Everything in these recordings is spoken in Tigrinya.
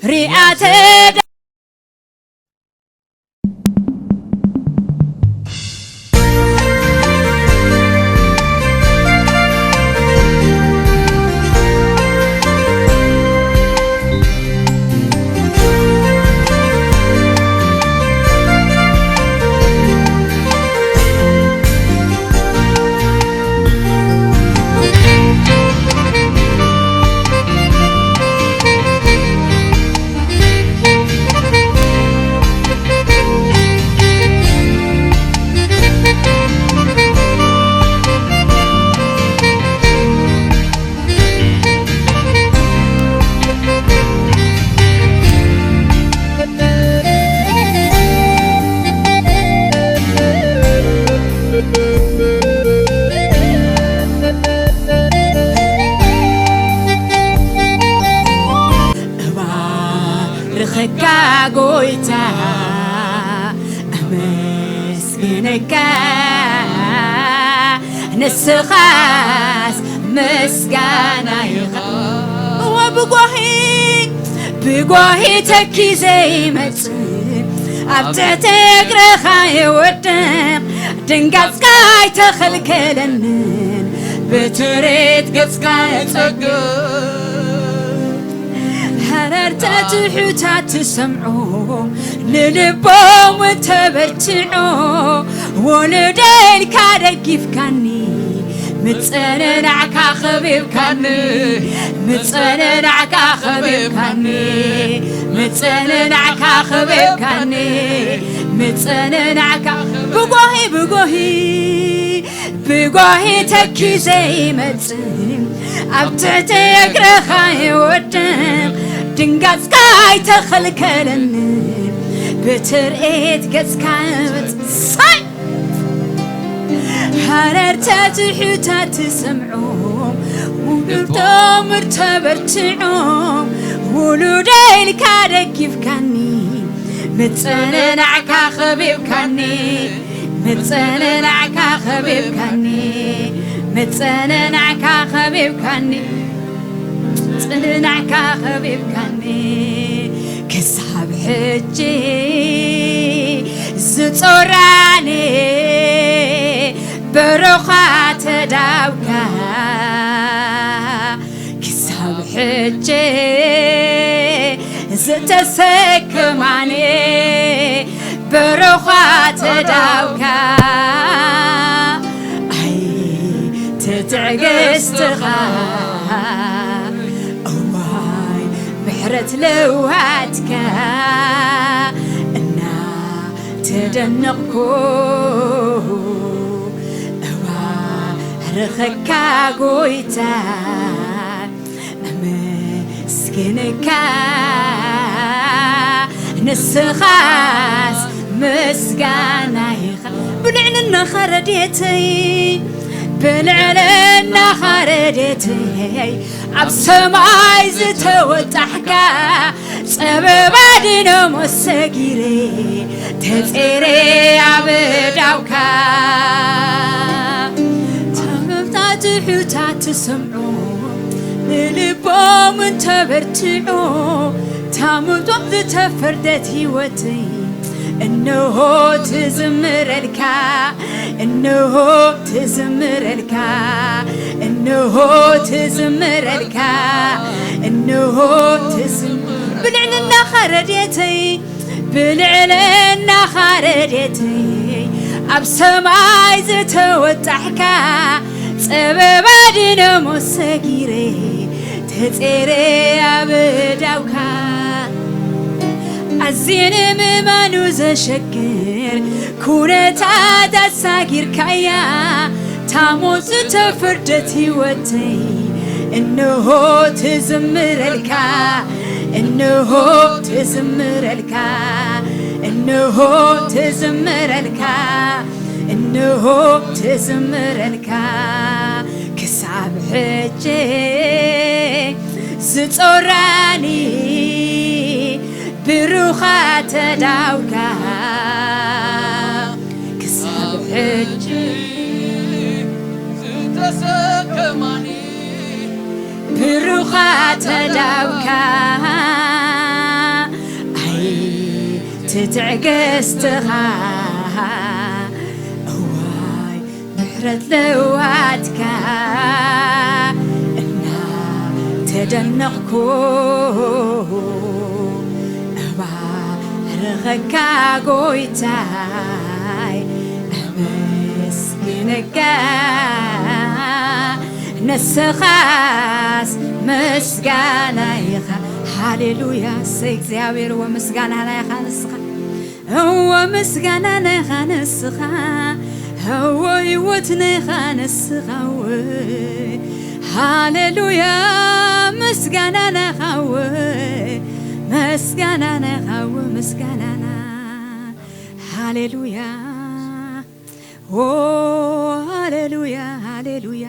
ሪኣተዳ እባርኸካ ጎይታ፣ ኣመስግነካ፣ ንስኻስ ምስጋና ኢኻ። እወ ብጓሂ፣ ብጓሂ ተኪዘ ይመጽእ፣ ኣብ ትሕቲ እግርኻ ይወድቕ፣ ድንጋጽካ ኣይተኸልከለንን፣ ብትሬት ገጽካ የጸግብ። ሃረርታ ትሑታት ትሰምዖ፣ ንልቦም ተበርትዖ፣ ወለደ ኢልካ ደጊፍካኒ፣ ምጸንናዕካ ኸቢብካኒ፣ ምጸንናዕካ ኸቢብካኒ፣ ምጸንናዕካ ኸቢብካኒ፣ ምጸንናዕካ ብጓሂ፣ ብጓሂ፣ ብጓሂ ተኪዘ ይመጽእ፣ ኣብ ትሕቲ እግርኻ ይወድቕ፣ ድንጋጽካ ኣይተኸልከለንን፣ ብትርኢት ገጽካ ይወጽእ። ሳይ! ሃረርታ ትሑታት ትሰምዖም፣ ውድብቶም ተበርትዖም፣ ውሉደ ኢልካ ደጊፍካኒ፣ ምጸንናዕካ ኸቢብካኒ፣ ምጸንናዕካ ኸቢብካኒ፣ ምጸንናዕካ ኸቢብካኒ፣ ምጸንናዕካ ኸቢብካኒ፣ ክሳብ ሕጂ ዝጾራኒ በረኻ ተዳውካ፣ ክሳብ ሕጂ ዝተሰከማኒ በረኻ ተዳውካ። ኣይ ትዕግስትኻ፣ እዋይ ምሕረት ለዋትካ፣ እና ተደነቕኩ እባርኸካ ጎይታ፣ ኣመስግነካ ንስኻስ ምስጋና ኢኻ። ብልዕልናኻ ረድኤተይ፣ ብልዕልናኻ ረድኤተይ፣ ኣብ ሰማይ ዝተወጣሕካ፣ ጸበባ ድነሞ ሰጊረ ተጼረ ኣብ ዳውካ። ታመምታ ትሑታት ትሰምዖ፣ ንልቦም እንተበርትዖ፣ ታመምቶም ዝተፈርደት ህይወተይ እንሆ ትዝምረልካ፣ እንሆ ትዝምረልካ፣ እንሆ ትዝምረልካ፣ እንሆ ትዝም-፣ ብልዕልናኻ ረድኤተይ፣ ብልዕልናኻ ረድኤተይ፣ ኣብ ሰማይ ዝተወጣሕካ፣ ጸበባ ድነሞ ሰጊረ ተጼረ ኣብ ዳውካ። ኣዝየ ንምእማኑ ዘሸግር ኩነታት ኣሳጊርካያ፣ ታሞት ዝተፈርደት ህይወተይ እንሆ ትዝምረልካ፣ እንሆ ትዝምረልካ፣ እንሆ ትዝምረልካ፣ እንሆ ትዝምረልካ። ክሳብ ሕጂ ዝጾራኒ ብሩኻ ተዳውካ፣ ክሳብ ሕጂ ዝተሰከማኒ ብሩኻ ተዳውካ። ትዕግስትኻ እዋይ ምሕረት ለዋትካ እናተደነቕኩ እባርኸካ ጎይታይ ኣመስግነካ ንስኻስ ምስጋና ኢኻ። ሃሌሉያ ሰይ እግዚኣብሔር ወምስጋና ናይኻ ንስኻ እወ ምስጋና ናይኻ ንስኻ እወ ህይወት ናይኻ ንስኻ እወ ሃሌሉያ ምስጋና ናይኻ እወ ምስጋና ናይኻ እወ ምስጋናና ሃሌሉያ ኦ ሃሌሉያ ሃሌሉያ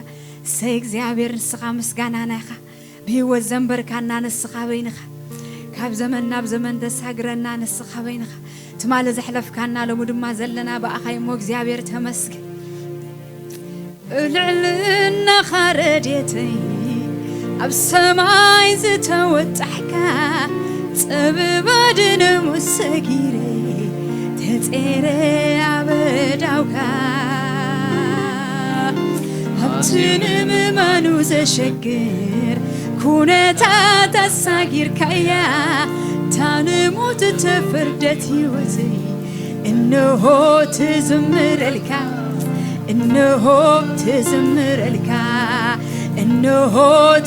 ሰይ እግዚኣብሔር ንስኻ ምስጋና ናይኻ ብህይወት ዘንበርካና ንስኻ በይንኻ ካብ ዘመን ናብ ዘመን ተሳግረና ንስኻ በይንኻ ትማሊ ዘሕለፍካና ሎሚ ድማ ዘለና ብኣኻ እሞ እግዚኣብሔር ተመስገን ልዕልናኻ ረድኤተይ ኣብ ሰማይ ዝተወጣሕካ ጥበብ ኣድነ ሙሰጊረ ተጼረ ኣበዳውካ ኣብቲ ንምማኑ ዘሸግር ኩነታት ኣሳጊርካያ ታንሞት ተፈርደት ህይወተይ እንሆ ትዝምረልካ እንሆ ትዝምረልካ እንሆ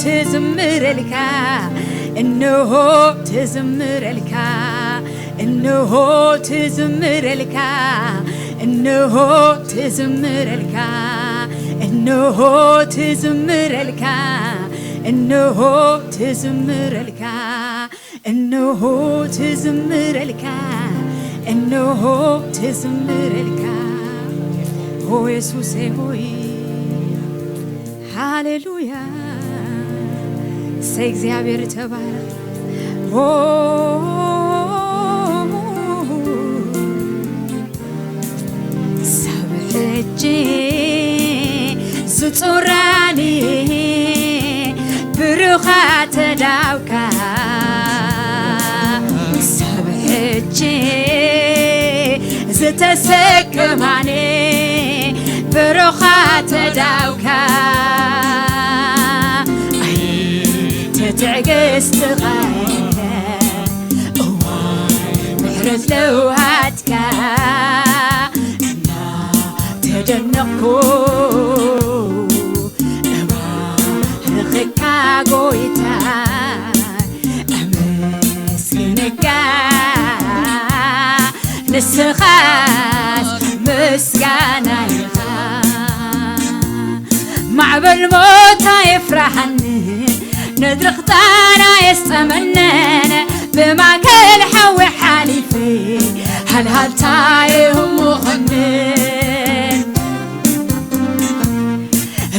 ትዝምረልካ እንሆ ትዝምረልካ እንሆ ትዝምረልካ እንሆ ትዝምረልካ እንሆ ትዝምረልካ እንሆ ትዝምረልካ እንሆ ትዝምረልካ እንሆ ትዝምረልካ ኦ የሱሴ ሆይ ሃሌሉያ ሰይ እግዚኣብሔር ተባረክ ኦ ሳብ ሕጂ ዝጹራኒ ብሩኻ ተዳውካ ሳብ ሕጂ ዝተሰከማኒ ብሩኻ ተዳውካ ኣይትትዕግስትኻ እዋ ምሕረት ለውሃትካ እናተደነቕኩ እባርኸካ ጎይታ ኣመስግነካ ንስኻስ ምስጋና ኢኻ ማዕበል ሞት ኣየፍራሃኒ ነድሪ ኽጣን ኣየስጠመንን ብማእከል ሓዊ ሓሊፈ ሃልሃልታ የህሙኸንን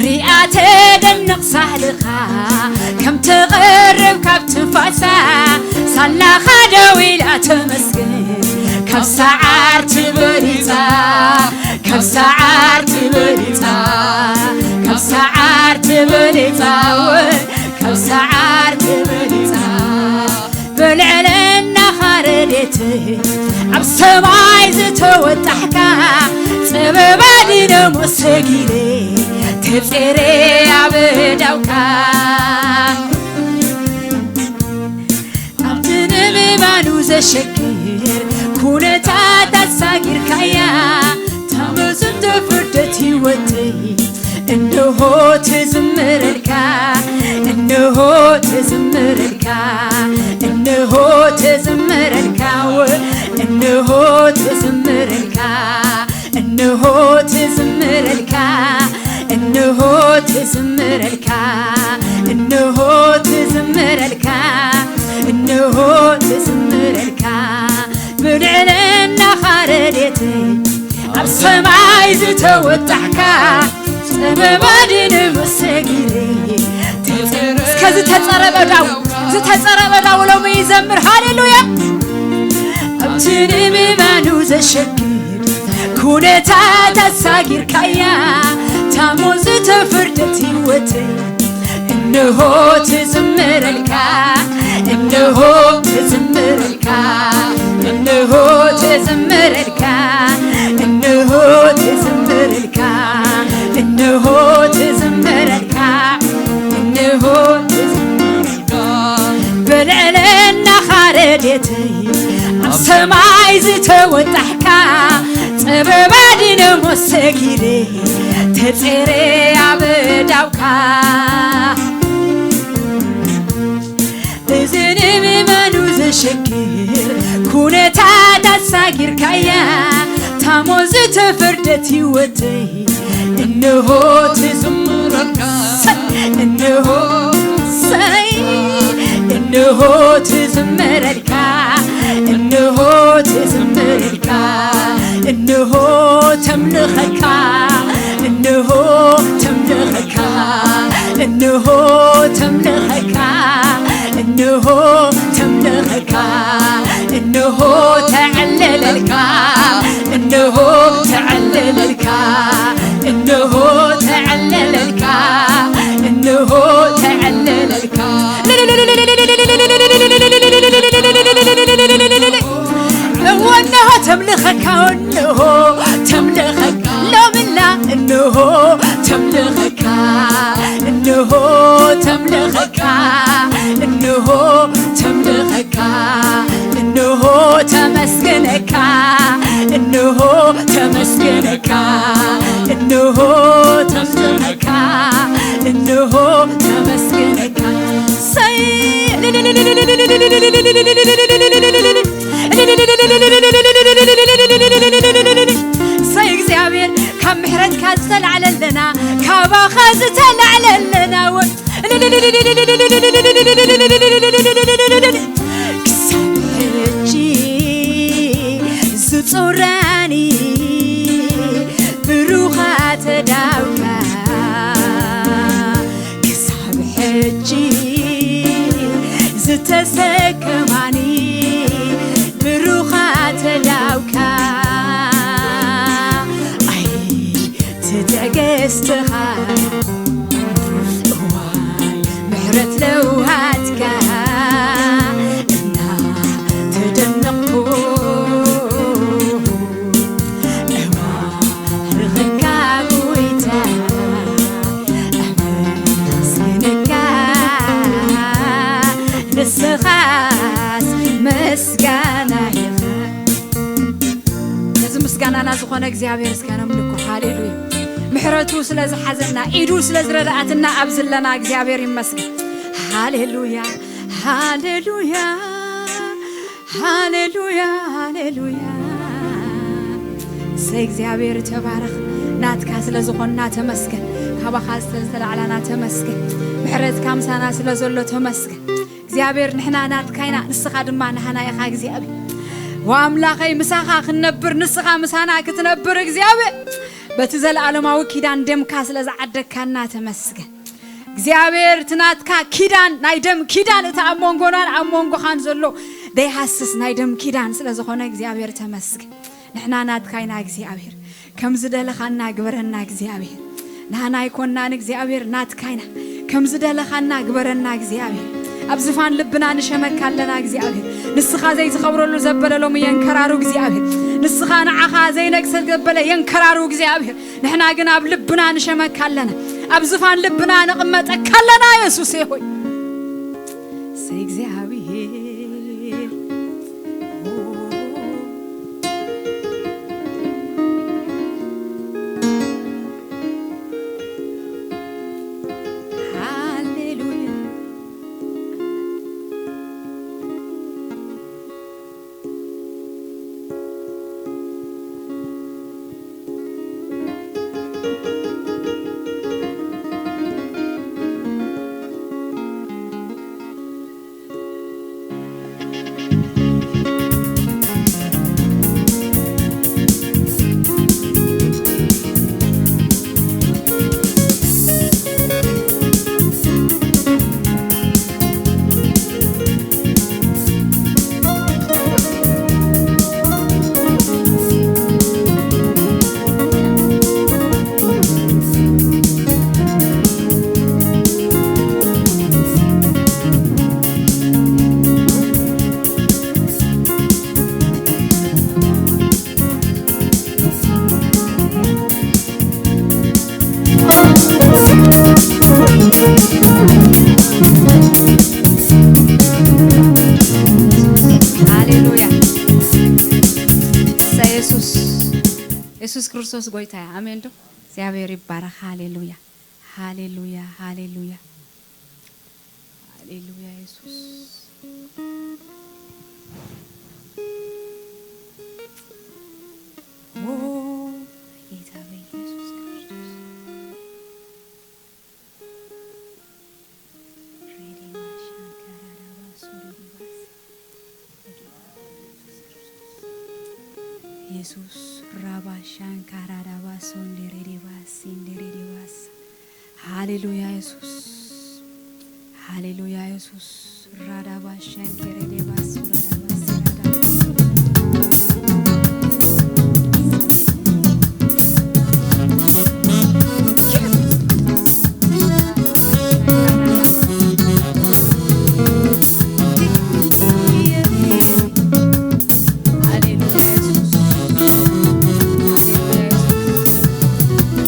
ሪኣ ተደንቕ ሳህልኻ ከም ትቕርብ ካብ ትንፋሳ ሳላኻ ደው ኢላ ተመስግን ካብ ሰዓር ትበሊጻ ካብ ሰዓር ትበሊጻ ካብ ሰዓር ትበሊጻ ወይ ካብ ሰዓር ትበሊጻ ብልዕልናኻ ረድኤት ኣብ ሰማይ ዝተወጣሕካ ጥበብ ኣድነ ሙሰጊረ ተጼረ ኣብ ዳውካ ኣብቲ ንምባሉ ዘሸግር ኩነታት ኣሳጊርካያ ታመዙ ተፍርደት ህይወተይ እንሆ ትዝምረልካ እንሆ ትዝምረልካ እንሆ ትዝምረልካ እንሆ ትዝምረልካ እንሆ ትዝምረልካ እንሆ ትዝምረልካ እንሆ ትዝምረልካ እንሆ ትዝምረልካ ብልዕልናኻ ረድኤት ኣብ ሰማይ ዝተወጣሕካ ጥበብ ኣድነ ሙሰጊረ እስከዚ ተጸረበ ዳው ዝተጸረበ ዳው ሎሚ ይዘምር ሃሌሉያ ኣብቲ ንምባሉ ዘሸግር ኩነታት ኣሳጊርካያ ታሞ ዝተፈርደት ህይወት እንሆ ትዝምረልካ እንሆ ትዝምረልካ እንሆ ረድኤተይ ኣብ ሰማይ ዝተወጣሕካ፣ ጥበብ ኣድነ ሞት ሰጊረ ተጸረ ኣብ ኣእዳውካ። እዚ ንምእመኑ ዘሸግር ኩነታት ኣሳጊርካያ፣ ታሞ ዝተፈርደት ህይወተይ እንሆ ትዝምረልካ። እንሆ ሰይ እንሆ ትዝምረልካ። እንሆ ትዝምረልካ። እንሆ ተምልኸካ። እንሆ ተምልኸካ። እንሆ ተምልኸካ። እንሆ ተምልኸካ። እንሆ ተዕልለልካ። እንሆ ተዕልለልካ። እንሆ ተዕልለልካ። እንሆ ተዕልለልካ። እወ እንሆ ተምልኸካ። እንሆ ተምልኸካ። ሎምላ እንሆ ተምልኸካ። እንሆ ተምልኸካ። እንሆ ተምልኸካ። እንሆ ተመስግነካ። እንሆ ተመስግነካ። እንሆ ተመስግነካ። እንሆ ተመስግነካ። ሰይ ሰይ እግዚኣብሔር ካብ ምሕረትካ ዝተላዕለለና፣ ካባኻ ዝተላዕለለና ወ- ክሳብ ሕጂ ዝጾረኒ ብሩኻት ኣእዳውካ፣ ክሳብ ሕጂ ዝተሰከማኒ ብሩኻት ኣእዳውካ፣ ኣይ ትዕግስትኻ፣ እዋይ ምሕረት ለውሃትካ እናተደነቕኩ፣ እባርኸካ ጎይታ፣ ኣመስግነካ፣ ንስኻስ ምስጋና ኢኻ። ነዚ ምስጋናና ዝኾነ እግዚኣብሔር እስከ ነምልኮ። ሃሌሉያ። ምሕረቱ ስለ ዝሓዘና፣ ኢዱ ስለ ዝረድኣትና ኣብ ዘለና እግዚኣብሔር ይመስገን። ሃሌሉያ፣ ሃሌሉያ፣ ሃሌሉያ፣ ሃሌሉያ። እሰይ እግዚኣብሔር ተባረኽ። ናትካ ስለ ዝኾንና ተመስገን። ካባኻ ስለ ዝተላዕላና ተመስገን። ምሕረትካ ምሳና ስለ ዘሎ ተመስገን። እግዚኣብሔር ንሕና ናትካ ኢና፣ ንስኻ ድማ ናህና ኢኻ እግዚኣብሔር። ወኣምላኸይ ምሳኻ ክንነብር፣ ንስኻ ምሳና ክትነብር እግዚኣብሔር፣ በቲ ዘለኣለማዊ ኪዳን ደምካ ስለ ዝዓደግካና ተመስገን። እግዚኣብሔር እቲ ናትካ ኪዳን፣ ናይ ደም ኪዳን፣ እቲ ኣብ መንጎናን ኣብ መንጎኻን ዘሎ ደይሃስስ ናይ ደም ኪዳን ስለ ዝኾነ እግዚኣብሔር ተመስገን። ንሕና ናትካ ኢና እግዚኣብሔር። ከም ዝደለኻና ግበረና እግዚኣብሔር። ናህና ኣይኮናን እግዚኣብሔር፣ ናትካ ኢና። ከም ዝደለኻና ግበረና እግዚኣብሔር። ኣብ ዝፋን ልብና ንሸመካ ኣለና እግዚኣብሔር። ንስኻ ዘይትኸብረሉ ዘበለ ሎሚ የንከራሩ እግዚኣብሔር። ንስኻ ንዓኻ ዘይነግሰ ዘበለ የንከራሩ እግዚኣብሔር። ንሕና ግን ኣብ ልብና ንሸመካ ኣለና። ኣብ ዝፋን ልብና ንቕመጠካ ኣለና የሱሴ ሆይ። እሰይ እግዚኣብሔር። ሃሌሉያ። ክርስቶስ ጎይታ እዩ። ኣሜን ዶ? እግዚኣብሔር ይባረኽ። ሃሌሉያ፣ ሃሌሉያ፣ ሃሌሉያ፣ ሃሌሉያ። የሱስ ኦ ጌታ በኢየሱስ ክርስቶስ። ሬዴማ ሻንካራዳባ ሱሪዲባስ። የሱስ ራባ ሻንካራዳባ ሶንዴሬዴባስ ሲንዴሬዴባስ። ሃሌሉያ የሱስ፣ ሃሌሉያ የሱስ። ራዳባ ሻንኬሬዴባ ሱራዳባ ሲራዳባ።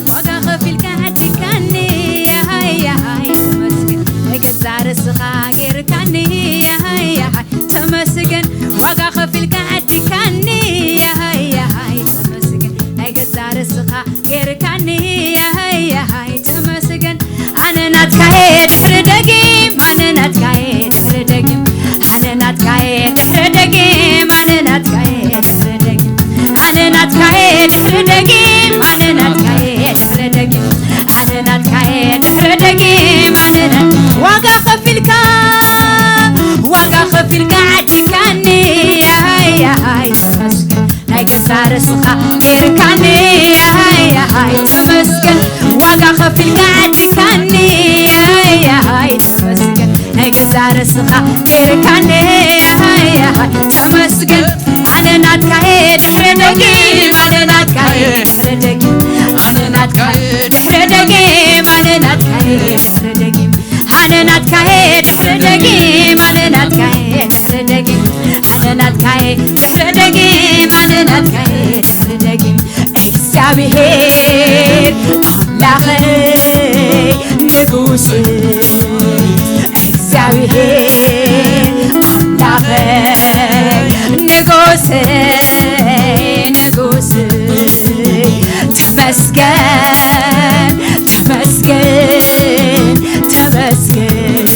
ዋጋ ኸፊልካ ዓዲካኒ፣ ያሃይ፣ ያሃይ፣ ተመስገን። ናይ ገዛ ርእስኻ ጌርካኒ፣ ያሃይ፣ ያሃይ፣ ተመስገን። ዋጋ ኸፊልካ ዓዲካኒ፣ ያሃይ፣ ያሃይ፣ ተመስገን። ናይ ገዛ ርእስኻ ጌርካኒ፣ ያሃይ፣ ያሃይ፣ ተመስገን። ኣነ ናትካየ ድሕሪ ደጊም፣ ኣነ ናትካየ ድሕሪ ደጊም፣ ኣነ ናትካየ ድሕሪ ደጊም፣ ኣነ ናትካየ ድሕሪ ደጊም፣ ኣነ ናትካየ ድሕሪ ደጊም፣ ኣነ ናትካየ ድሕሪ ደጊም፣ ኣነ ናትካየ ድሕሪ ደጊም፣ ኣነ ናት-፣ ዋጋ ኸፊልካ፣ ዋጋ ኸፊልካ ዓዲካኒ፣ ያሃይ፣ ያሃይ፣ ተመስገን። ናይ ገዛ ርእስኻ ጌርካኒ፣ ያሃይ፣ ያሃይ፣ ተመስገን። ዋጋ ኸፊልካ ዓዲካኒ፣ ያሃይ፣ ያሃይ፣ ተመስገን። ናይ ገዛ ርእስኻ ጌርካኒ፣ ያሃይ፣ ያሃይ፣ ተመስገን። ኣነ ናትካየ ድሕሪ ደጊም፣ ኣነ ናትካየ ድሕሪ ደጊም፣ ኣነ ናትካየ ድሕሪ ደጊም፣ ኣነ ናትካየ ድሕሪ ደጊም፣ ኣነ ናትካየ ድሕሪ ደጊም፣ ኣነ ናትካየ ድሕሪ ደጊም፣ ኣነ ናትካየ ድሕሪ ደጊም፣ ኣነ ናትካየ ድሕሪ ደጊም። እግዚኣብሔር ኣምላኸይ ንጉስ፣ እግዚኣብሔር ኣምላኸይ ንጉስ፣ ንጉስ ተመስገን፣ ተመስገን፣ ተመስገን፣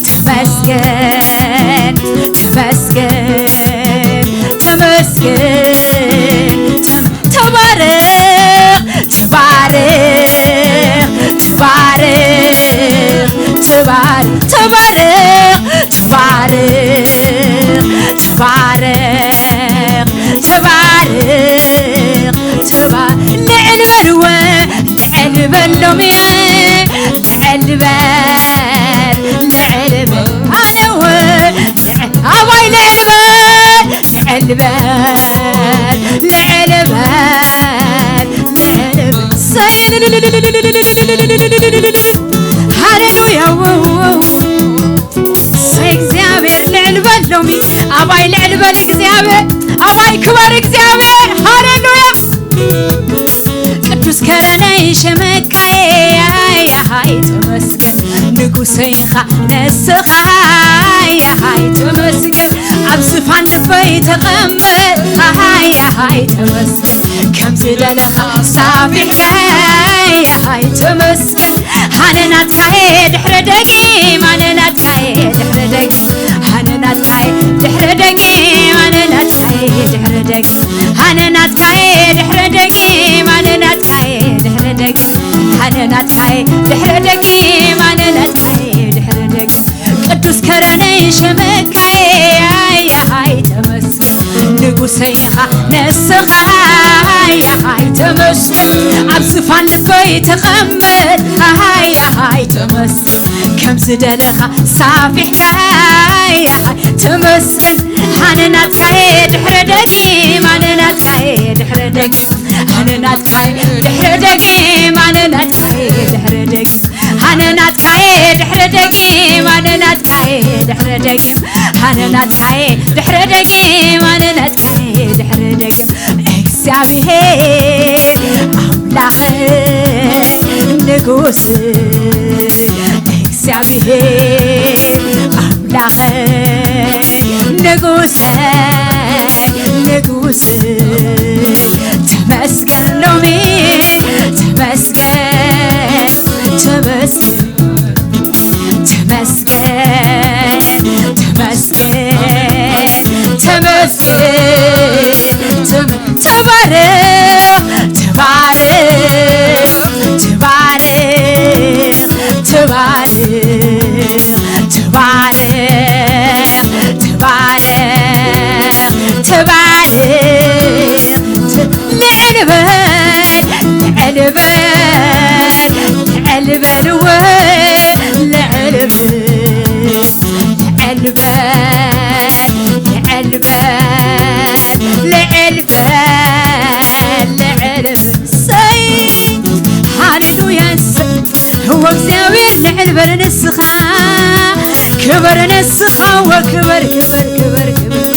ተመስገን፣ ተመስገን፣ ተመስገን፣ ተም-፣ ተባረኽ፣ ተባረኽ፣ ተባረኽ፣ ተባረኽ፣ ተባረኽ፣ ተባረኽ፣ ተባረኽ፣ ተባረኽ፣ ተባ-፣ ልዕል በልወ፣ ልዕል በል ሎምየ፣ ልዕል በል፣ ልዕል በል፣ ኣነወ፣ ልዕል፣ ኣባይ ልዕል በል፣ ልዕል በል፣ ልዕል በል፣ ልዕል በል። ሰይ-፣ ሃሌሉያ። ሰይ እግዚኣብሔር ልዕል በል ሎሚ። ኣባይ ልዕል በል እግዚኣብሔር። ኣባይ ክበር እግዚኣብሔር። ሃሌሉያ። ቅዱስ ከረነይ ሸመካየ፣ ያሃይ ተመስገን። ንጉሰይ ኢኻ ንስኻ፣ ያሃይ ተመስገን። ኣብ ዝፋን ልበይ ተቐመጥ፣ ሃሃይ፣ ያሃይ ተመስገን። ከም ዝደለኻ ሳፊሕካ፣ ያሃይ ተመስገን። ኣነ ናትካየ ድሕሪ ደጊም፣ ኣነ ናትካየ ድሕሪ ደጊም፣ ኣነ ናትካየ ድሕሪ ደጊም፣ ኣነ ናትካየ ድሕሪ ደጊም፣ ኣነ ናትካየ ድሕሪ ደጊም፣ ኣነ ናትካየ ድሕሪ ደጊም፣ ኣነ ናትካየ ድሕሪ ደጊም፣ ኣነ ናትካየ ድሕሪ ደጊም። ቅዱስ ከረነይ ሸመካየ፣ ያሃይ ተመስገን። ንጉሰይ ኢኻ ንስኻ፣ ያሃይ ተመስገን። ኣብ ዝፋን ልበይ ተቐመጥ፣ ያሃይ ተመስገን። ከም ዝደለኻ ሳፊሕካ፣ ያሃይ ተመስገን። ኣነ ናትካየ ድሕሪ ደጊም፣ ኣነ ናትካየ ድሕሪ ደጊም፣ ኣነ ናትካየ ድሕሪ ደጊም፣ ኣነ ናትካየ ድሕሪ ደጊም፣ ኣነ ናትካየ ድሕሪ ደጊም፣ ኣነ ናትካየ ድሕሪ ደጊም፣ ኣነ ናትካየ ድሕሪ ደጊም፣ ኣነ ናትካየ ድሕሪ ደጊም። እግዚኣብሔር ኣምላኸይ ንጉስ፣ እግዚኣብሔር ኣምላኸይ ንጉሰይ፣ ንጉስ ተመስገን ሎሚ፣ ተመስገን፣ ተመስገን፣ ተመስገን፣ ተመስገን፣ ተመስገን፣ ተመ- ተባረኽ፣ ተባረኽ፣ ተባረኽ፣ ተባረኽ፣ ተባረኽ፣ ተባረኽ፣ ተባረኽ። ልዕል በል፣ ልዕል በል፣ ልዕል በል፣ ወ-፣ ልዕል በል፣ ልዕል በል፣ ልዕል በል፣ ልዕል በል፣ ልዕል በል። ሰይ፣ ሃሌሉያ፣ ሰይ፣ ወእግዚኣብሔር ልዕል በል ንስኻ፣ ክበር ንስኻ፣ ወክበር፣ ክበር፣ ክበር፣ ክበር።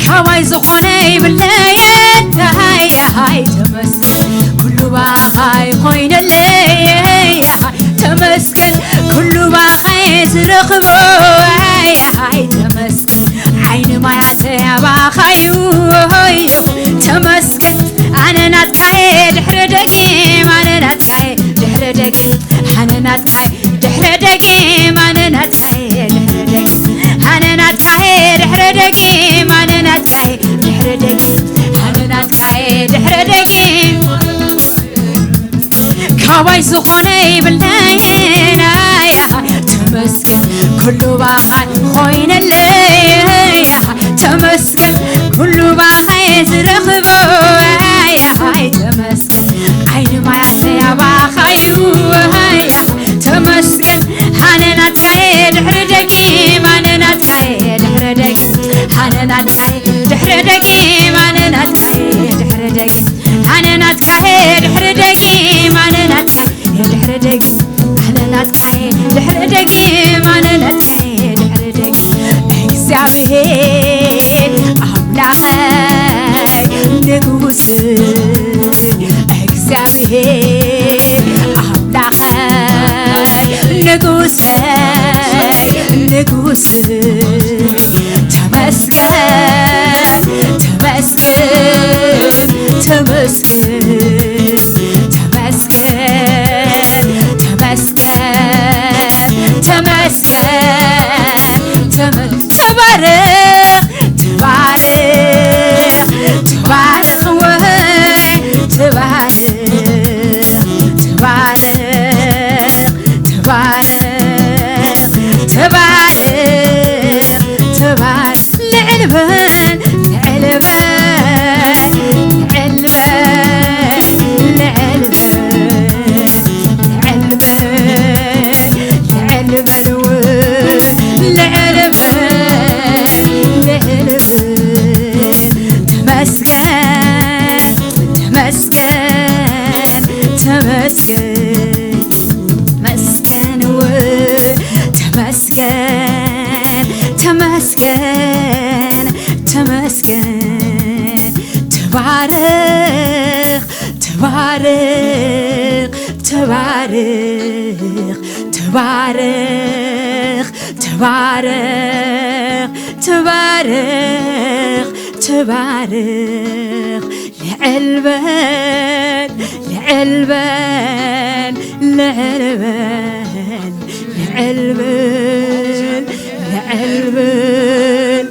ካባይ ዝኾነ ይብለየን፣ ኣይ፣ ኣይ፣ ተመስገን፣ ኩሉ ባኻይ ኮይነለይ፣ ኣይ፣ ተመስገን፣ ኩሉ ባኻይ ዝረኽቦ፣ ኣይ፣ ኣይ፣ ተመስገን፣ ዓይኒ ማያተይ ኣባኻዩ፣ ተመስገን፣ ኣነ ናትካየ ድሕሪ ደጊም፣ ኣነ ናትካየ ድሕሪ ደጊም፣ ኣነ ናትካየ ድሕሪ ደጊም፣ ኣነ ናትካየ ድሕሪ ደጊም፣ ኣነ ናትካየ ድሕሪ ደጊም፣ ኣነ ናትካየ ድሕሪ ደጊም፣ ኣነ ናትካየ ድሕሪ ደጊም። ካባይ ዝኾነ ይብለየን፣ ኣይ፣ ተመስገን፣ ኩሉ ባኻይ ኮይነለይ፣ ተመስገን፣ ኩሉ ባኻይ ዝረኽቦ፣ ኣይ፣ ተመስገን፣ ዓይኒ ማያተይ ኣባኻዩ፣ ኣይ፣ ተመስገን፣ ኣነ ናትካየ ድሕሪ ደጊም፣ ኣነ ናትካየ ድሕሪ ደጊም፣ ኣነ ናትካየ ድሕሪ ደጊም፣ ኣነ ናትካየ ድሕሪ ደጊም፣ ኣነ ናትካየ ድሕሪ ደጊም፣ ኣነ ናትካየ ድሕሪ ደጊም፣ ኣነ ናትካየ ድሕሪ ደጊም፣ ኣነ ናትካየ ድሕሪ ደጊም። እግዚኣብሔር ኣምላኸይ ንጉስ፣ እግዚኣብሔር ኣምላኸይ ንጉሰይ ንጉስ፣ ተመስገን፣ ተመስገን፣ ተመስገን፣ ተመስገን፣ ተመስገን፣ ተመስገን፣ ተመ-፣ ተባረኽ፣ ተባረኽ፣ ተባረኽ ወይ ተባረኽ፣ ተባረኽ፣ ተባረኽ፣ ተባረኽ፣ ተባረኽ። ልዕል በል፣ ልዕል በል፣ ልዕል በል፣ ልዕል በል፣ ልዕል በል፣ ልዕል በል፣ ልዕል በል፣ ልዕል በል። ተመስገን፣ ተመስገን፣ ተመስገን፣ ተመስገን፣ ተመስገን፣ ተመስገን፣ ተመስገን። ተባረኽ፣ ተባረኽ፣ ተባረኽ፣ ተባረኽ፣ ተባረኽ፣ ተባረኽ፣ ተባረኽ። ልዕል በል፣ ልዕል በል፣ ልዕል በል፣ ልዕል በል፣ ልዕል በል፣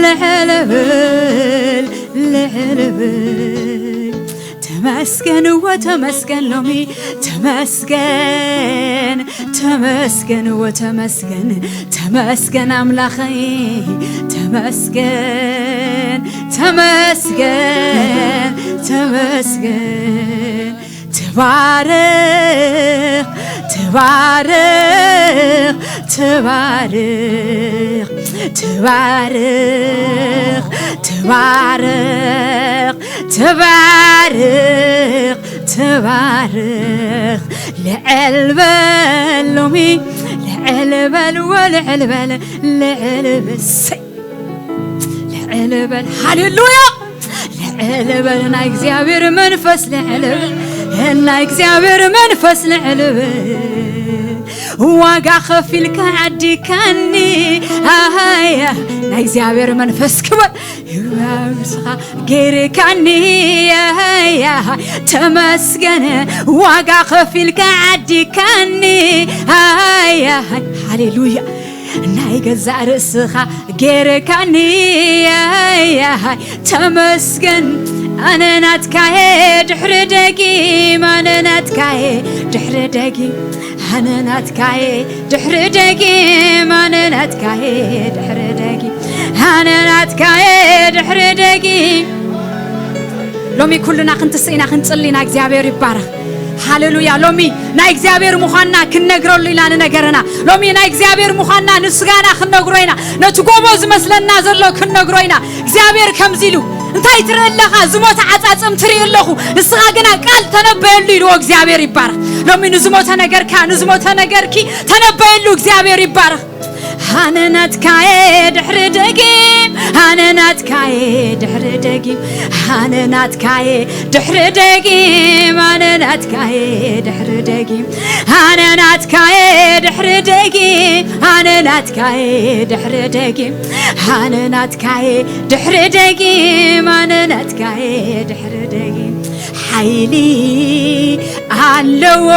ልዕል በል፣ ልዕል በል። ተመስገን ወተመስገን ሎሚ፣ ተመስገን፣ ተመስገን ወተመስገን፣ ተመስገን ኣምላኸይ፣ ተመስገን፣ ተመስገን፣ ተመስገን። ተባረኽ፣ ተባረኽ፣ ተባረኽ፣ ተባረኽ፣ ተባረኽ፣ ተባረኽ፣ ተባረኽ። ልዕል በል ሎሚ፣ ልዕል በል ወልዕል በል፣ ልዕል በል። እሰይ። ልዕል በል። ሃሌሉያ። ልዕል በል ናይ እግዚኣብሔር መንፈስ ልዕል በል። ናይ እግዚኣብሔር መንፈስ ልዕል በል። ዋጋ ከፊልካ ዓዲካኒ ኣያ ናይ እግዚኣብሔር መንፈስ ክበር ይባብስኻ ገይርካኒ ኣያ ተመስገን ዋጋ ከፊልካ ዓዲካኒ ኣያ ሃሌሉያ ናይ ገዛእ ርእስኻ ገይርካኒ ኣያ ተመስገን ኣነ ናትካየ ድሕሪ ደጊም ኣነ ናትካየ ድሕሪ ደጊም ኣነ ናትካየ ድሕሪ ደጊም ኣነ ናትካየ ድሕሪ ደጊም ኣነ ናትካየ ድሕሪ ደጊም ሎሚ ኩልና ክንትስእ ኢና ክንጽሊ ኢና እግዚኣብሔር ይባረኽ ሃሌሉያ ሎሚ ናይ እግዚኣብሔር ምዃንና ክንነግረሉ ኢና ንነገርና ሎሚ ናይ እግዚኣብሔር ምዃንና ንስጋና ክንነግሮ ኢና ነቲ ጎቦ ዝመስለና ዘሎ ክንነግሮ ኢና እግዚኣብሔር ከምዚ ኢሉ እንታይ ትርኢ ኣለኻ ዝሞተ ዓጻጽም ትርኢ ኣለኹ ንስኻ ግና ቃል ተነበየሉ ኢልዎ እግዚኣብሔር ይባረኽ ሎሚ ንዝሞተ ነገርካ ንዝሞተ ነገርኪ ተነበየሉ እግዚኣብሔር ይባረኽ ኣነ ናትካየ ድሕሪ ደጊም ኣነ ናትካየ ድሕሪ ደጊም ኣነ ናትካየ ድሕሪ ደጊም ኣነ ናትካየ ድሕሪ ደጊም ኣነ ናትካየ ድሕሪ ደጊም ኣነ ናትካየ ድሕሪ ደጊም ኣነ ናትካየ ድሕሪ ደጊም ኣነ ናትካየ ድሕሪ ደጊም ሓይሊ ኣለዎ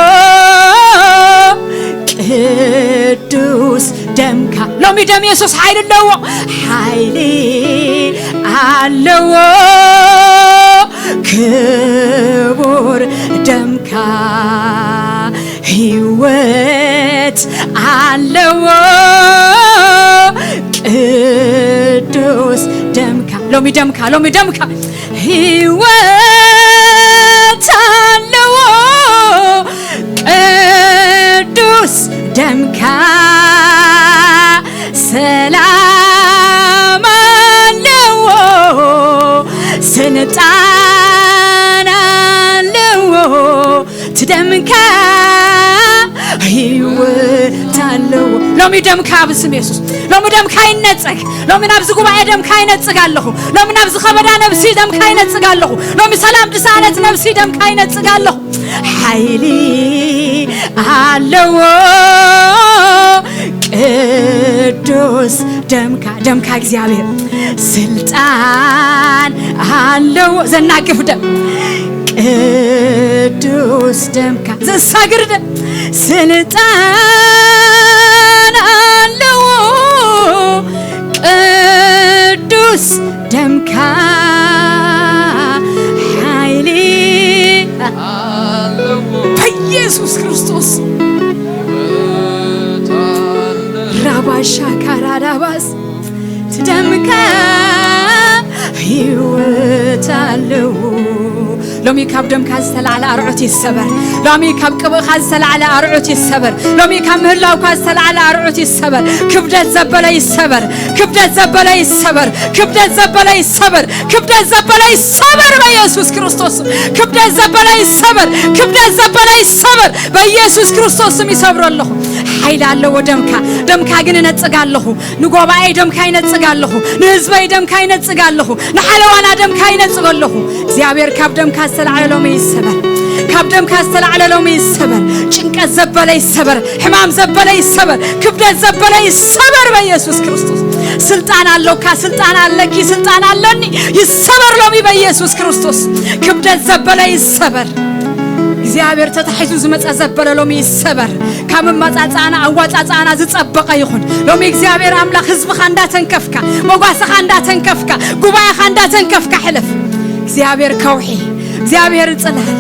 ቅዱስ ደምካ ሎሚ ደም የሱስ ሓይሊ ኣለዎ ሓይሊ ኣለዎ ክቡር ደምካ ህይወት ኣለዎ ቅዱስ ደምካ ሎሚ ደምካ ሎሚ ደምካ ህይወት ኣለዎ ቅዱስ ደምካ ሰላም ኣለዎ ስልጣን ኣለዎ ትደምካ ህይወት ኣለዎ ሎሚ ደምካ ብስም የሱስ ሎሚ ደምካ ይነጸግ ሎሚ ናብዚ ጉባኤ ደምካ ይነጽግ ኣለኹ ሎሚ ናብዚ ከበዳ ነብሲ ደምካ ይነጽግ ኣለኹ ሎሚ ሰላም ድሳነት ነብሲ ደምካ ይነጽግ ኣለኹ ሓይሊ ኣለዎ ቅዱስ ደምካ ደምካ እግዚኣብሔር ስልጣን ኣለዎ ዘናግፍ ደም ቅዱስ ደምካ ዘሳግር ደም ስልጣን ኣለዎ ቅዱስ ደምካ ሓይሊ በኢየሱስ ክርስቶስ ራባሻ ካራዳባስ ትደምካ ህይወት ኣለዎ ሎሚ ካብ ደምካ ዝተላዕለ ኣርዑት ይሰበር ሎሚ ካብ ቅብእኻ ዝተላዕለ ኣርዑት ይሰበር ሎሚ ካብ ምህላውካ ዝተላዕለ ኣርዑት ይሰበር ክብደት ዘበለ ይሰበር ክብደት ዘበለ ይሰበር ክብደት ዘበለ ይሰበር ክብደት ዘበለ ይሰበር በኢየሱስ ክርስቶስ ክብደት ዘበለ ይሰበር ክብደት ዘበለ ይሰበር በኢየሱስ ክርስቶስ ስም ይሰብሮ ኣለኹ ሓይል ኣለዎ ደምካ ደምካ ግን እነጽግ ኣለኹ ንጎባኤ ደምካ ይነጽግ ኣለኹ ንህዝበይ ደምካ ይነጽግ ኣለኹ ንሓለዋና ደምካ ይነጽግ ኣለኹ እግዚኣብሔር ካብ ደምካ ዝተላዕለ ሎሚ ይሰበር ካብ ደምካ ዝተላዕለ ሎሚ ይሰበር ጭንቀት ዘበለ ይሰበር ሕማም ዘበለ ይሰበር ክብደት ዘበለ ይሰበር በኢየሱስ ክርስቶስ ስልጣን ኣሎካ ስልጣን ኣለኪ ስልጣን ኣለኒ ይሰበር ሎሚ በኢየሱስ ክርስቶስ ክብደት ዘበለ ይሰበር እግዚኣብሔር ተታሒዙ ዝመፀ ዘበለ ሎሚ ይሰበር ካብ መመፃፃኣና ኣዋፃፃኣና ዝፀበቐ ይኹን ሎሚ እግዚኣብሔር ኣምላኽ ህዝብኻ እንዳተንከፍካ መጓስኻ እንዳተንከፍካ ጉባኤኻ እንዳተንከፍካ ሕለፍ እግዚኣብሔር ከውሒ እግዚኣብሔር ፅላል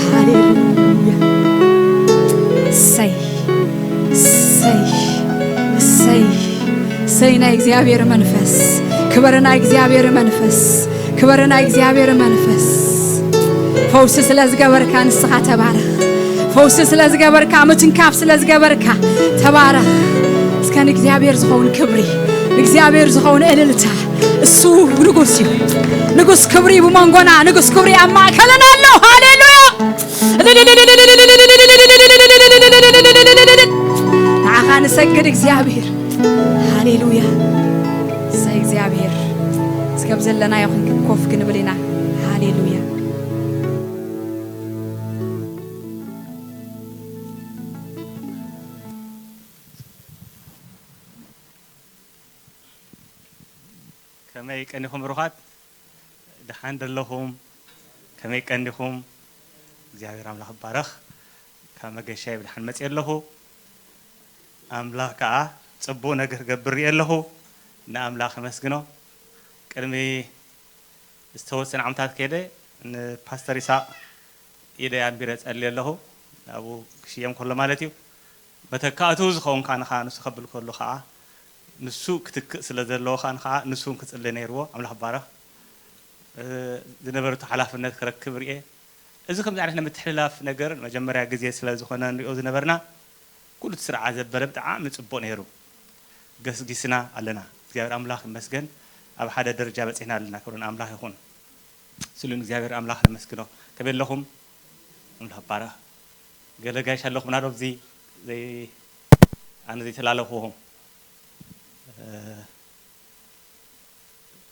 ሃሌሉያ ሰይ ሰይ ሰይ ሰይ ናይ እግዚኣብሔር መንፈስ ክበረ ናይ እግዚኣብሔር መንፈስ ክበረ ናይ እግዚኣብሔር መንፈስ ፈውሲ ስለ ዝገበርካ ንስኻ ተባረኽ ፈውሲ ስለ ዝገበርካ ምትንካፍ ስለ ዝገበርካ ተባረኽ እስከ ንእግዚኣብሔር ዝኸውን ክብሪ ንእግዚኣብሔር ዝኸውን እልልታ እሱ ንጉስ እዩ ንጉስ ክብሪ ብመንጎና ንጉስ ክብሪ ኣብ ማእከልና ኣሎ ሃሌሉያ ንዓኻ ንሰግድ እግዚኣብሔር ሃሌሉያ ሰይ እግዚኣብሔር እስከብ ዘለናዮ ኮፍ ክንብል ኢና ሃሌሉያ ከመይ ቀኒኹም ብሩኻት? ደሓን ደለኹም? ከመይ ቀኒኹም? እግዚኣብሔር ኣምላኽ ይባረኽ። ካብ መገሻይ ብደሓን መፅእ ኣለኹ። ኣምላኽ ከዓ ፅቡቕ ነገር ክገብር ሪኤ ኣለኹ። ንኣምላኽ ኣመስግኖ። ቅድሚ ዝተወሰነ ዓመታት ከይደ ንፓስተር ይስሐቅ ኢደይ ኣንቢረ ጸልየ ኣለኹ። ኣብኡ ክሽየም ከሎ ማለት እዩ። መተካእትኡ ዝኸውን ከዓ ንኻ ንሱ ከብል ከሎ ከዓ ንሱ ክትክእ ስለ ዘለዎ ከዓ ንኻ ንሱ እውን ክጽሊ ነይርዎ። ኣምላኽ ይባረኽ። እ፣ ዝነበረቱ ሓላፍነት ክረክብ ርኤ። እዚ ከምዚ ዓይነት ናይ ምትሕልላፍ ነገር መጀመርያ ግዜ ስለ ዝኾነ ንሪኦ ዝነበርና፣ ኩሉ እቲ ስርዓት ዘበለ ብጣዕሚ ጽቡቕ ነይሩ። ገስጊስና ኣለና። እግዚኣብሔር ኣምላኽ ይመስገን፣ ኣብ ሓደ ደረጃ በጺሕና ኣለና። ክብሪ ንኣምላኽ ይኹን። ስሉን እግዚኣብሔር ኣምላኽ ነመስግኖ። ከመይ ኣለኹም? ኣምላኽ ይባረኽ። ገለ ጋይሽ ኣለኹም ናዶ ኣብዚ ዘይ-፣ ኣነ ዘይተላለኹኹም። እ፣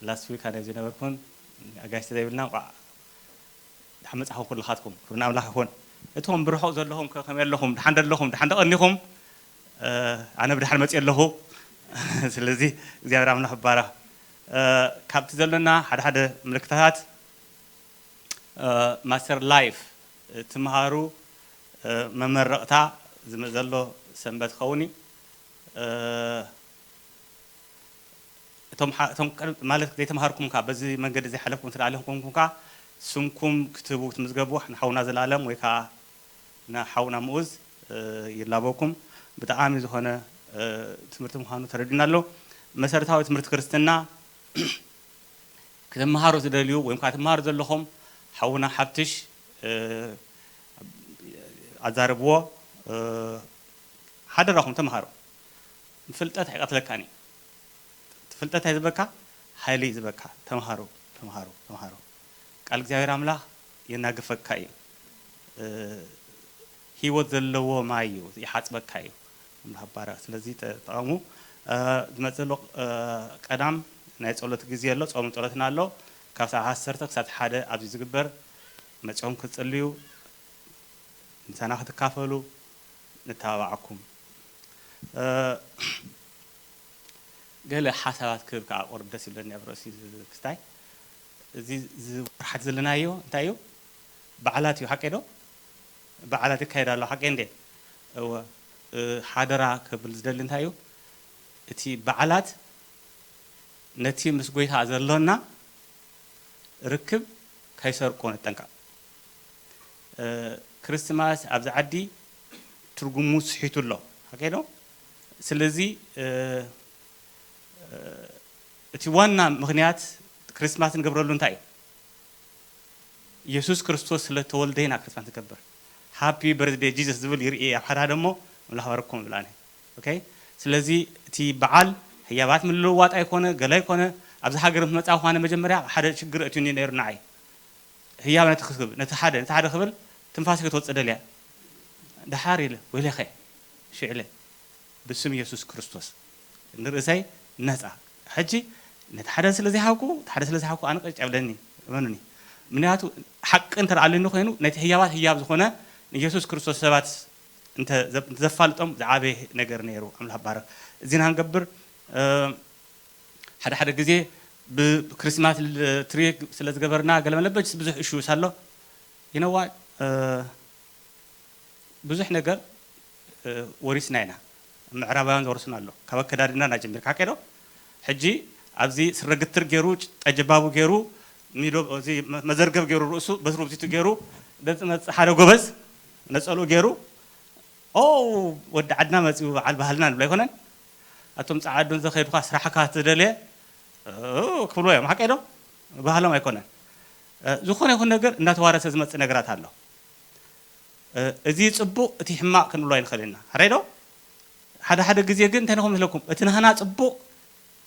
ላስት ዊክ ኣነ ዘይነበርኩን ኣጋይሽ ዘይብልና፣ እንቋዕ ደሓን መጻኹም ኩልኻትኩም። ክብሪ ንኣምላኽ ይኹን። እቶም ብርሑቕ ዘለኹም ከ ከመይ ኣለኹም? ደሓን ዶ ኣለኹም? ደሓን ዶ ቀኒኹም? እ፣ ኣነ ብደሓን መጽእ ኣለኹ። ስለዚ እግዚኣብሔር ኣምላኽ ይባረኽ። እ፣ ካብቲ ዘሎና ሓደ ሓደ ምልክታታት፣ እ፣ ማስተር ላይፍ፣ እ፣ ትምሃሩ፣ እ፣ መመረቕታ ዝመ-፣ ዘሎ ሰንበት ክኸውን እዩ። እ፣ እቶም ሓ-፣ እቶም ቀደም ማለት ዘይተምሃርኩም ከኣ በዚ መንገዲ ዘይሓለፍኩም እንተ ደኣ ኣለኹም ከኣ ስምኩም ክትህቡ ክትምዝገቡ ንሓውና ዘላለም ወይ ከኣ ንሓውና ምኡዝ፣ እ፣ ይላበኩም። ብጣዕሚ ዝኾነ፣ እ፣ ትምህርቲ ምዃኑ ተረዲእና ኣሎ። መሰረታዊ ትምህርቲ ክርስትና ክትምሃሩ ትደልዩ ወይም ከኣ ትምሃሩ ዘለኹም ሓውና ሓብትሽ፣ እ፣ ኣዛርብዎ፣ እ፣ ሓደራኹም ተምሃሩ። ፍልጠት ኣይቀትለካን እዩ። ፍልጠት እንታይ ዝበካ? ሓይሊ እዩ ዝበካ። ተምሃሩ፣ ተምሃሩ፣ ተምሃሩ። ቃል እግዚኣብሔር ኣምላኽ የናግፈካ እዩ። እ፣ ህይወት ዘለዎ ማይ እዩ፣ ይሓጽበካ እዩ። ኣምላኽ ይባረኽ። ስለዚ ተጠቐሙ። እ፣ ዝመጽእ ዘሎ፣ እ፣ ቀዳም ናይ ጸሎት ግዜ ኣሎ፣ ጾምን ጸሎትን ኣሎ። ካብ ሰዓት ዓሰርተ ክሳብ ሓደ ኣብዚ ዝግበር መጺኦም ክትጽልዩ፣ ምሳና ክትካፈሉ ንተባብዓኩም። እ፣ ገለ ሓሳባት ክህብ ከኣ ቁሩብ ደስ ይብለኒ ኣብ ርእሲ ክስታይ። እዚ፣ እዚ ወርሓት ዘለናዮ እንታይ እዩ? በዓላት እዩ፣ ሓቀይ ዶ? በዓላት ይካየድ ኣሎ፣ ሓቀይ እንዴ? እወ። እ፣ ሓደራ ክብል ዝደሊ እንታይ እዩ? እቲ በዓላት ነቲ ምስ ጎይታ ዘሎና ርክብ ከይሰርቆ ንጠንቀቕ። እ፣ ክርስትማስ ኣብዚ ዓዲ ትርጉሙ ስሒቱ ኣሎ። ሓቀይ ዶ? ስለዚ፣ እ፣ እ፣ እቲ ዋና ምኽንያት ክርስትማስ ንገብረሉ እንታይ እዩ? የሱስ ክርስቶስ ስለ ተወልደ ኢና ክርስትማስ ንገብር። ሃፒ በርዝደይ ጂሰስ ዝብል ይርኢ ኣብ ሓደ ሓደ እሞ፣ ኣምላኽ ባረኩም ይብል ኣነ። ኦኬ? ስለዚ እቲ በዓል ህያባት ምልውዋጥ ኣይኮነ፣ ገለ ኣይኮነ። ኣብዚ ሃገር ምስ መጻእኩ ኣነ መጀመርያ ሓደ ሽግር ኣትዩኒ ነይሩ ንዓይ። ህያብ ነቲ ክስብ፣ ነቲ ሓደ፣ ነቲ ሓደ ክብል ትንፋሰይ ክትወጽእ ደልያ። ደሓር ኢለ፣ ወይለኸ፣ ሽዕለ፣ ብስም የሱስ ክርስቶስ ንርእሰይ ነጻ። ሕጂ ነቲ ሓደ ስለ ዘይሃብኩ፣ እቲ ሓደ ስለ ዝሃብኩ ኣነ ቅጭ የብለኒ፣ እመኑኒ። ምኽንያቱ ሓቂ እንተ ደኣ ኣልኒ ኮይኑ፣ ነቲ ህያባት ህያብ ዝኾነ ንየሱስ ክርስቶስ ሰባት እንተ ዘ-፣ እንተ ዘፋልጦም ዝዓበየ ነገር ነይሩ። ኣምላኽ ባረኽ። እዚና ክንገብር፣ እ፣ ሓደ ሓደ ግዜ ብክሪስማስ ል-፣ ትሪ ስለ ዝገበርና ገለ መለበች ብዙሕ እሹስ ኣሎ። You know what? እ፣ ብዙሕ ነገር፣ እ፣ ወሪስና ኢና። ምዕራባውያን ዝወርሱና ኣሎ። ካብ ኣከዳድና ናጀሚርካ፣ ሓቀይ ዶ? ሕጂ ኣብዚ ስረ ግትር ገይሩ፣ ጠጀባቡ ገይሩ፣ ሚዶ፣ እዚ መ-፣ መዘርገብ ገይሩ፣ ርእሱ በትሩ ብዚቱ ገይሩ፣ ደጽ መጽ ሓደ ጎበዝ ነጸልኡ ገይሩ፣ ኦ፣ ወዲ ዓድና መጺኡ፣ በዓል ባህልና ንብሎ ኣይኮነን። ኣቶም ጸዓዱን ዘኸይዱኻ ስራሕካ ትደልየ፣ እ፣ ክብልዎ እዮም። ሓቀይ ዶ? ባህሎም ኣይኮነን። እ፣ ዝኾነ ይኹን ነገር እናተዋረሰ ዝመጽእ ነገራት ኣሎ። እ፣ እዚ ጽቡቕ፣ እቲ ሕማቕ ክንብሎ ኣይንኽእልን ኢና። ሓራይ ዶ? ሓደ ሓደ ግዜ ግን እንታይ ንኹም ዝለኩም፣ እቲ ናህና ጽቡቕ፣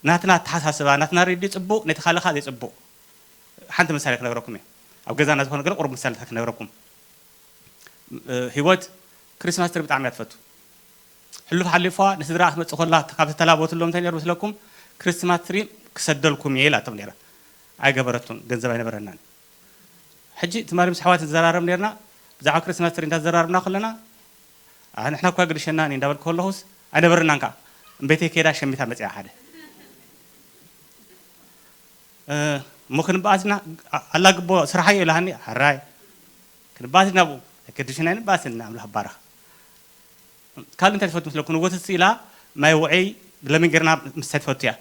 ናትና ኣተሓሳስባ፣ ናትና ሬድዮ ጽቡቕ፣ ነቲ ካልእኻ ዘይጽቡቕ። ሓንቲ ምሳሌ ክነግረኩም እየ። ኣብ ገዛና ዝኾነ ገለ ቁሩብ ምሳሌታት ክነግረኩም። እ፣ ህይወት ክሪስማስ ትሪ ብጣዕሚ እያ ትፈቱ። ሕሉፍ ሓሊፋ ንስድራ ክትመጽእ ከላ ካብ ተተላበትሎም እንታይ ነይሩ መስለኩም? ክሪስማስ ትሪ ክሰደልኩም እየ ኢላቶም ነይራ። ኣይገበረቱን፣ ገንዘብ ኣይነበረናን። ሕጂ ትማሊ ምስ ኣሕዋት ንዘራረብ ነይርና፣ ብዛዕባ ክሪስማስ ትሪ እንዳተዘራረብና ከለና፣ "ኣህ፣ ንሕና እኳ ግድሸና እንዳበልኩ ከለኹስ ኣይነበረናን ከኣ። እምቤተይ ከይዳ ሸሚታ መጺኣ ሓደ። እሞ ክንበኣስና ኣላግቦ ስራሓዮ ኢላሃኒ። ሓራይ ክንበኣስና ብኡ ኣይከድሽና ይንበኣስና ኣምላኽ ባረኽ። ካልእ እንታይ ትፈቱ ምስለኩም? ንጎት ስኢላ ማይ ውዐይ ለምን ጌርና ምስታይ ትፈቱ እያ።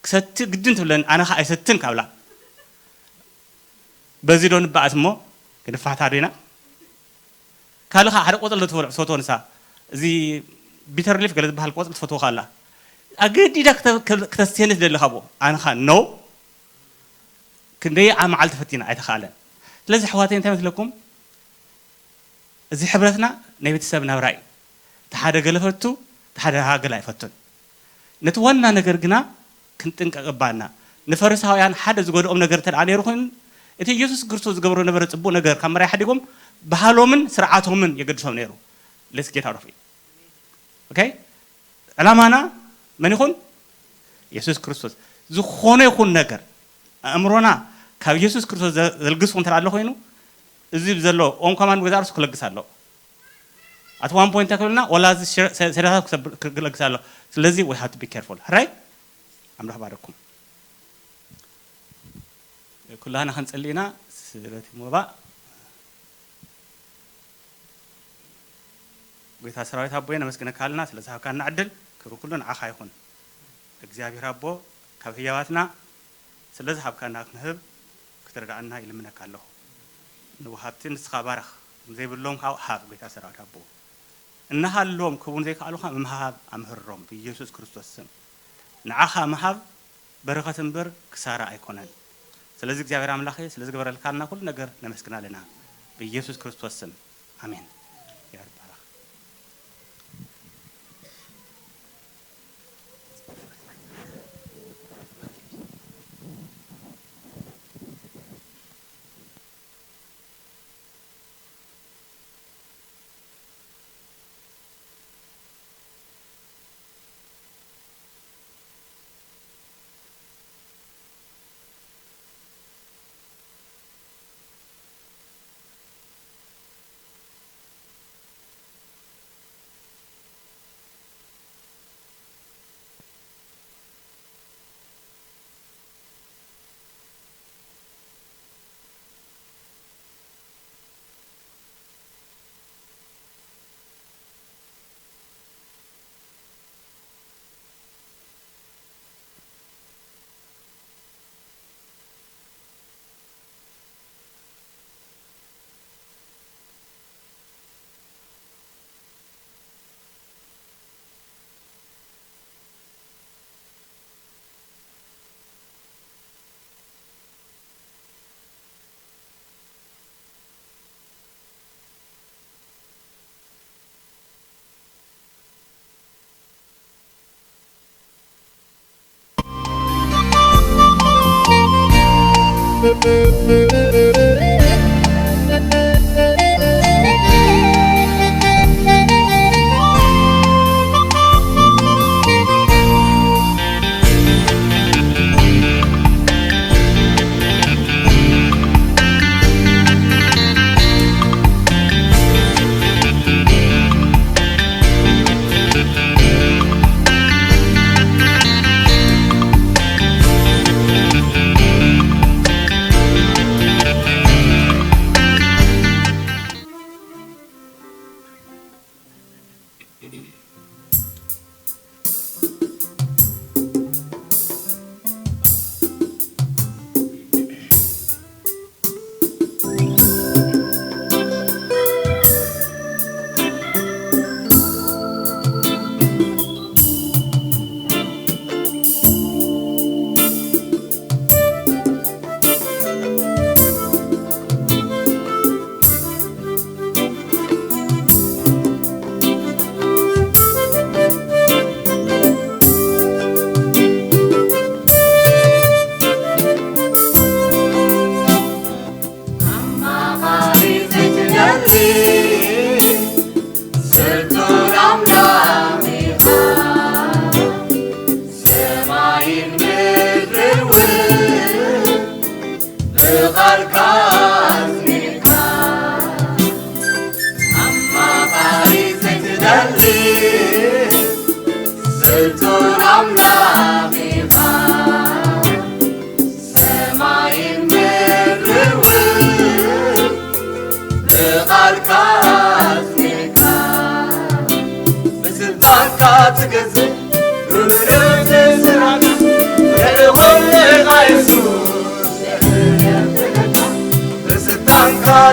ክሰቲ ግድን ትብለኒ፣ ኣነ ኸ ኣይሰትን ካብላ። በዚ ዶ ንበኣስ እሞ ክንፋሕታ ዶ ኢና? ካልእ ኸዓ ሓደ ቆፅሊ ዶ ትፈትዎ ንሳ? እዚ ቢተር ሊፍ ገለ ዝበሃል ቆፅሊ ትፈትዎ ኸላ ኣገዲዳ ክተ- ክተስትየኒ ትደሊ ካብኡ። ኣነ ኸዓ ኖ፣ ክንደይ ዓ መዓልቲ ፈቲና ኣይተኻእለን። ስለዚ ኣሕዋተይ እንታይ መስለኩም? እዚ ሕብረትና ናይ ቤተሰብ ናብራ እዩ። እቲ ሓደ ገለ ፈቱ፣ እቲ ሓደ ገለ ኣይፈቱን። ነቲ ዋና ነገር ግና ክንጥንቀቕ እባና። ንፈሪሳውያን ሓደ ዝጎድኦም ነገር እንተ ደኣ ነይሩ ኮይኑ፣ እቲ ኢየሱስ ክርስቶስ ዝገብሮ ነበረ ጽቡቕ ነገር ካብ ምርኣይ ሓዲጎም ባህሎምን ስርዓቶምን የገድሶም ነይሩ። Let's get out of it. Okay? ዕላማና መን ይኹን? የሱስ ክርስቶስ። ዝኾነ ይኹን ነገር ኣእምሮና ካብ የሱስ ክርስቶስ ዘ- ዘልግስ እንተ ኣሎ ኮይኑ፣ እዚ ዘሎ ኦን ኮማንድ ወይዛ ርሱ ክለግስ ኣሎ። ኣት ዋን ፖይንት ክብልና ወላ እዚ ሸ- ሰ- ሰዳታት ክሰብ- ክለግስ ኣሎ። ስለዚ we have to be careful. ሕራይ ኣምላኽ ባረኩም። ኩላህና ክንጽሊ ኢና ስለቲ ሞባእ። ጎይታ ሰራዊት ኣቦይ ነመስግነካ ኣለና ስለ ዝሃብካና ዕድል፣ ክብሪ ኩሉ ንዓኻ ይኹን። እግዚኣብሔር ኣቦ ካብ ህያዋትና ስለ ዝሃብካና ክንህብ ክትረዳእና ይልምነካ ኣለኹ። ንወሃብቲ ንስኻ ባረኽ፣ ዘይብሎም ካብ ሃብ ጎይታ ሰራዊት ኣቦ። እናሃሎም ክህቡ ዘይከኣሉ ከዓ ምምሃብ ኣምህሮም ብኢየሱስ ክርስቶስ ስም። ንዓኻ ምሃብ በረኸት እምበር ክሳራ ኣይኮነን። ስለዚ እግዚኣብሔር ኣምላኸ ስለ ዝገበረልካልና ኩሉ ነገር ነመስግና ኣለና። ብኢየሱስ ክርስቶስ ስም ኣሜን። ያር ባረኽ።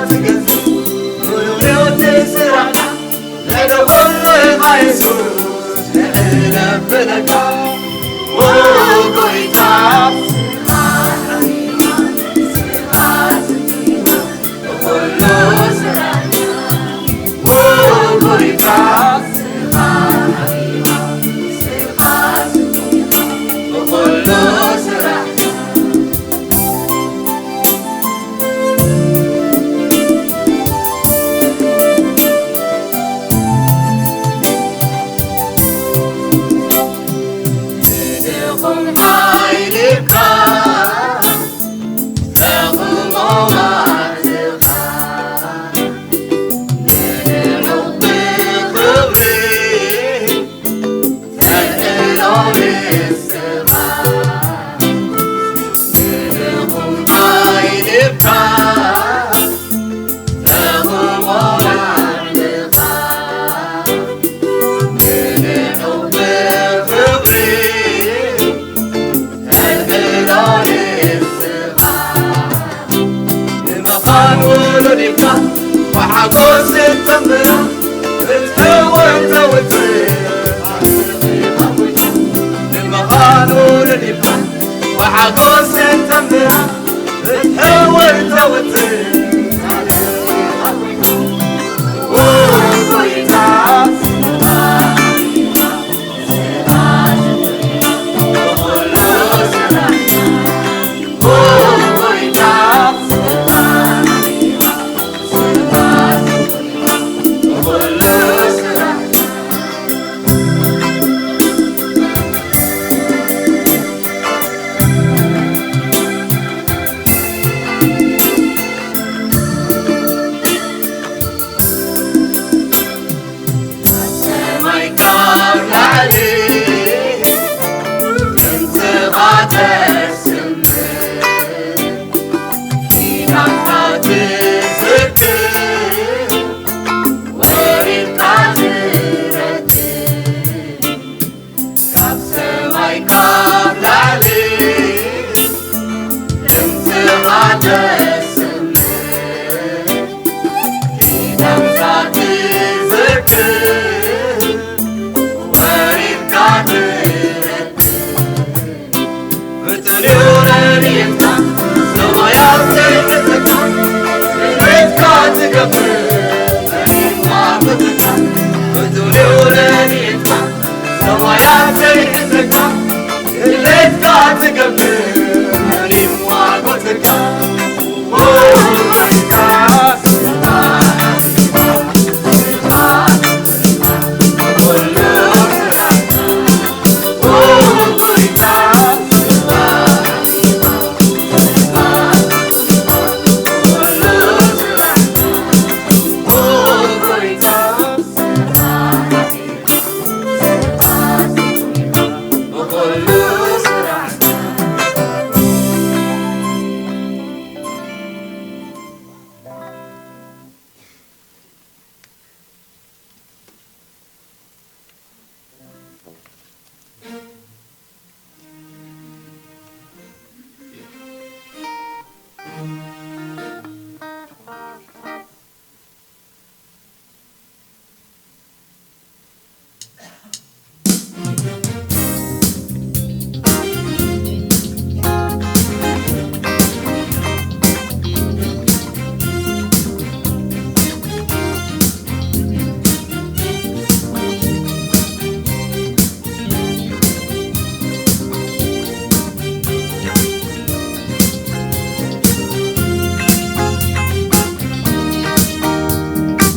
ትገዝእ፣ ብርዮት ስራሕና፣ ልዕሊ ኩሉ ኢኻ የሱስ፣ ንሕለፍ ብለካ፣ ዎ ጎይታ።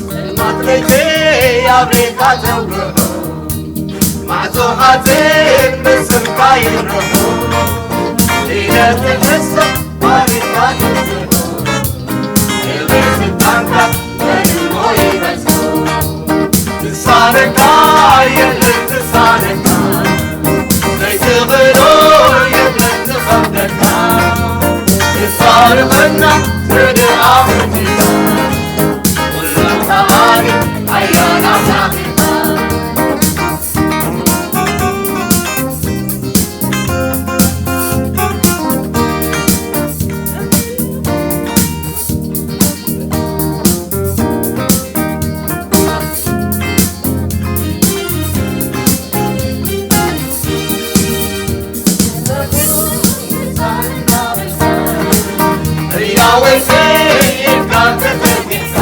ጸልማት ለይተይ ኣብሬካ ዘብርሆ፣ ማዕጾኻ ጽን ብስምካ ይርሆ፣ ኢለ ትንስሕ ባሪካ ትንስሖ። ክብሪ ስልጣንካ በድሞ ይበዝሖ። ትሳነካ የለን ትሳነካ፣ ዘይትኽእሎ የለን ዝኸብደካ። ትሳርቐና ትድኣ ምድካ፣ ኩሉ ተኻሊ ሓያል ኣምላኽ ኢኻ። ኣወይ ሰይድካ ተፈቲሕካ፣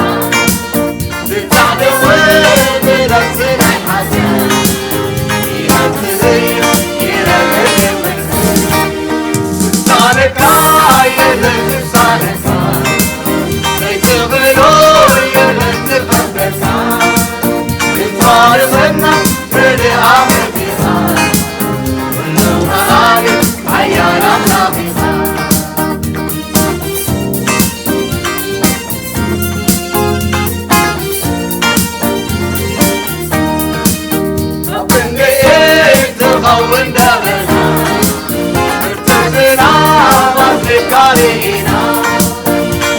ብጻዕዳ ወደላት ናይ ሓዘን፣ ይመጽእ ይረብሕ ይመጽእ። ዝሳነካ የለን ዝሳነካ፣ ዘይትኽእሎ የለን ዝኸብደካ። ክትፋርሰና ርድኣ መጺኻ፣ ኩሉ መኻሪ ሓያል ኣምላኽ ኢኻ። ኣብ ክንደይ ዝኸውን ደበና፣ ብርቱዕ ዝናብ ኣፍሪቃ ርኢና፣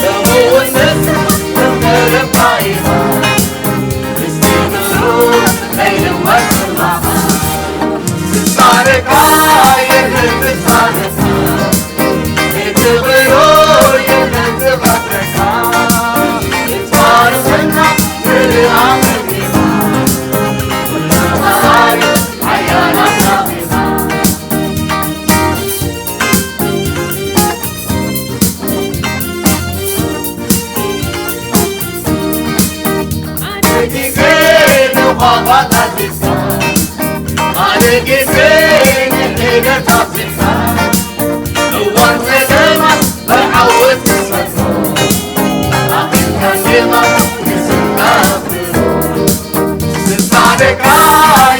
ሎሚ እውን ንስኻ ትምርባ ኢኻ። ምስቲ ምሉእ ናይ ልዋት ጽማኻ፣ ዝሳነካ የለን ዝሳነካ። ሓደ ግዜ ንዃኳታት ይስፋ፣ ሓደ ግዜ ንሕደት ኣፍሪቃ። እዋን ጸገማት ብዓወት ትስፈፎ፣ ኣኽንካ ዜማ ንስንካ ኣኽብሮ። ዝሳነካ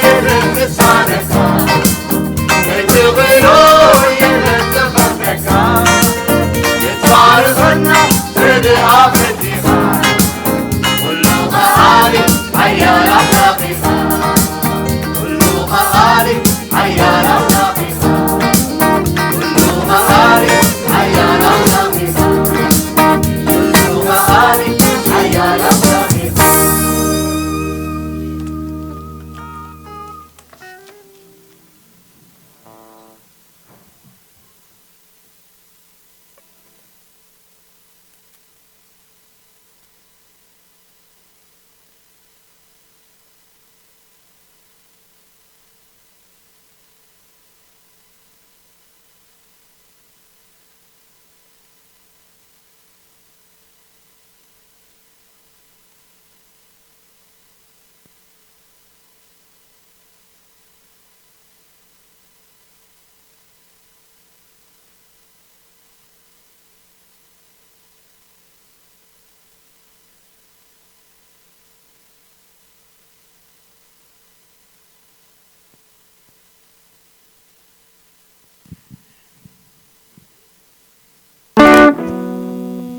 የለን ዝሳነካ፣ ዘይትኽእሎ የለን ዝኸብደካ። ክትፋርሰና ርድኣ ፈቲኻ፣ ኩሉ መኻሪ ሓያል ኣምላኽ ኢኻ። ኩሉ መኻሪ ሓያል ኣምላኽ ኢኻ። ኩሉ መኻሪ ሓያል ኣምላኽ ኢኻ። ኩሉ መኻሪ ሓያል ኣምላኽ ኢኻ።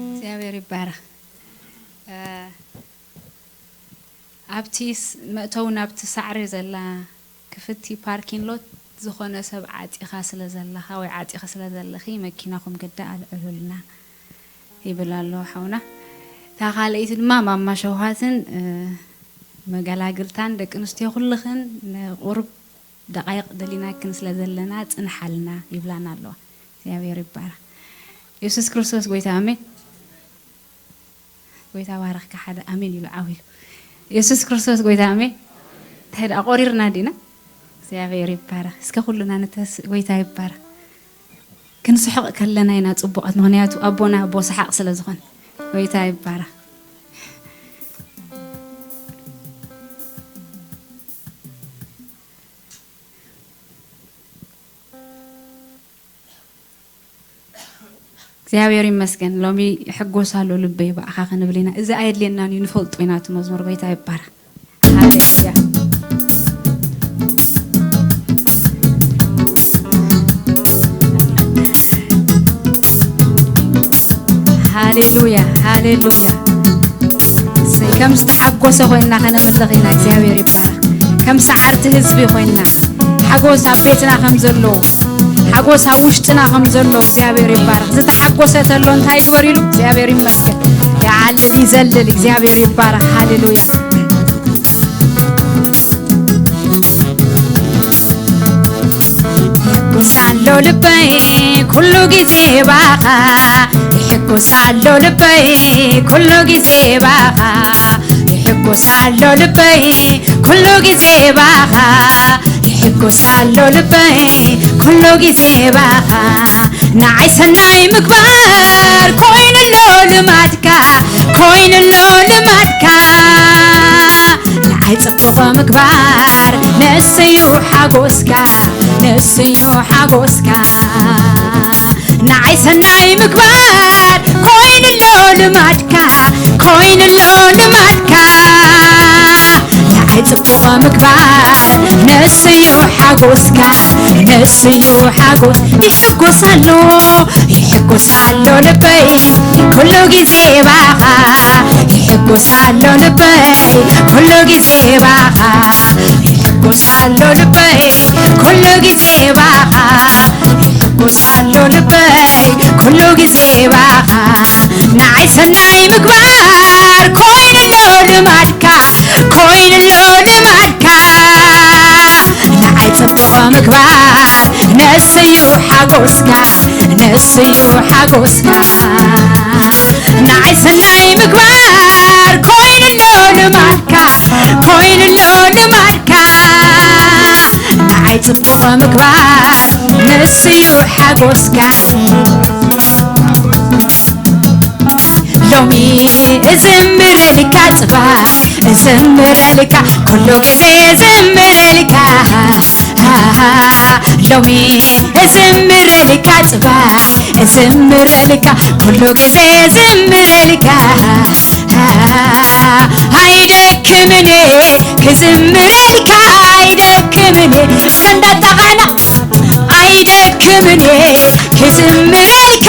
እግዚኣብሔር ይባረኽ። እ፣ ኣብቲ ስ-፣ መእተዊ ናብቲ ሳዕሪ ዘላ ክፍቲ ፓርኪን ሎት ዝኾነ ሰብ ዓጺኻ ስለ ዘለኻ ወይ ዓጺኺ ስለ ዘለኺ መኪናኹም ግዳ ኣልዕሉልና ይብል ኣሎ ሓውና። እታ ካልኣይቲ ድማ ማማ ሸውሃትን፣ እ፣ መገላግልታን ደቂ ኣንስትዮ ኩልኽን ንቁሩብ ደቃይቕ ደሊናክን ስለ ዘለና ጽንሓልና ይብላና ኣለዋ። እግዚኣብሔር ይባረኽ። የሱስ ክርስቶስ ጎይታ ኣሜን። ጎይታ ባረኽካ ሓደ ኣሜን ኢሉ ዓው ኢሉ። የሱስ ክርስቶስ ጎይታ ኣሜን። እንታይ ደኣ ቆሪርና ዲና? እግዚኣብሔር ይባረኽ። እስከ ኩሉና ንተስ-፣ ጎይታ ይባረኽ። ክንስሕቕ ከለና ኢና ጽቡቓት፣ ምኽንያቱ ኣቦና ኣቦ ሰሓቕ ስለ ዝኾነ። ጎይታ ይባረኽ። እግዚኣብሔር ይመስገን። ሎሚ ይሕጎስ ኣሎ ልበይ ብኣኻ ክንብል ኢና። እዚ ኣየድልየናን እዩ፣ ንፈልጦ ኢና እቲ መዝሙር። ጎይታ ይባረኽ። ሃሌሉያ። ሃሌሉያ፣ ሃሌሉያ። እሰይ፣ ከም ዝተሓጎሰ ኮይንና ከነምልኽ ኢና። እግዚኣብሔር ይባረኽ። ከም ሰዓርቲ ህዝቢ ኮይንና፣ ሓጎስ ኣብ ቤትና ከም ዘሎ፣ ሓጎስ ኣብ ውሽጥና ከም ዘሎ እግዚኣብሔር ይባረኽ። ዝተሓጎሰ ተሎ እንታይ ይግበር ኢሉ? እግዚኣብሔር ይመስገን። ይዓልል ይዘልል፣ እግዚኣብሔር ይባረኽ። ሃሌሉያ። ይሕጎስ ኣሎ ልበይ ኩሉ ግዜ ባኻ፣ ይሕጎስ ኣሎ ልበይ ኩሉ ግዜ ባኻ፣ ይሕጎስ ኣሎ ልበይ ኩሉ ግዜ ባኻ፣ ይሕጎስ ኣሎ ልበይ ኩሉ ግዜ ባኻ፣ ንዓይ ሰናይ ምግባር ኮይኑሎ ልማድካ፣ ኮይኑሎ ልማድካ። ንዓይ ጽቡቕ ምግባር ንስዩ ሓጎስካ፣ ንስዩ ሓጎስካ። ንዓይ ሰናይ ምግባር ኮይኑሎ ልማድካ፣ ኮይኑሎ ልማድካ። ንዓይ ጽቡቕ ምግባር ንስዩ ሓጎስካ፣ ንስዩ ሓጎስ። ይሕጎስ ኣሎ፣ ይሕጎስ ኣሎ ልበይ ኩሉ ግዜ ባኻ። ይሕጎስ ኣሎ ልበይ ኩሉ ግዜ ባኻ። ይሕጎስ ኣሎ ልበይ ኩሉ ግዜ ባኻ። ይሕጎስ ኣሎ ልበይ ኩሉ ግዜ ባኻ። ንዓይ ሰናይ ምግባር ኮይኑሎ ልማድካ፣ ኮይኑሎ ልማድካ። ንዓይ ጽቡቕ ምግባር ንስዩ ሓጎስካ፣ ንስዩ ሓጎስካ። ንዓይ ሰናይ ምግባር ኮይኑሎ ልማድካ፣ ኮይኑሎ ልማድካ። ንዓይ ጽቡቕ ምግባር ንስዩ ሓጎስካ። ሎሚ እዝምረልካ ጽባሕ፣ እዝምረልካ ኩሉ ግዜ እዝምረልካ። ሎሚ እዝምረልካ ጽባሕ፣ እዝምረልካ ኩሉ ግዜ እዝምረልካ። ኣይደክምን ክዝምረልካ፣ ኣይደክምን እንዳጣቓና ኣይደክምን ክዝምረልካ።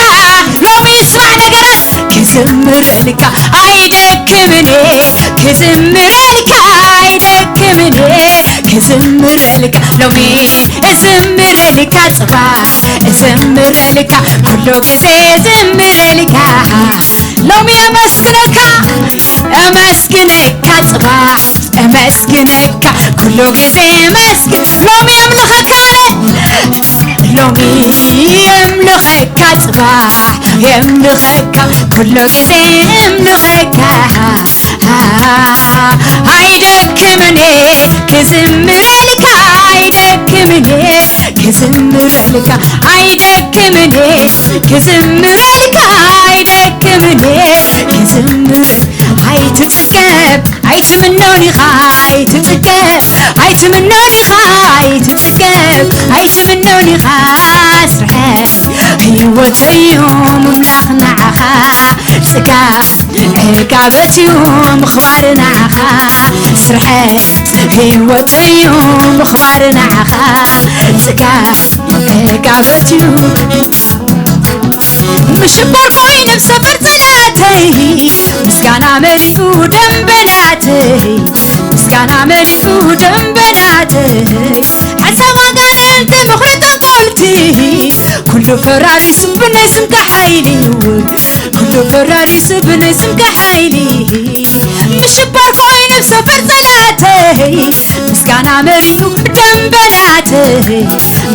ሎሚ ይስማዕ ነገራት ክዝምረልካ፣ ኣይደክምን ክዝምረልካ፣ ኣይደክምን ክዝምረልካ። ሎሚ እዝምረልካ ጽባሕ፣ እዝምረልካ ኩሉ ግዜ እዝምረልካ። ሎሚ የመስግነካ፣ እመስግነካ ጽባሕ፣ እመስግነካ ኩሉ ግዜ እመስግን። ሎሚ የምልኸካ ኣነ፣ ሎሚ የምልኸካ ጽባሕ፣ የምልኸካ ኩሉ ግዜ የምልኸካ። ኣይደክምን ክዝምረልካ፣ ኣይደክምን ክዝምረልካ፣ ኣይደክምን ክዝምረልካ፣ ኣይደክምን ክዝምር። ኣይትጽገብ ኣይትምኖን ኢኻ፣ ኣይትጽገብ ኣይትምኖን ኢኻ፣ ኣይትጽገብ ኣይትምኖን ኢኻ። ስርሐይ ህይወተይ እዩ ምምላኽ ንዓኻ። ጽጋብ ዕጋበት እዩ ምኽባር ንዓኻ። ስርሐይ ህይወተይ እዩ ምኽባር ንዓኻ። ጽጋብ ዕጋበት እዩ። ምሽባር ኮይነ ኣብ ሰፈር ጸላተይ፣ ምስጋና መሊኡ ደንበናተይ፣ ምስጋና መሊኡ ደንበናተይ። ሓሳብ ኣጋንንቲ ምኽሪ ጠንቆልቲ፣ ኩሉ ፈራሪሱ ብናይ ስምካ ሓይሊ፣ ኩሉ ፈራሪሱ ብናይ ስምካ ሓይሊ። ምሽባር ኮይነ ኣብ ሰፈር ጸላተይ፣ ምስጋና መሊኡ ደንበናተይ፣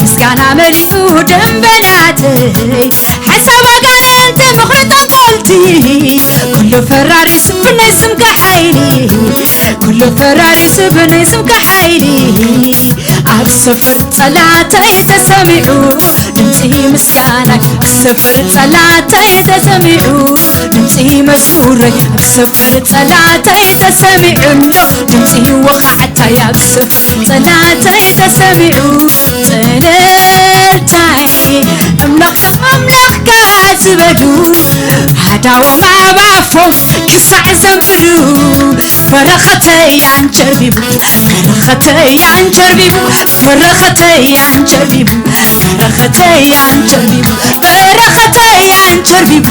ምስጋና መሊኡ ደንበናተይ። ሓሳብ ኣጋንንቲ ምኽሪ ጠንቆልቲ፣ ኩሉ ፈራሪሱ ብናይ ስምካ ሓይሊ፣ ኩሉ ፈራሪሱ ብናይ ስምካ ሓይሊ። ኣብ ሰፈር ጸላተይ ተሰሚዑ ድምጺ ምስጋናይ፣ ኣብ ሰፈር ጸላተይ ተሰሚዑ ድምጺ መዝሙረይ፣ ኣብ ሰፈር ጸላተይ ተሰሚዑ ኣሎ ድምጺ ወኻዕታይ፣ ኣብ ሰፈር ጸላተይ ተሰሚዑ ጽልልታይ። ኣምላኽ ኣምላኽካ ዝበሉ ኣእዳዎም ኣብ ኣፎም ክሳዕ ዘንብሩ፣ በረኸተይ ኣንጀርቢቡ፣ በረኸተይ ኣንጀርቢቡ፣ በረኸተይ ኣንጀርቢቡ፣ በረኸተይ ኣንጀርቢቡ፣ በረኸተይ ኣንጀርቢቡ፣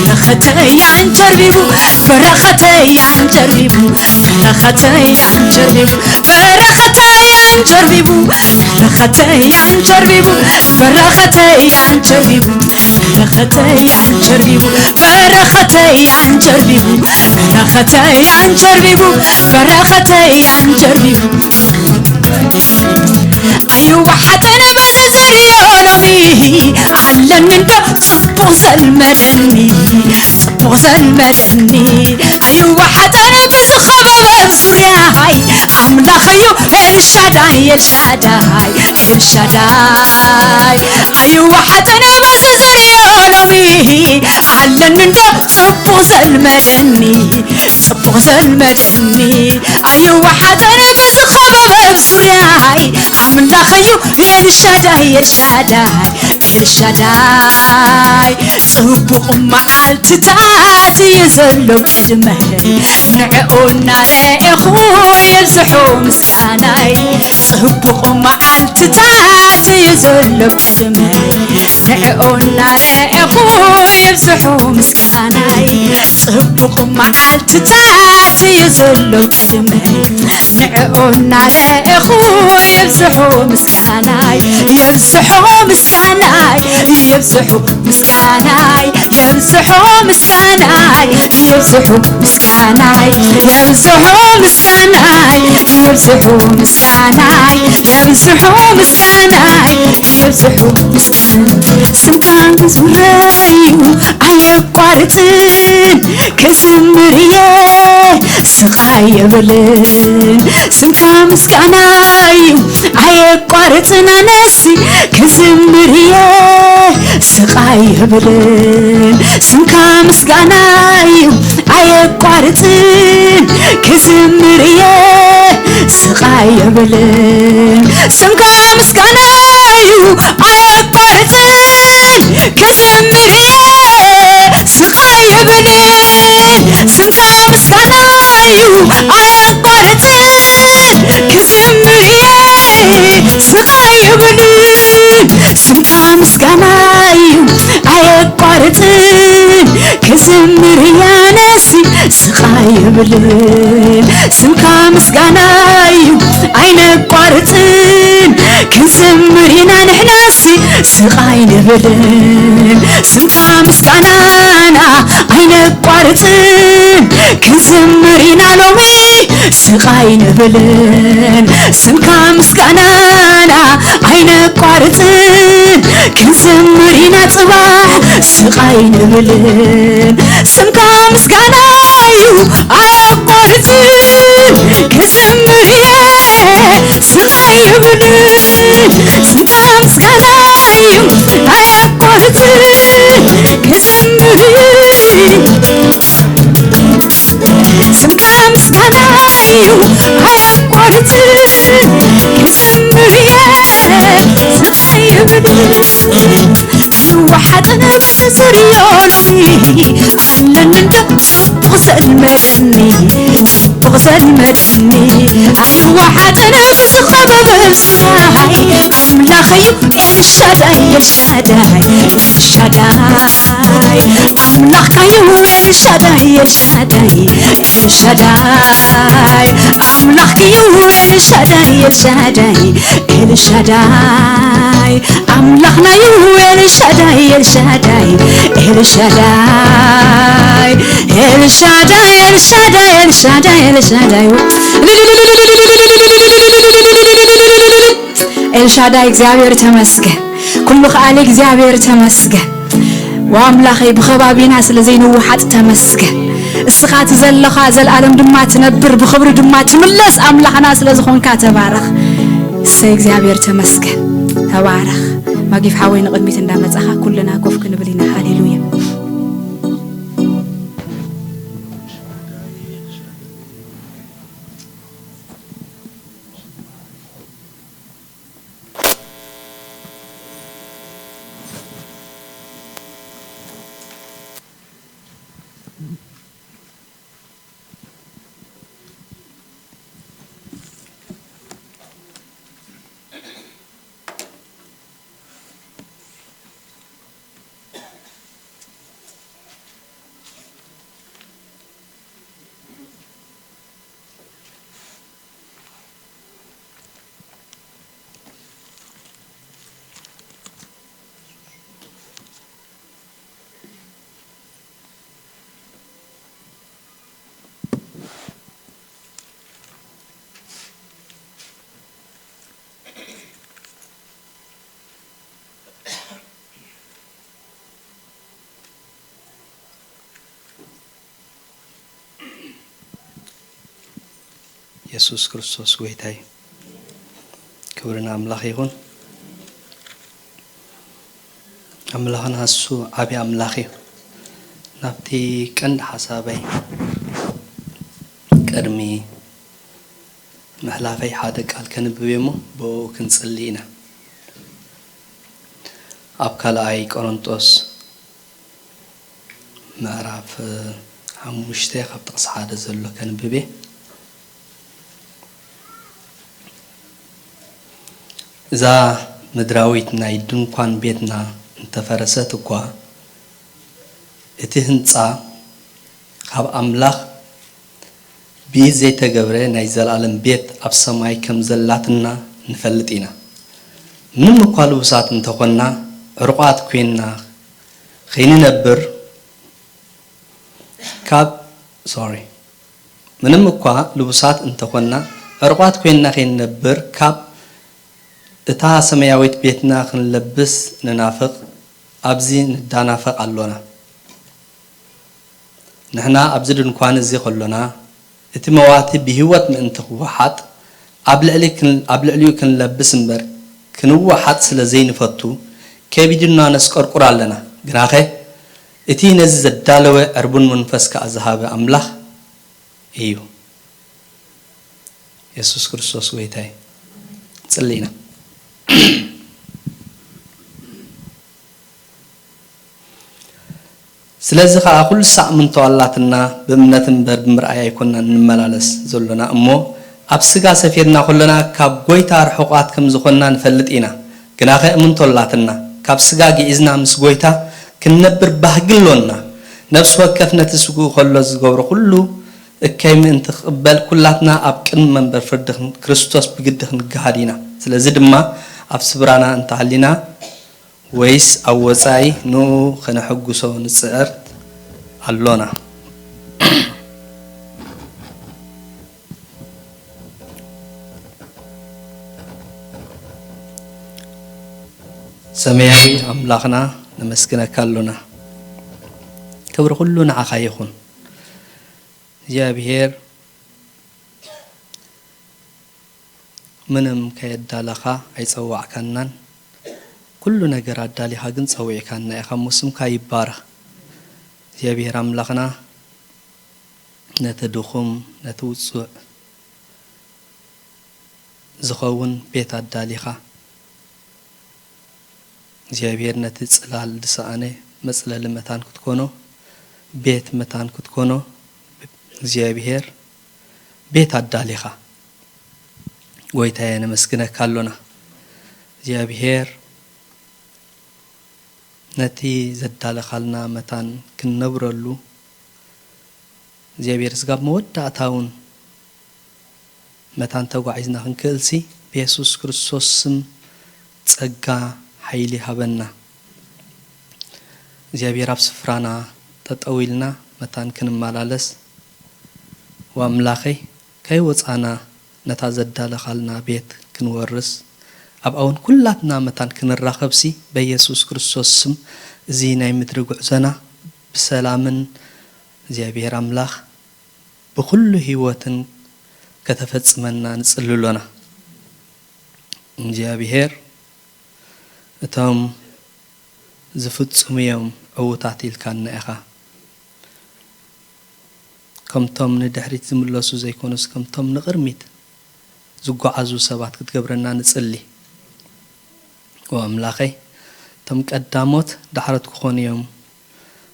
በረኸተይ ኣንጀርቢቡ፣ በረኸተይ ኣንጀርቢቡ፣ በረኸተይ ኣንጀርቢቡ፣ በረኸተይ ኣንጀርቢቡ፣ በረኸተይ ኣንጀርቢቡ፣ በረኸተይ ኣንጀርቢቡ፣ በረኸተይ ኣንጀርቢቡ፣ በረኸተይ ኣንጀርቢቡ፣ በረኸተይ ኣንጀርቢቡ፣ በረኸተይ ኣንጀርቢቡ። ኣይዋ ሓቀነ በለ ዝርዮ ሎሚ ኣለኒ እንዶ ጽቡቕ ዘልመደኒ፣ ጽቡቕ ጽቡቕ ዘልመደኒ ኣይወሓጠን ብዝኸበበ ዙርያይ ኣምላኽ እዩ ኤልሻዳይ ኤልሻዳይ ኤልሻዳይ ኣይወሓጠን ብዝዝርዮ ሎሚ ኣለኒ እንዶ ጽቡቕ ዘልመደኒ ጽቡቕ ዘልመደኒ ኣይወሓጠን ብዝኸበበ ዙርያይ ኣምላኽ እዩ ኤልሻዳይ ኤልሻዳይ ኤልሻዳይ ጽቡቕ መዓልትታት እዩ ዘሎ ቅድመይ ንዕኡ እናረኤኹ የብዝሑ ምስጋናይ ጽቡቕ መዓልትታት እዩ ዘሎ ቅድመይ ንዕኡ እናረኤኹ የብዝሑ ምስጋናይ ጽቡቕ መዓልትታት እዩ ዘሎ ቅድመይ ንዕኡ እናረኤኹ የብዝሑ ምስጋናይ የብዝሑ ምስጋናይ የብዝሑ ምስጋናይ የብዝሑ ምስጋናይ የብዝሑ ምስጋናይ የብዝሑ ምስጋናይ የብዝሑ ምስጋናይ የብዝሑ ምስጋናይ የብዝሑ ምስጋናይ ስምካ ክዝምረዩ ኣየቋርጽን ክዝምር እየ ስቓይ የብልን ስምካ ምስጋና እዩ ኣየቋርጽን ኣነሲ ክዝምር እየ ስቓይ የብልን ስምካ ምስጋና እዩ ኣየቋርጽን ክዝምር እየ ስቓይ የብልን ስምካ ምስጋና እዩ ኣየቋርጽን ክዝምር እየ ስቓይ የብልን ስምካ ምስጋና እዩ ኣየቋርጽን ክዝምር እየ ስቓይ የብልን ስምካ ምስጋና እዩ ኣየቋርጽን ክዝምር እየ ኣነሲ ስቓይ የብልን ስምካ ምስጋና እዩ ኣይነቋርጽን ክንዝምር ኢና ንሕናሲ ስቓይ ንብልን ስምካ ምስጋናና ኣይነቋርጽን ክንዝምር ኢና ሎሚ ስቓይ ንብልን ስምካ ምስጋናና ኣይነቋርጽን ክንዝምር ኢና ጽባሕ ስቓይ ንብልን ስምካ ምስጋና እዩ ኣየቋርጽን ክዝምር እየ ስቓይ ይብልን ስምካ ምስጋና እዩ ኣየቋርጽን ክዝምር እየ ስምካ ምስጋና እዩ ኣየቋርጽን ክዝምር እየ ስቓይ ይብልን ኣይወሓጥን ብዝርዮ ሎሚ ኣለኒ እንዶ ጽቡቕ ዘልመደኒ ጽቡቕ ዘልመደኒ ኣይወሓጥን ብዝኸበበ ዙርያይ ኣምላኸዩ ኤልሻዳይ ኤልሻዳይ ኤልሻዳይ ኣምላኽካዩ ኤልሻዳይ ኤልሻዳይ ኤልሻዳይ ኣምላኽኪዩ ኤልሻዳይ ኤልሻዳይ ኤልሻዳይ ኣምላኽናዩ ኤልሻዳይ ኤልሻዳይ ኤልሻዳይ ኤልሻዳይ ኤልሻዳይ ኤልሻዳይ ኤልሻዳይ ኤልሻዳይ እግዚኣብሔር ተመስገን ኩሉ ከኣሊ እግዚኣብሔር ተመስገን ኣምላኸይ ብኸባቢና ስለ ዘይንውሓጥ ተመስገን እስኻ እቲ ዘለኻ ዘልኣለም ድማ ትነብር ብኽብሪ ድማ ትምለስ ኣምላኽና ስለ ዝኾንካ ተባረኽ እሰይ እግዚኣብሔር ተመስገን ተባረኽ ማጊፍ ሓወይ ንቕድሚት እንዳመጻኻ ኩልና ኮፍ ክንብል ኢና ሃሌሉያ የሱስ ክርስቶስ ጎይታ እዩ። ክብሪ ንኣምላኽ ይኹን። ኣምላኽና እሱ ዓቢ ኣምላኽ እዩ። ናብቲ ቀንዲ ሓሳበይ ቅድሚ ምሕላፈይ ሓደ ቃል ከንብብ እየ እሞ ብኡ ክንጽሊ ኢና። ኣብ ካልኣይ ቆሮንጦስ ምዕራፍ ሓሙሽተ ካብ ጥቕሲ ሓደ ዘሎ ከንብብ እየ። እዛ ምድራዊት ናይ ድንኳን ቤትና እንተፈረሰት እኳ፣ እቲ ህንጻ ካብ ኣምላኽ ብኢድ ዘይተገብረ ናይ ዘለኣለም ቤት ኣብ ሰማይ ከም ዘላትና ንፈልጥ ኢና። ምንም እኳ ልቡሳት እንተኾንና፣ ዕሩቓት ኮይንና ኸይንነብር ካብ፣ ሶሪ፣ ምንም እኳ ልቡሳት እንተኾንና፣ ዕሩቓት ኮይንና ኸይንነብር ካብ እታ ሰማያዊት ቤትና ክንለብስ ንናፍቕ፣ ኣብዚ ንዳናፈቕ ኣሎና። ንሕና ኣብዚ ድንኳን እዚ ከሎና፣ እቲ መዋቲ ብህይወት ምእንቲ ክወሓጥ፣ ኣብ ልዕሊ ክን-፣ ኣብ ልዕሊኡ ክንለብስ እምበር፣ ክንወሓጥ ስለ ዘይንፈቱ፣ ከቢዱና ነስቀርቁር ኣለና። ግናኸ፣ እቲ ነዚ ዘዳለወ ዕርቡን መንፈስ ከኣ ዝሃበ ኣምላኽ እዩ። የሱስ ክርስቶስ ጎይታ እዩ። ጽሊ ኢና። ስለዚ ኸኣ ኩሉ ሳዕ ምንቶ ኣላትና፣ ብእምነት እምበር ብምርኣይ ኣይኮንናን እንመላለስ ዘሎና እሞ፣ ኣብ ስጋ ሰፊርና ከሎና ካብ ጎይታ ርሑቓት ከም ዝኾንና ንፈልጥ ኢና። ግናኸ እምንቶ ኣላትና፣ ካብ ስጋ ግዒዝና ምስ ጎይታ ክንነብር ባህጊ ኣሎና። ነፍሲ ወከፍ ነቲ ስግኡ ከሎ ዝገብሮ ኩሉ እከይ ምእንቲ ክቕበል፣ ኩላትና ኣብ ቅድሚ መንበር ፍርዲ ክን-፣ ክርስቶስ ብግዲ ክንገሃድ ኢና። ስለዚ ድማ ኣብ ስብራና እንተሃሊና ወይስ ኣብ ወጻኢ ንኡ ከነሐጉሶ ንጽዕር ኣሎና። ሰማያዊ ኣምላኽና ነመስግነካ ኣሎና። ክብሪ ኩሉ ንዓኻ ይኹን። እግዚኣብሔር ምንም ከየዳለኻ ኣይጸዋዕካናን። ኩሉ ነገር ኣዳሊኻ ግን ጸዊዕካና ኢኻ እሞ ስምካ ይባረኽ። እግዚኣብሔር ኣምላኽና ነቲ ድኹም፣ ነቲ ውጹዕ ዝኸውን ቤት ኣዳሊኻ። እግዚኣብሔር ነቲ ጽላል ዝሰኣነ መጽለሊ መታን ክትኮኖ፣ ቤት መታን ክትኮኖ፣ እግዚኣብሔር ቤት ኣዳሊኻ። ጎይታየ፣ ነመስግነካ ኣሎና። እግዚኣብሔር ነቲ ዘዳለኻልና መታን ክንነብረሉ፣ እግዚኣብሔር ስጋብ መወዳእታ እውን መታን ተጓዒዝና ክንክእልሲ፣ ብየሱስ ክርስቶስ ስም ጸጋ ሓይሊ ሃበና። እግዚኣብሔር ኣብ ስፍራና ጠጠው ኢልና መታን ክንመላለስ፣ ወኣምላኸይ፣ ከይወጻና ነታ ዘዳለኻልና ቤት ክንወርስ፣ ኣብኣ እውን ኩላትና መታን ክንራኸብሲ፣ በየሱስ ክርስቶስ ስም እዚ ናይ ምድሪ ጉዕዞና ብሰላምን እግዚኣብሔር ኣምላኽ ብኹሉ ህይወትን ከተፈጽመና ንጽሊ ኣሎና። እግዚኣብሔር፣ እቶም ዝፍጽሙ እዮም ዕዉታት ኢልካና ኢኻ። ከምቶም ንድሕሪት ዝምለሱ ዘይኮኑስ፣ ከምቶም ንቕድሚት ዝጓዓዙ ሰባት ክትገብረና ንጽሊ። ኦ ኣምላኸይ፣ እቶም ቀዳሞት ዳሕሮት ክኾኑ እዮም፣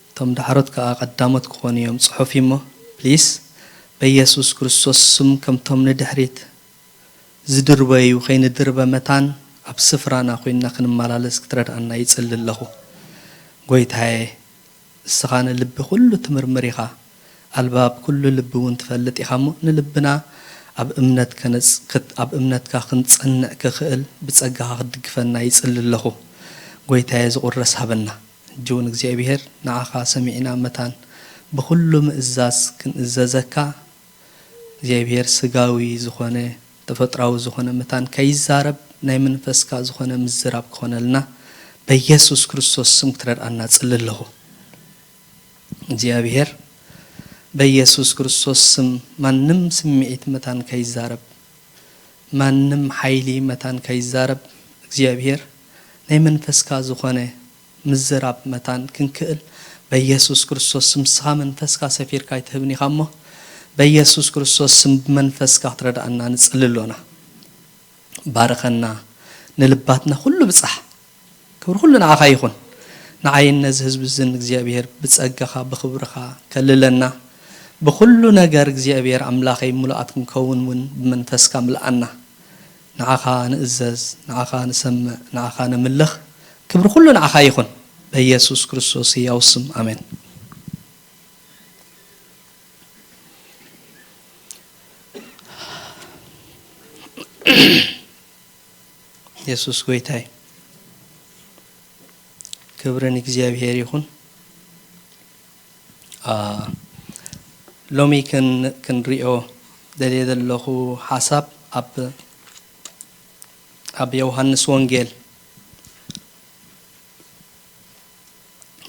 እቶም ዳሕሮት ከኣ ቀዳሞት ክኾኑ እዮም ጽሑፍ እሞ፣ ፕሊስ፣ በየሱስ ክርስቶስ ስም ከምቶም ንድሕሪት ዝድርበዩ ከይንድርበ መታን ኣብ ስፍራና ኮይንና ክንመላለስ ክትረድኣና ይጽሊ ኣለኹ። ጎይታየ፣ እስኻ ንልቢ ኩሉ ትምርምር ኢኻ፣ ኣልባብ ኩሉ ልቢ እውን ትፈልጥ ኢኻ እሞ፣ ንልብና ኣብ እምነት ከነጽ-፣ ክት-፣ ኣብ እምነትካ ክንጸንዕ ክኽእል ብጸጋኻ ክትድግፈና ይጽሊ ኣለኹ። ጎይታየ፣ ዝቑረስ ሃበና። ሕጂ እውን እግዚኣብሔር፣ ንዓኻ ሰሚዕና መታን ብኹሉ ምእዛዝ ክንእዘዘካ፣ እግዚኣብሔር ስጋዊ ዝኾነ፣ ተፈጥራዊ ዝኾነ መታን ከይዛረብ፣ ናይ መንፈስካ ዝኾነ ምዝራብ ክኾነልና በኢየሱስ ክርስቶስ ስም ክትረድኣና ጽሊ ኣለኹ። እግዚኣብሔር በኢየሱስ ክርስቶስ ስም ማንም ስምዒት መታን ከይዛረብ፣ ማንም ሓይሊ መታን ከይዛረብ፣ እግዚኣብሔር ናይ መንፈስካ ዝኾነ ምዝራብ መታን ክንክእል በኢየሱስ ክርስቶስ ስም ንስኻ መንፈስካ ሰፊርካ ኣይትህብን ኢኻ እሞ፣ በኢየሱስ ክርስቶስ ስም ብመንፈስካ ክትረድኣና ንጽሊ ኣሎና። ባርኸና፣ ንልባትና ኩሉ ብጻሕ። ክብሪ ኩሉ ንዓኻ ይኹን። ንዓይን ነዚ ህዝቢ እዝን እግዚኣብሔር ብጸጋኻ ብኽብርኻ ከልለና። ብኹሉ ነገር እግዚኣብሔር ኣምላኸይ ምሉኣት ክንከውን እውን ብመንፈስካ ምልኣና። ንዓኻ ንእዘዝ፣ ንዓኻ ንሰምዕ፣ ንዓኻ ነምልኽ። ክብሪ ኩሉ ንዓኻ ይኹን። በኢየሱስ ክርስቶስ ህያው ስም ኣሜን። የሱስ ጎይታይ ክብሪ ንእግዚኣብሔር ይኹን። አ፣ ሎሚ ክን-፣ ክንሪኦ ደልየ ዘለኹ ሓሳብ ኣብ፣ ኣብ ዮሃንስ ወንጌል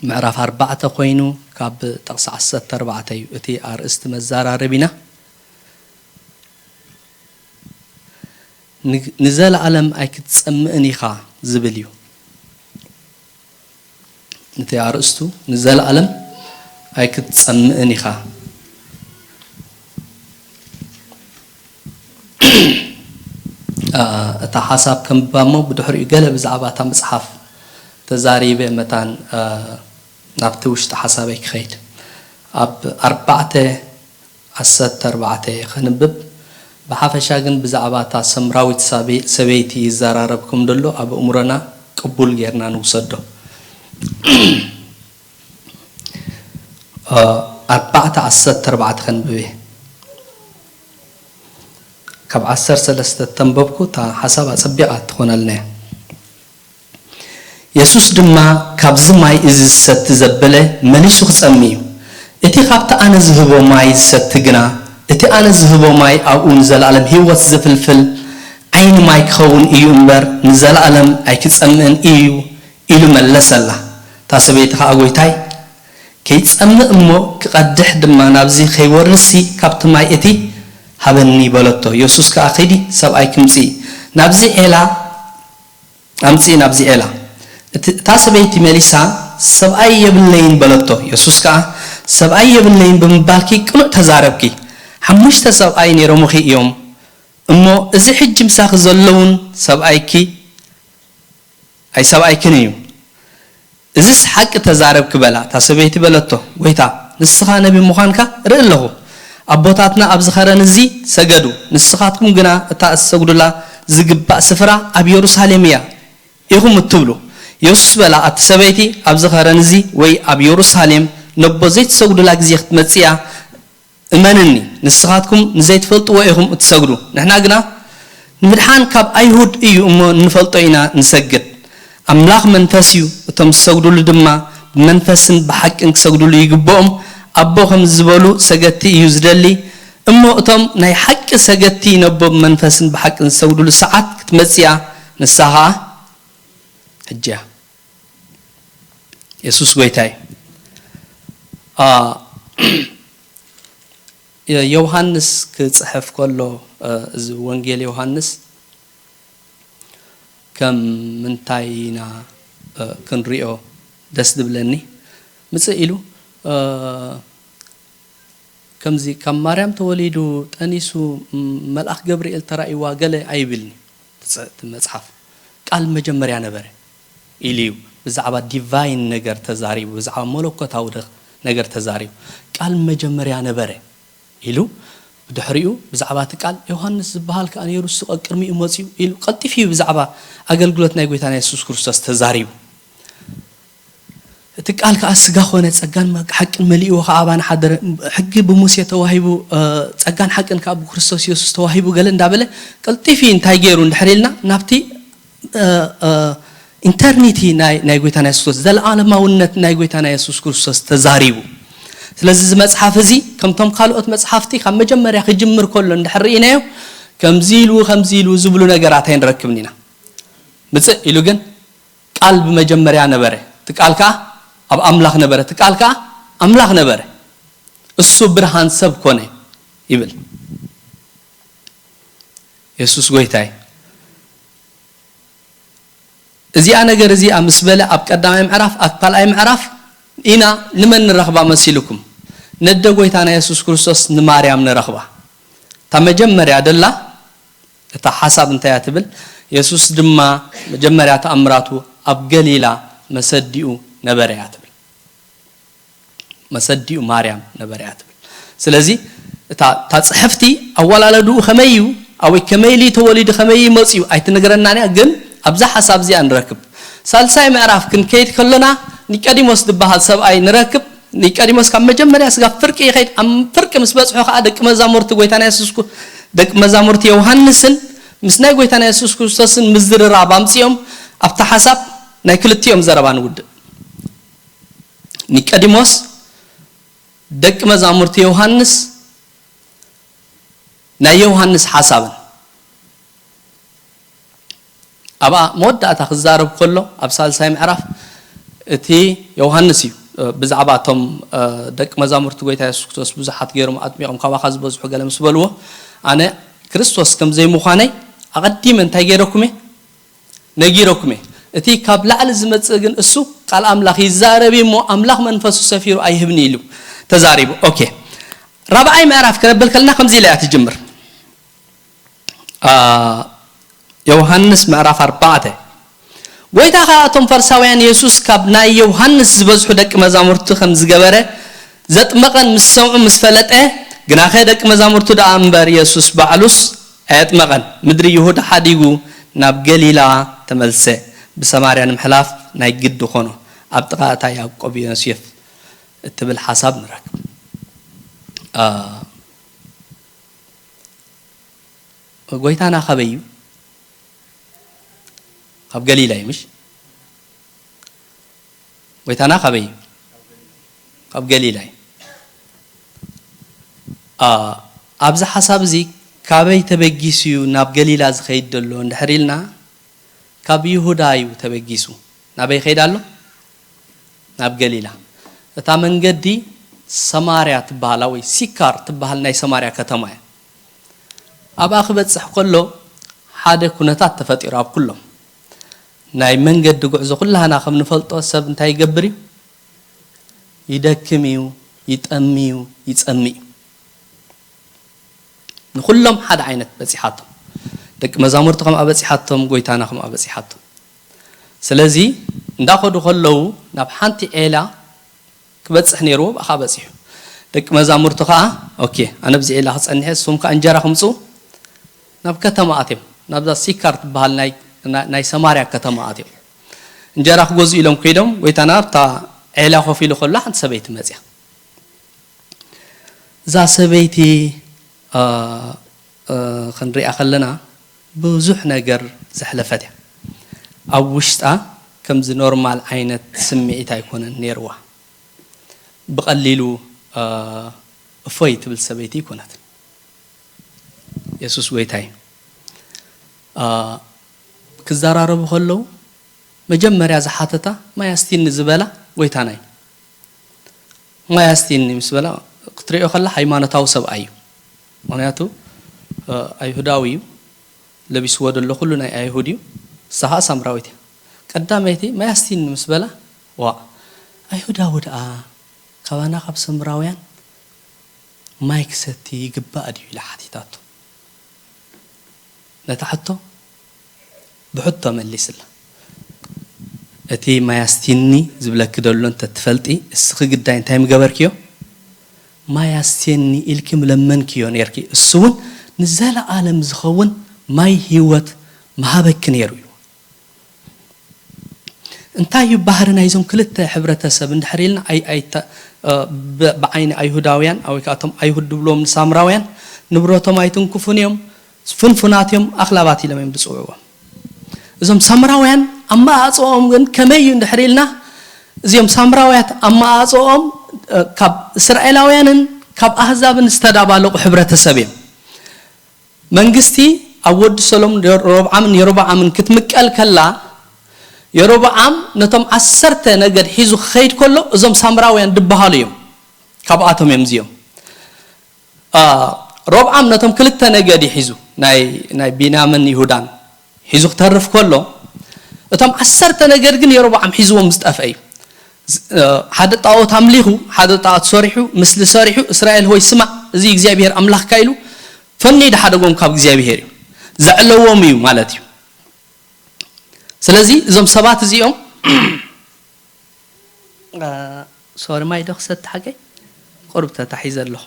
ምዕራፍ ኣርባዕተ ኮይኑ ካብ ጥቕሲ ዓሰርተ ኣርባዕተ እዩ እቲ ኣርእስቲ መዛራረቢና። ን-፣ ንዘለኣለም ኣይክትጸምእን ኢኻ ዝብል እዩ። እቲ ኣርእስቱ ንዘለኣለም ኣይክትጸምእን ኢኻ። አ፣ እታ ሓሳብ ከንብባ እሞ ብድሕሪኡ ገለ ብዛዕባ እታ መጽሓፍ ተዛሪበ መታን፣ አ፣ ናብቲ ውሽጢ ሓሳበይ ክኸይድ። ኣብ ኣርባዕተ ዓሰርተ ኣርባዕተ ከንብብ። ብሓፈሻ ግን ብዛዕባ እታ ሰምራዊት ሳቤ-፣ ሰበይቲ ይዘራረብ ከም ዘሎ ኣብ ኣእምሮና ቅቡል ጌርና ንውሰዶ። አ፣ ኣርባዕተ ዓሰርተ ኣርባዕተ ከንብብ እየ። ካብ ዓሰርተ ሰለስተ ተንበብኩ፣ እታ ሓሳብ ኣጸቢቓ ትኾነልና እያ። የሱስ ድማ፣ "ካብዚ ማይ እዚ ዝሰቲ ዘበለ መሊሱ ክጸሚ እዩ። እቲ ኻብቲ ኣነ ዝህቦ ማይ ዝሰቲ ግና፣ እቲ ኣነ ዝህቦ ማይ ኣብኡ ንዘለኣለም ህይወት ዝፍልፍል ዓይኒ ማይ ክኸውን እዩ እምበር፣ ንዘለኣለም ኣይክጸምእን እዩ" ኢሉ መለሰላ። እታ ሰበይቲ ኸኣ፣ "ጐይታይ፣ ከይጸምእ እሞ ክቐድሕ ድማ ናብዚ ከይወርድሲ ካብቲ ማይ እቲ ሃበኒ" በለቶ። የሱስ ከኣ፣ "ኺዲ ሰብኣይኪ ምጽኢ፣ ናብዚ ዔላ ኣምጽኢ፣ ናብዚ ዔላ።" እቲ፣ እታ ሰበይቲ መሊሳ፣ "ሰብኣይ የብለይን" በለቶ። የሱስ ከኣ፣ "ሰብኣይ የብለይን ብምባልኪ ቅኑዕ ተዛረብኪ። ሓሙሽተ ሰብኣይ ነይሮምኺ እዮም፣ እሞ እዚ ሕጂ ምሳኺ ዘሎ እውን ሰብኣይኪ ኣይሰብኣይክን እዩ። እዝስ ሓቂ ተዛረብኪ" በላ። እታ ሰበይቲ በለቶ፣ "ጐይታ፣ ንስኻ ነቢ ምዃንካ እርኢ ኣለኹ። ኣቦታትና ኣብዚ ኸረን እዚ ሰገዱ፣ ንስኻትኩም ግና እታ እትሰግዱላ ዝግባእ ስፍራ ኣብ የሩሳሌም እያ ኢኹም እትብሉ።" የሱስ በላ፣ "ኣቲ ሰበይቲ፣ ኣብዚ ኸረን እዚ ወይ ኣብ የሩሳሌም ነቦ ዘይትሰግዱላ ግዜ ክትመጽእ እያ። እመንኒ፣ ንስኻትኩም ንዘይትፈልጥዎ ኢኹም እትሰግዱ፣ ንሕና ግና ንምድሓን ካብ ኣይሁድ እዩ እሞ እንፈልጦ ኢና ንሰግድ። ኣምላኽ መንፈስ እዩ፣ እቶም ዝሰግዱሉ ድማ ብመንፈስን ብሓቅን ክሰግዱሉ ይግብኦም። ኣቦ ከም ዝበሉ ሰገድቲ እዩ ዝደሊ። እሞ እቶም ናይ ሓቂ ሰገድቲ ነቦ ብመንፈስን ብሓቅን ዝሰግዱሉ ሰዓት ክትመጽእ እያ፣ ንሳ ኸኣ ሕጂ እያ።" የሱስ ጐይታ እዩ። አ፣ ዮሃንስ ክጽሕፍ ከሎ፣ እ፣ እዚ ወንጌል ዮሃንስ ከም ምንታይ ኢና፣ እ፣ ክንሪኦ ደስ ዝብለኒ? ምጽእ ኢሉ፣ እ፣ ከምዚ ካብ ማርያም ተወሊዱ ጠኒሱ፣ ም-፣ መልኣኽ ገብርኤል ተራእይዋ ገለ ኣይብልኒ። ትጽ-፣ እቲ መጽሓፍ፣ "ቃል መጀመርያ ነበረ" ኢሉ እዩ። ብዛዕባ ዲቫይን ነገር ተዛሪቡ፣ ብዛዕባ መለኮታዊ ደ-፣ ነገር ተዛሪቡ። "ቃል መጀመርያ ነበረ" ኢሉ፣ ብድሕሪኡ ብዛዕባ እቲ ቃል፣ "ዮሃንስ ዝበሃል ከኣ ነይሩ፣ እሱ ቀቅድሚኡ መጺኡ" ኢሉ፣ ቀልጢፉ እዩ ብዛዕባ ኣገልግሎት ናይ ጐይታና የሱስ ክርስቶስ ተዛሪቡ። "እቲ ቃል ከኣ ስጋ ኾነ፣ ጸጋን መ-፣ ሓቅን መሊእዎ ከኣ ኣባና ሓደረ፣ ሕጊ ብሙሴ ተዋሂቡ፣ እ፣ ጸጋን ሓቅን ከኣ ብክርስቶስ የሱስ ተዋሂቡ" ገለ እንዳበለ ቀልጢፉ እንታይ ገይሩ እንድሕር ኢልና ናብቲ፣ እ፣ እ፣ ኢንተርኒቲ ናይ፣ ናይ ጐይታና የሱስ ክርስቶስ፣ ዘለዓለማውነት ናይ ጐይታና የሱስ ክርስቶስ ተዛሪቡ። ስለዚ እዚ መጽሓፍ እዚ ከምቶም ካልኦት መጽሓፍቲ ካብ መጀመርያ ክጅምር ከሎ እንድሕር ርኢናዮ፣ ከምዚ ኢሉ፣ ከምዚ ኢሉ ዝብሉ ነገራት ኣይንረክብን ኢና። ምጽእ ኢሉ ግን ቃል ብመጀመርያ ነበረ፣ እቲ ቃል ከኣ ኣብ ኣምላኽ ነበረ፣ እቲ ቃል ከኣ ኣምላኽ ነበረ። እሱ ብርሃን ሰብ ኮነ ይብል። የሱስ ጎይታይ። እዚኣ ነገር እዚኣ ምስ በለ ኣብ ቀዳማይ ምዕራፍ፣ ኣብ ካልኣይ ምዕራፍ ኢና ንመን ንረኽባ መሲልኩም? ነደ ጎይታና የሱስ ክርስቶስ ንማርያም ንረኽባ። እታ መጀመርያ ደላ፣ እታ ሓሳብ እንታይ እያ ትብል? የሱስ ድማ መጀመርያ ተኣምራቱ ኣብ ገሊላ መሰዲኡ ነበረ እያ ትብል። መሰዲኡ ማርያም ነበረ እያ ትብል። ስለዚ እታ እታ ጽሕፍቲ ኣወላለድኡ ከመይ እዩ፣ ኣበይ ከመይ ኢሉ ተወሊዱ፣ ከመይ እዩ መጺኡ ኣይትነግረናን እያ። ግን ኣብዛ ሓሳብ እዚኣ ንረክብ። ሳልሳይ ምዕራፍ ክንከይድ ከሎና ኒቀዲሞስ ዝበሃል ሰብኣይ ንረክብ። ኒቀዲሞስ ካብ መጀመርያ ስጋብ ፍርቂ ይኸይድ። ኣብ ፍርቂ ምስ በጽሑ ከኣ ደቂ መዛሙርቲ ጎይታና የሱስ ኩ- ደቂ መዛሙርቲ ዮሃንስን ምስ ናይ ጎይታና የሱስ ክርስቶስን ምዝርራብ ኣምጺኦም ኣብታ ሓሳብ ናይ ክልቲኦም ዘረባ ንውድእ። ኒቀዲሞስ ደቂ መዛሙርቲ ዮሃንስ ናይ ዮሃንስ ሓሳብን ኣብኣ መወዳእታ ክዛረብ ከሎ ኣብ ሳልሳይ ምዕራፍ እቲ ዮሃንስ እዩ። ብዛዕባ እቶም ደቂ መዛሙርቲ ጎይታ የሱስ ክርስቶስ ብዙሓት ገይሮም ኣጥሚቖም ካባኻ ዝበዝሑ ገለ ምስ በልዎ ኣነ ክርስቶስ ከም ዘይምዃነይ ኣቐዲመ እንታይ ገይረኩም እየ ነጊረኩም እየ። እቲ ካብ ላዕሊ ዝመጽእ ግን እሱ ቃል ኣምላኽ ይዛረብ እዩ እሞ ኣምላኽ መንፈሱ ሰፊሩ ኣይህብኒ ኢሉ ተዛሪቡ። ኦኬ፣ ራብዓይ ምዕራፍ ክነብል ከለና ከምዚ ኢላ እያ ትጅምር። ዮሃንስ ምዕራፍ ኣርባዕተ። ጎይታ ኸኣ እቶም ፈሪሳውያን የሱስ ካብ ናይ ዮሃንስ ዝበዝሑ ደቂ መዛሙርቲ ከም ዝገበረ ዘጥመቐን ምስ ሰምዑ ምስ ፈለጠ፣ ግናኸ ደቂ መዛሙርቱ ደኣ እምበር የሱስ ባዕሉስ ኣየጥመቐን። ምድሪ ይሁዳ ሓዲጉ ናብ ገሊላ ተመልሰ። ብሰማርያ ንምሕላፍ ናይ ግዲ ኾኖ። ኣብ ጥቓ እታ ያዕቆብ ዮሴፍ እትብል ሓሳብ ንረክብ። ጎይታና ካበይ እዩ? ካብ ገሊላ እዩ ምሽ? ጎይታና ካበይ እዩ? ካብ ገሊላ እዩ። ኣብዚ ሓሳብ እዚ ካበይ ተበጊሱ እዩ ናብ ገሊላ ዝኸይድ ዘሎ እንድሕር ኢልና ካብ ይሁዳ እዩ ተበጊሱ። ናበይ ይኸይድ ኣሎ? ናብ ገሊላ። እታ መንገዲ ሰማርያ ትበሃላ ወይ ሲካር ትበሃል ናይ ሰማርያ ከተማ እያ። ኣብኣ ክበጽሕ ከሎ ሓደ ኩነታት ተፈጢሩ ኣብ ኩሎም ናይ መንገዲ ጉዕዞ ኩላህና ከም ንፈልጦ ሰብ እንታይ ይገብር እዩ? ይደክም እዩ፣ ይጠሚ እዩ፣ ይጸሚ እዩ። ንኹሎም ሓደ ዓይነት በጺሓቶም። ደቂ መዛሙርቲ ከምኣ በጺሓቶም፣ ጎይታና ከምኣ በጺሓቶም። ስለዚ እንዳኸዱ ከለዉ ናብ ሓንቲ ዔላ ክበጽሕ ነይርዎ፣ ብኣኻ በጺሑ። ደቂ መዛሙርቲ ከኣ ኦኬ፣ ኣነ ኣብዚ ዒላ ክጸንሐ፣ እሶም ከኣ እንጀራ ክምጹ ናብ ከተማ ኣትዮም፣ ናብዛ ሲካር ትበሃል ናይ ናይ ሰማርያ ከተማ ኣትዮም። እንጀራ ክገዝኡ ኢሎም ከይዶም፣ ጎይታና ኣብታ ዒላ ኮፍ ኢሉ ከሎ ሓንቲ ሰበይቲ መጽያ። እዛ ሰበይቲ ክንሪኣ ከለና ብዙሕ ነገር ዘሕለፈት እያ። ኣብ ውሽጣ ከምዚ ኖርማል ዓይነት ስምዒት ኣይኮነን ነይርዋ። ብቐሊሉ እፎይ ትብል ሰበይቲ ኣይኮነትን። የሱስ ጎይታ እዩ። ክዘራረቡ ከለዉ መጀመርያ ዝሓተታ ማይ ኣስቲኒ ዝበላ ጎይታና እዩ። ማይ ኣስቲኒ ምስ በላ ክትሪኦ ከላ ሃይማኖታዊ ሰብኣይ እዩ። ምክንያቱ ኣይሁዳዊ እዩ። ለቢስዎ ዘሎ ኩሉ ናይ ኣይሁድ እዩ። ንሳ ከዓ ሳምራዊት እያ። ቀዳመይቲ ማይ ኣስቲኒ ምስ በላ ዋ ኣይሁዳዊ ደኣ ካባና ካብ ሰምራውያን ማይ ክሰቲ ይግባእ ድዩ ኢላ ሓቲታቶ። ነታ ሕቶ ብሕቶ መሊስላ። እቲ ማይ ኣስቲኒ ዝብለኪ ደሎ እንተትፈልጢ እስኺ ግዳይ እንታይ ምገበርክዮ? ማይ ኣስቲኒ ኢልኪ ምለመንክዮ ነርኪ። እሱ እውን ንዘለኣለም ዝኸውን ማይ ህይወት ምሃበኪ ነይሩ ኢሉ። እንታይ እዩ ባህሪ ናይዞም ክልተ ሕብረተሰብ እንድሕር ኢልና ኣይ- ኣይተ- እ፣ ብ- ብዓይኒ ኣይሁዳውያን ወይ ከዓ እቶም ኣይሁድ ድብልዎም ንሳምራውያን ንብረቶም ኣይትንክፉን እዮም፣ ፍንፉናት እዮም፣ ኣኽላባት ኢሎም እዮም ዝፅውዕዎም። እዞም ሳምራውያን ኣመኣፅኦም ግን ከመይ እዩ እንድሕር ኢልና እዚኦም ሳምራውያት ኣመኣፅኦም እ፣ ካብ እስራኤላውያንን ካብ ኣህዛብን ዝተዳባለቑ ሕብረተሰብ እዮም። መንግስቲ ኣብ ወዲ ሰሎሞን ሮብዓምን የሮብዓምን ክትምቀል ከላ የሮብዓም ነቶም ዓሰርተ ነገድ ሒዙ ክኸይድ ከሎ እዞም ሳምራውያን ድበሃሉ እዮም። ካብኣቶም እዮም እዚኦም። ሮብዓም ነቶም ክልተ ነገድ እዩ ሒዙ፣ ናይ ናይ ቢንያምን ይሁዳን ሒዙ ክተርፍ ከሎ፣ እቶም ዓሰርተ ነገድ ግን የሮብዓም ሒዝዎም ዝጠፍአ እዩ። ሓደ ጣዖት ኣምሊኹ፣ ሓደ ጣዖት ሰሪሑ፣ ምስሊ ሰሪሑ፣ እስራኤል ሆይ ስማዕ፣ እዚ እግዚኣብሔር ኣምላኽካ ኢሉ ፈንዩ ድሓደጎም ካብ እግዚኣብሔር እዩ። ዘዕለዎም እዩ ማለት እዩ። ስለዚ እዞም ሰባት እዚኦም፣ ሶሪ፣ ማይ ዶ ክሰቲ ሓቀይ? ቁሩብ ተታሒዘ ኣለኹ።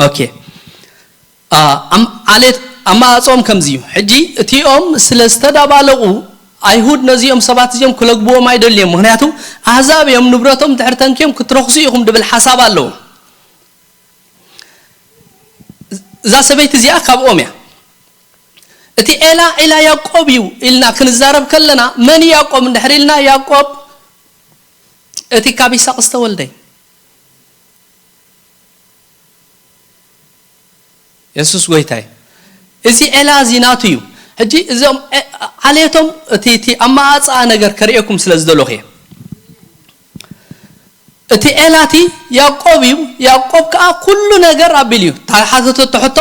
ኦኬ። ዓሌት ኣማራፅኦም ከምዚ እዩ። ሕጂ እቲኦም ስለ ዝተዳባለቑ፣ ኣይሁድ ነዚኦም ሰባት እዚኦም ክለግብዎም ኣይደልዮም። ምክንያቱ ኣህዛብ እዮም፣ ንብረቶም ድሕር ተንክዮም ክትረኽሱ ኢኹም ድብል ሓሳብ ኣለዎም። እዛ ሰበይቲ እዚኣ ካብኦም እያ። እቲ ዔላ ዔላ ያዕቆብ እዩ ኢልና ክንዛረብ ከለና፣ መን እዩ ያዕቆብ እንድሕር ኢልና፣ ያዕቆብ እቲ ካብ ይስሐቅ ዝተወልደ እዩ። የሱስ ጎይታ እዩ። እዚ ዔላ እዚ ናቱ እዩ። ሕጂ እዞም ዓሌቶም፣ እቲ ኣመኣፅኣ ነገር ከርእየኩም ስለ ዝደለኹ እየ። እቲ ዔላ እቲ ያዕቆብ እዩ። ያዕቆብ ከዓ ኩሉ ነገር ኣቢሉ እዩ። እታ ሓተተቶ ሕቶ፣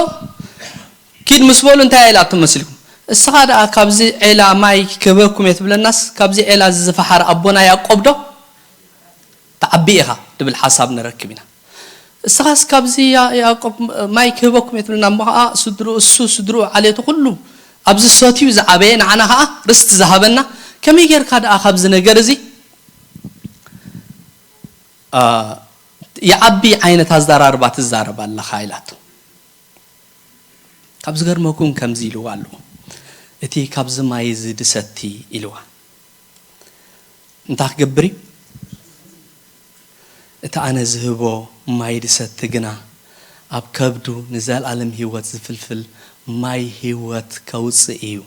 ኪድ ምስ በሉ እንታይ ኢላቶ መሲልኩም? እስኻ ደኣ ካብዚ ዔላ ማይ ክህበኩም እየ ትብለናስ፣ ካብዚ ዔላ እዚ ዝፈሓረ ኣቦና ያዕቆብ ዶ ትዓቢ ኢኻ? ድብል ሓሳብ ንረክብ ኢና። እስኻስ ካብዚ ያዕቆብ ማይ ክህበኩም እየ ትብለና፣ እሞ ኸዓ ስድርኡ፣ እሱ፣ ስድርኡ፣ ዓሌቱ ኩሉ ኣብዚ ሰትዩ ዝዓበየ፣ ንዓና ኸዓ ርስቲ ዝሃበና፣ ከመይ ጌርካ ደኣ ካብዚ ነገር እዚ ይዓቢ ዓይነት ኣዘራርባ ትዛረብ ኣለኻ? ኢላቶ። ካብ ዝገርመኩም ከምዚ ኢልዋ ኣሎ፣ እቲ ካብዚ ማይ እዚ ድሰቲ ኢልዋ። እንታይ ክገብር እዩ? እቲ ኣነ ዝህቦ ማይ ድሰቲ ግና፣ ኣብ ከብዱ ንዘለኣለም ህይወት ዝፍልፍል ማይ ህይወት ከውፅእ እዩ።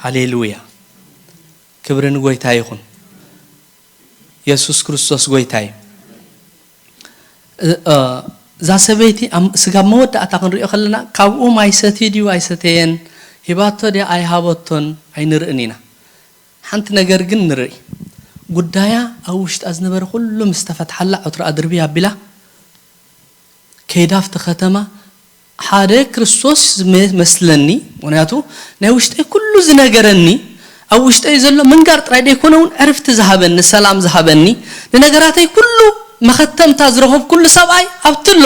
ሃሌሉያ! ክብሪ ንጎይታ ይኹን። የሱስ ክርስቶስ ጎይታ እዩ። እዛ ሰበይቲ ስጋብ መወዳእታ ክንሪኦ ከለና፣ ካብኡ ማይ ሰትዩ ድዩ ኣይሰተየን፣ ሂባቶ ድያ ኣይሃበቶን ኣይንርእን ኢና። ሓንቲ ነገር ግን ንርኢ። ጉዳያ ኣብ ውሽጣ ዝነበረ ኩሉ ምስ ተፈትሓላ፣ ዕትሮኣ ድርብይ ኣቢላ፣ ከይዳ ኣብቲ ከተማ ሓደ ክርስቶስ ዝመስለኒ፣ ምኽንያቱ ናይ ውሽጠይ ኩሉ ዝነገረኒ፣ ኣብ ውሽጠይ ዘሎ ምንጋር ጥራይ ደይኮነ እውን ዕርፍቲ ዝሃበኒ፣ ሰላም ዝሃበኒ፣ ንነገራተይ ኩሉ መኸተምታ ዝረኸብኩሉ ሰብኣይ ኣብቲ ኣሎ።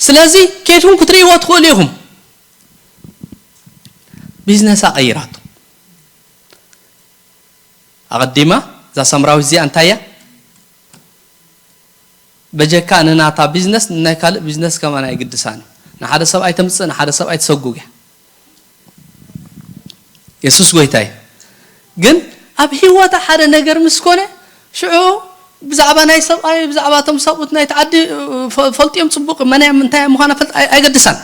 ስለዚ ከይድኩም ክትርእይዎ ትኽእሉ ኢኹም። ቢዝነሳ ቀይራቶ። ኣቐዲማ እዛ ሳምራዊት እዚኣ እንታይ እያ? በጀካ ንናታ ቢዝነስ ንናይ ካልእ ቢዝነስ ከማን ኣይግድሳን እዩ። ንሓደ ሰብኣይ ተምፅእ፣ ንሓደ ሰብኣይ ትሰጉግ እያ። የሱስ ጎይታ እዩ። ግን ኣብ ህይወታ ሓደ ነገር ምስ ኮነ፣ ሽዑ ብዛዕባ ናይ ሰብኣይ፣ ብዛዕባ እቶም ሰብኡት ናይቲ ዓዲ፣ ፈልጥዮም ፅቡቕ፣ መን እያ፣ እንታይ እያ ምዃና ፈልጥ ኣይ-፣ ኣይገድሳን።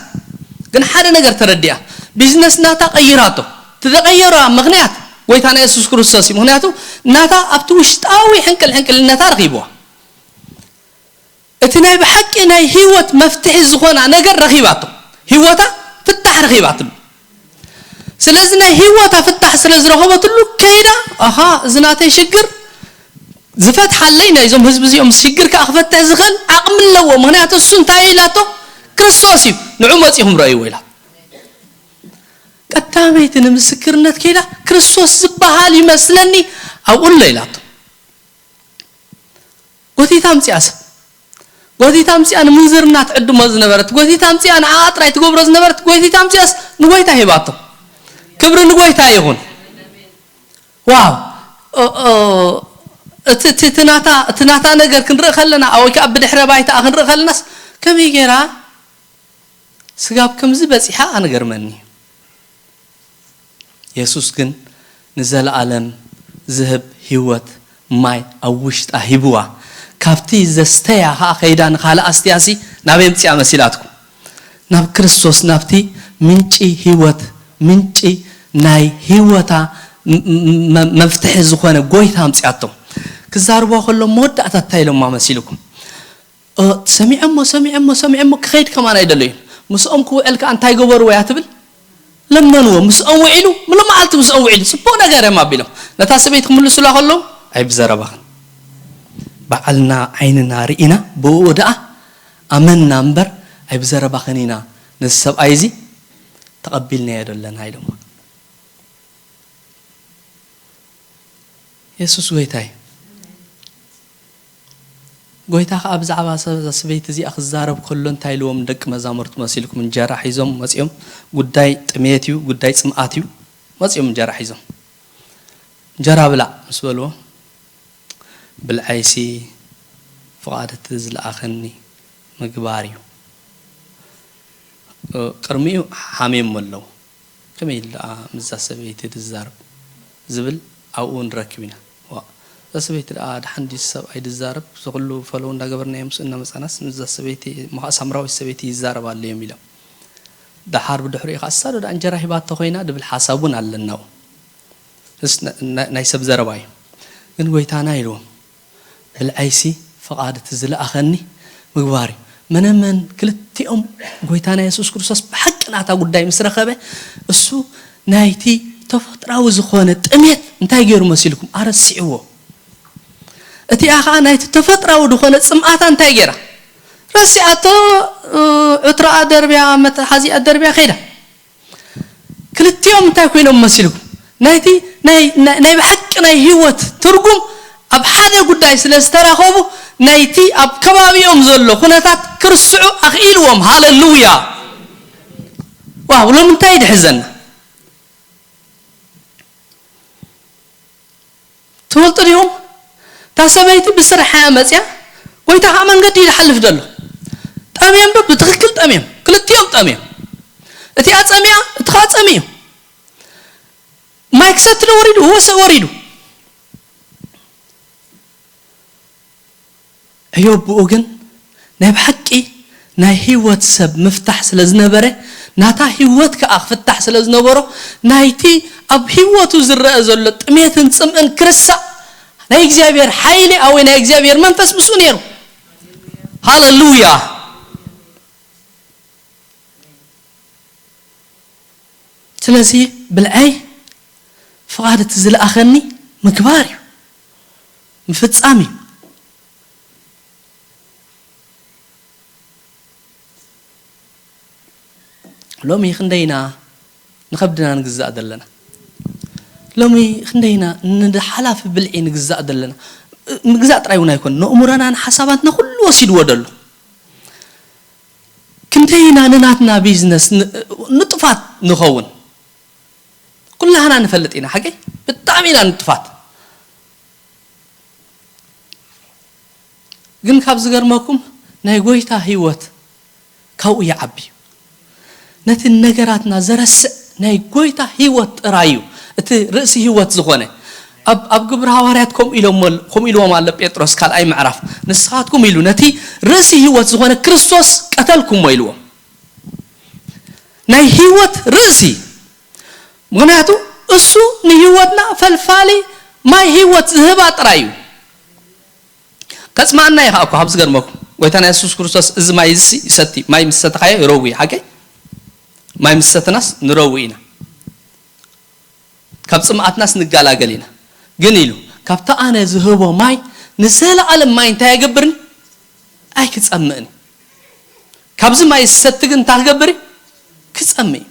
ግን ሓደ ነገር ተረዲኣ፣ ቢዝነስ ናታ ቀይራቶ። እቲ ዘቐየራ ምኽንያት ጎይታና የሱስ ክርስቶስ እዩ። ምኽንያቱ ናታ ኣብቲ ውሽጣዊ ሕንቅል ሕንቅልነታ ረኺብዋ። እቲ ናይ ብሓቂ ናይ ህይወት መፍትሒ ዝኾና ነገር ረኺባቶ። ህይወታ ፍታሕ ረኺባትሉ። ስለዚ ናይ ህይወታ ፍታሕ ስለ ዝረኸበትሉ ከይዳ፣ ኣኻ፣ እዚ ናተይ ሽግር ዝፈትሓለይ፣ ናይዞም ህዝቢ እዚኦም ሽግር ከኣ ክፈትሕ ዝኽእል ዓቕሚ ኣለዎ። ምኽንያቱ እሱ እንታይ ኢላቶ? ክርስቶስ እዩ። ንዑ መጺኹም ረእይዎ ኢላ። ቀዳመይቲ ንምስክርነት ከይዳ፣ ክርስቶስ ዝበሃል ይመስለኒ ኣብኡ ኣሎ ኢላቶ። ጎቲታ ኣምጺኣ ሰብ። ጎቲታ ኣምጺኣ ንምንዝርና ትዕድሞ ዝነበረት፣ ጎቲታ ኣምጺኣ ንዓኣ ጥራይ ትገብሮ ዝነበረት፣ ጎቲታ ኣምጺኣስ ንጎይታ ሂባቶ። ክብሪ ንጎይታ ይኹን። ዋው! ኦ፣ ኦ፣ እቲ፣ እቲ፣ እቲ ናታ፣ እቲ ናታ ነገር ክንርኢ ከለና፣ ወይ ከኣ ብድሕረ ባይታኣ ክንርኢ ከለናስ፣ ከመይ ገይራ ስጋብ ከምዚ በጺሓ ኣነ ገርመኒ። የሱስ ግን ንዘለኣለም ዝህብ ህይወት ማይ ኣብ ውሽጣ ሂብዋ። ካብቲ ዘስተያ ኸኣ ከይዳ ንኻልእ ኣስትያሲ ናበይ ኣምጺኣ መሲላትኩም? ናብ ክርስቶስ፣ ናብቲ ምንጪ ህይወት፣ ምንጪ ናይ ህይወታ ም-፣ ም-፣ ም-፣ መፍትሒ ዝኾነ ጎይታ ኣምጺኣቶ። ክዛርቦ ከሎ መወዳእታ እንታይ ኢሎማ መሲልኩም? እ፣ ሰሚዐሞ፣ ሰሚዐሞ፣ ሰሚዐሞ ክኸይድ ከማን ኣይደለዩን። ምስኦም ክውዕል ከኣ እንታይ ገበርዎ እያ ትብል? ለመንዎ። ምስኦም ውዒሉ፣ ሙሉ መዓልቲ ምስኦም ውዒሉ፣ ጽቡቕ ነገር እዮም ኣቢሎም። ነታ ሰበይቲ ክምልሱላ ከለዉ፣ "ኣይብዘረባኽን። በዓልና ዓይንና ርኢና፣ ብእኡ ደኣ ኣመንና እምበር፣ ኣይብዘረባኽን ኢና ነዚ ሰብኣይ እዚ ተቐቢልናዮ ደለና" ኢሎምዋ። የሱስ ጎይታ እዩ። ጎይታ ኸኣ ብዛዕባ ሰ-፣ እዛ ሰበይቲ እዚኣ ክዛረብ ከሎ እንታይ ኢልዎም ንደቂ መዛሙርቱ መሲልኩም? እንጀራ ሒዞም መጺኦም፣ ጉዳይ ጥሜት እዩ፣ ጉዳይ ጽምኣት እዩ። መጺኦም እንጀራ ሒዞም። "እንጀራ ብላዕ" ምስ በልዎ፣ "ብልዓይሲ ፍቓድ እቲ ዝለኣኸኒ ምግባር እዩ።" እ፣ ቅድሚኡ ሓሚሞም ኣለዉ። ከመይ ኢሉ ደኣ ምስዛ ሰበይቲ ዝዛረብ ዝብል ኣብኡ ንረክብ ኢና። ዋ፣ እዛ ሰበይቲ ደኣ ደሓን ድዩ ሰብኣይ ዝዛረብ? እዚ ኩሉ ፈለው እንዳገበርናዮ ምስኡ እናመጻናስ ምስዛ ሰበይቲ፣ እሞ ኸዓ ሳምራዊት ሰበይቲ ይዛረብ ኣሎ እዮም ኢሎም። ደሓር ብድሕሪኡ ኸዓ፣ "እሳ ዶ ደኣ እንጀራ ሂባቶ ኮይና?" ዝብል ሓሳብ እውን ኣለና። እስ ና-፣ ና-፣ ናይ ሰብ ዘረባ እዩ። ግን ጎይታና ኢልዎም፣ "ብልዓይሲ ፍቓድ እቲ ዝለኣኸኒ ምግባር እዩ።" መነመን ክልቲኦም ጎይታና የሱስ ክርስቶስ ብሓቂ ናታ ጉዳይ ምስ ረኸበ፣ እሱ ናይቲ ተፈጥራዊ ዝኾነ ጥሜት እንታይ ገይሩ መሲልኩም? ኣረሲዕዎ። እቲኣ ኸዓ ናይቲ ተፈጥራዊ ዝኾነ ጽምኣታ እንታይ ገይራ? ረሲዓቶ፣ እ፣ ዕትሮኣ ደርብያ፣ መትሓዚኣ ደርብያ ከይዳ። ክልቲኦም እንታይ ኮይኖም መሲልኩም? ናይቲ ናይ፣ ናይ፣ ናይ ብሓቂ ናይ ህይወት ትርጉም ኣብ ሓደ ጉዳይ ስለ ዝተራኸቡ፣ ናይቲ ኣብ ከባቢኦም ዘሎ ኩነታት ክርስዑ ኣኽኢልዎም። ሃሌሉያ! ዋው፣ ሎሚ እንታይ ድሕዘና? ትፈልጡ ዲኹም? እታ ሰበይቲ ብስርሓ እያ መጽያ፣ ጎይታ ኸዓ መንገዲ እዩ ዝሓልፍ ዘሎ። ጠምዮም ዶ? ብትኽክል ጠምዮም። ክልቲኦም ጠምዮም። እቲኣ ጸሚኣ፣ እቲ ኸዓ ጸሚኡ። ማይ ክሰቲ ዶ ወሪዱ? ወሰ-፣ ወሪዱ። ዕዮ ብኡ ግን ናይ ብሓቂ ናይ ህይወት ሰብ ምፍታሕ ስለ ዝነበረ፣ ናታ ህይወት ከኣ ክፍታሕ ስለ ዝነበሮ፣ ናይቲ ኣብ ህይወቱ ዝረአ ዘሎ ጥሜትን ጽምእን ክርሳዕ ናይ እግዚኣብሔር ሓይሊ፣ ኣወ ናይ እግዚኣብሔር መንፈስ ምስኡ ነይሩ። ሃሌሉያ! ስለዚ ብልዐይ ፍቓድ እቲ ዝለኣኸኒ ምግባር እዩ፣ ምፍጻም እዩ። ሎሚ ክንደይና ንኸብድና ንግዛእ ዘለና? ሎሚ ክንደይና ንሓላፊ ብልዒ ንግዛእ ዘለና? ምግዛእ ጥራይ እውን ኣይኮን፣ ነእምሮና ንሓሳባትና ኩሉ ወሲድዎ ደሎ። ክንደይና ንናትና ቢዝነስ ን-፣ ንጡፋት ንኸውን? ኩላህና ንፈልጥ ኢና፣ ሓቀይ? ብጣዕሚ ኢና ንጡፋት። ግን ካብ ዝገርመኩም፣ ናይ ጎይታ ህይወት ካብኡ ይዓቢ እዩ። ነቲ ነገራትና ዘረስዕ ናይ ጎይታ ህይወት ጥራይ እዩ፣ እቲ ርእሲ ህይወት ዝኾነ። ኣብ፣ ኣብ ግብሪ ሃዋርያት ከምኡ ኢሎሞ-፣ ከምኡ ኢልዎም ኣሎ ጴጥሮስ ካልኣይ ምዕራፍ፣ "ንስኻትኩም" ኢሉ፣ "ነቲ ርእሲ ህይወት ዝኾነ ክርስቶስ ቀተልኩሞ" ኢልዎም። ናይ ህይወት ርእሲ። ምኽንያቱ እሱ ንህይወትና ፈልፋሊ ማይ ህይወት ዝህባ ጥራይ እዩ። ከጽምኣና እዩ ኸኣ እኮ፣ ካብ ዝገርመኩም፣ ጎይታና የሱስ ክርስቶስ፣ "እዚ ማይ እዚ ይሰቲ፣ ማይ ምስ ሰተኻዮ ይረዊ እዩ፣ ሓቀይ?" ማይ ምስ ሰተናስ ንረዊ ኢና። ካብ ጽምኣትናስ ንጋላገል ኢና። ግን ኢሉ፣ "ካብቲ ኣነ ዝህቦ ማይ ንዘለኣለም ማይ እንታይ ኣይገብርን? ኣይክጸምእን። ካብዚ ማይ ዝሰቲ ግን እንታይ ክገብር እዩ? ክጸምእ እዩ።"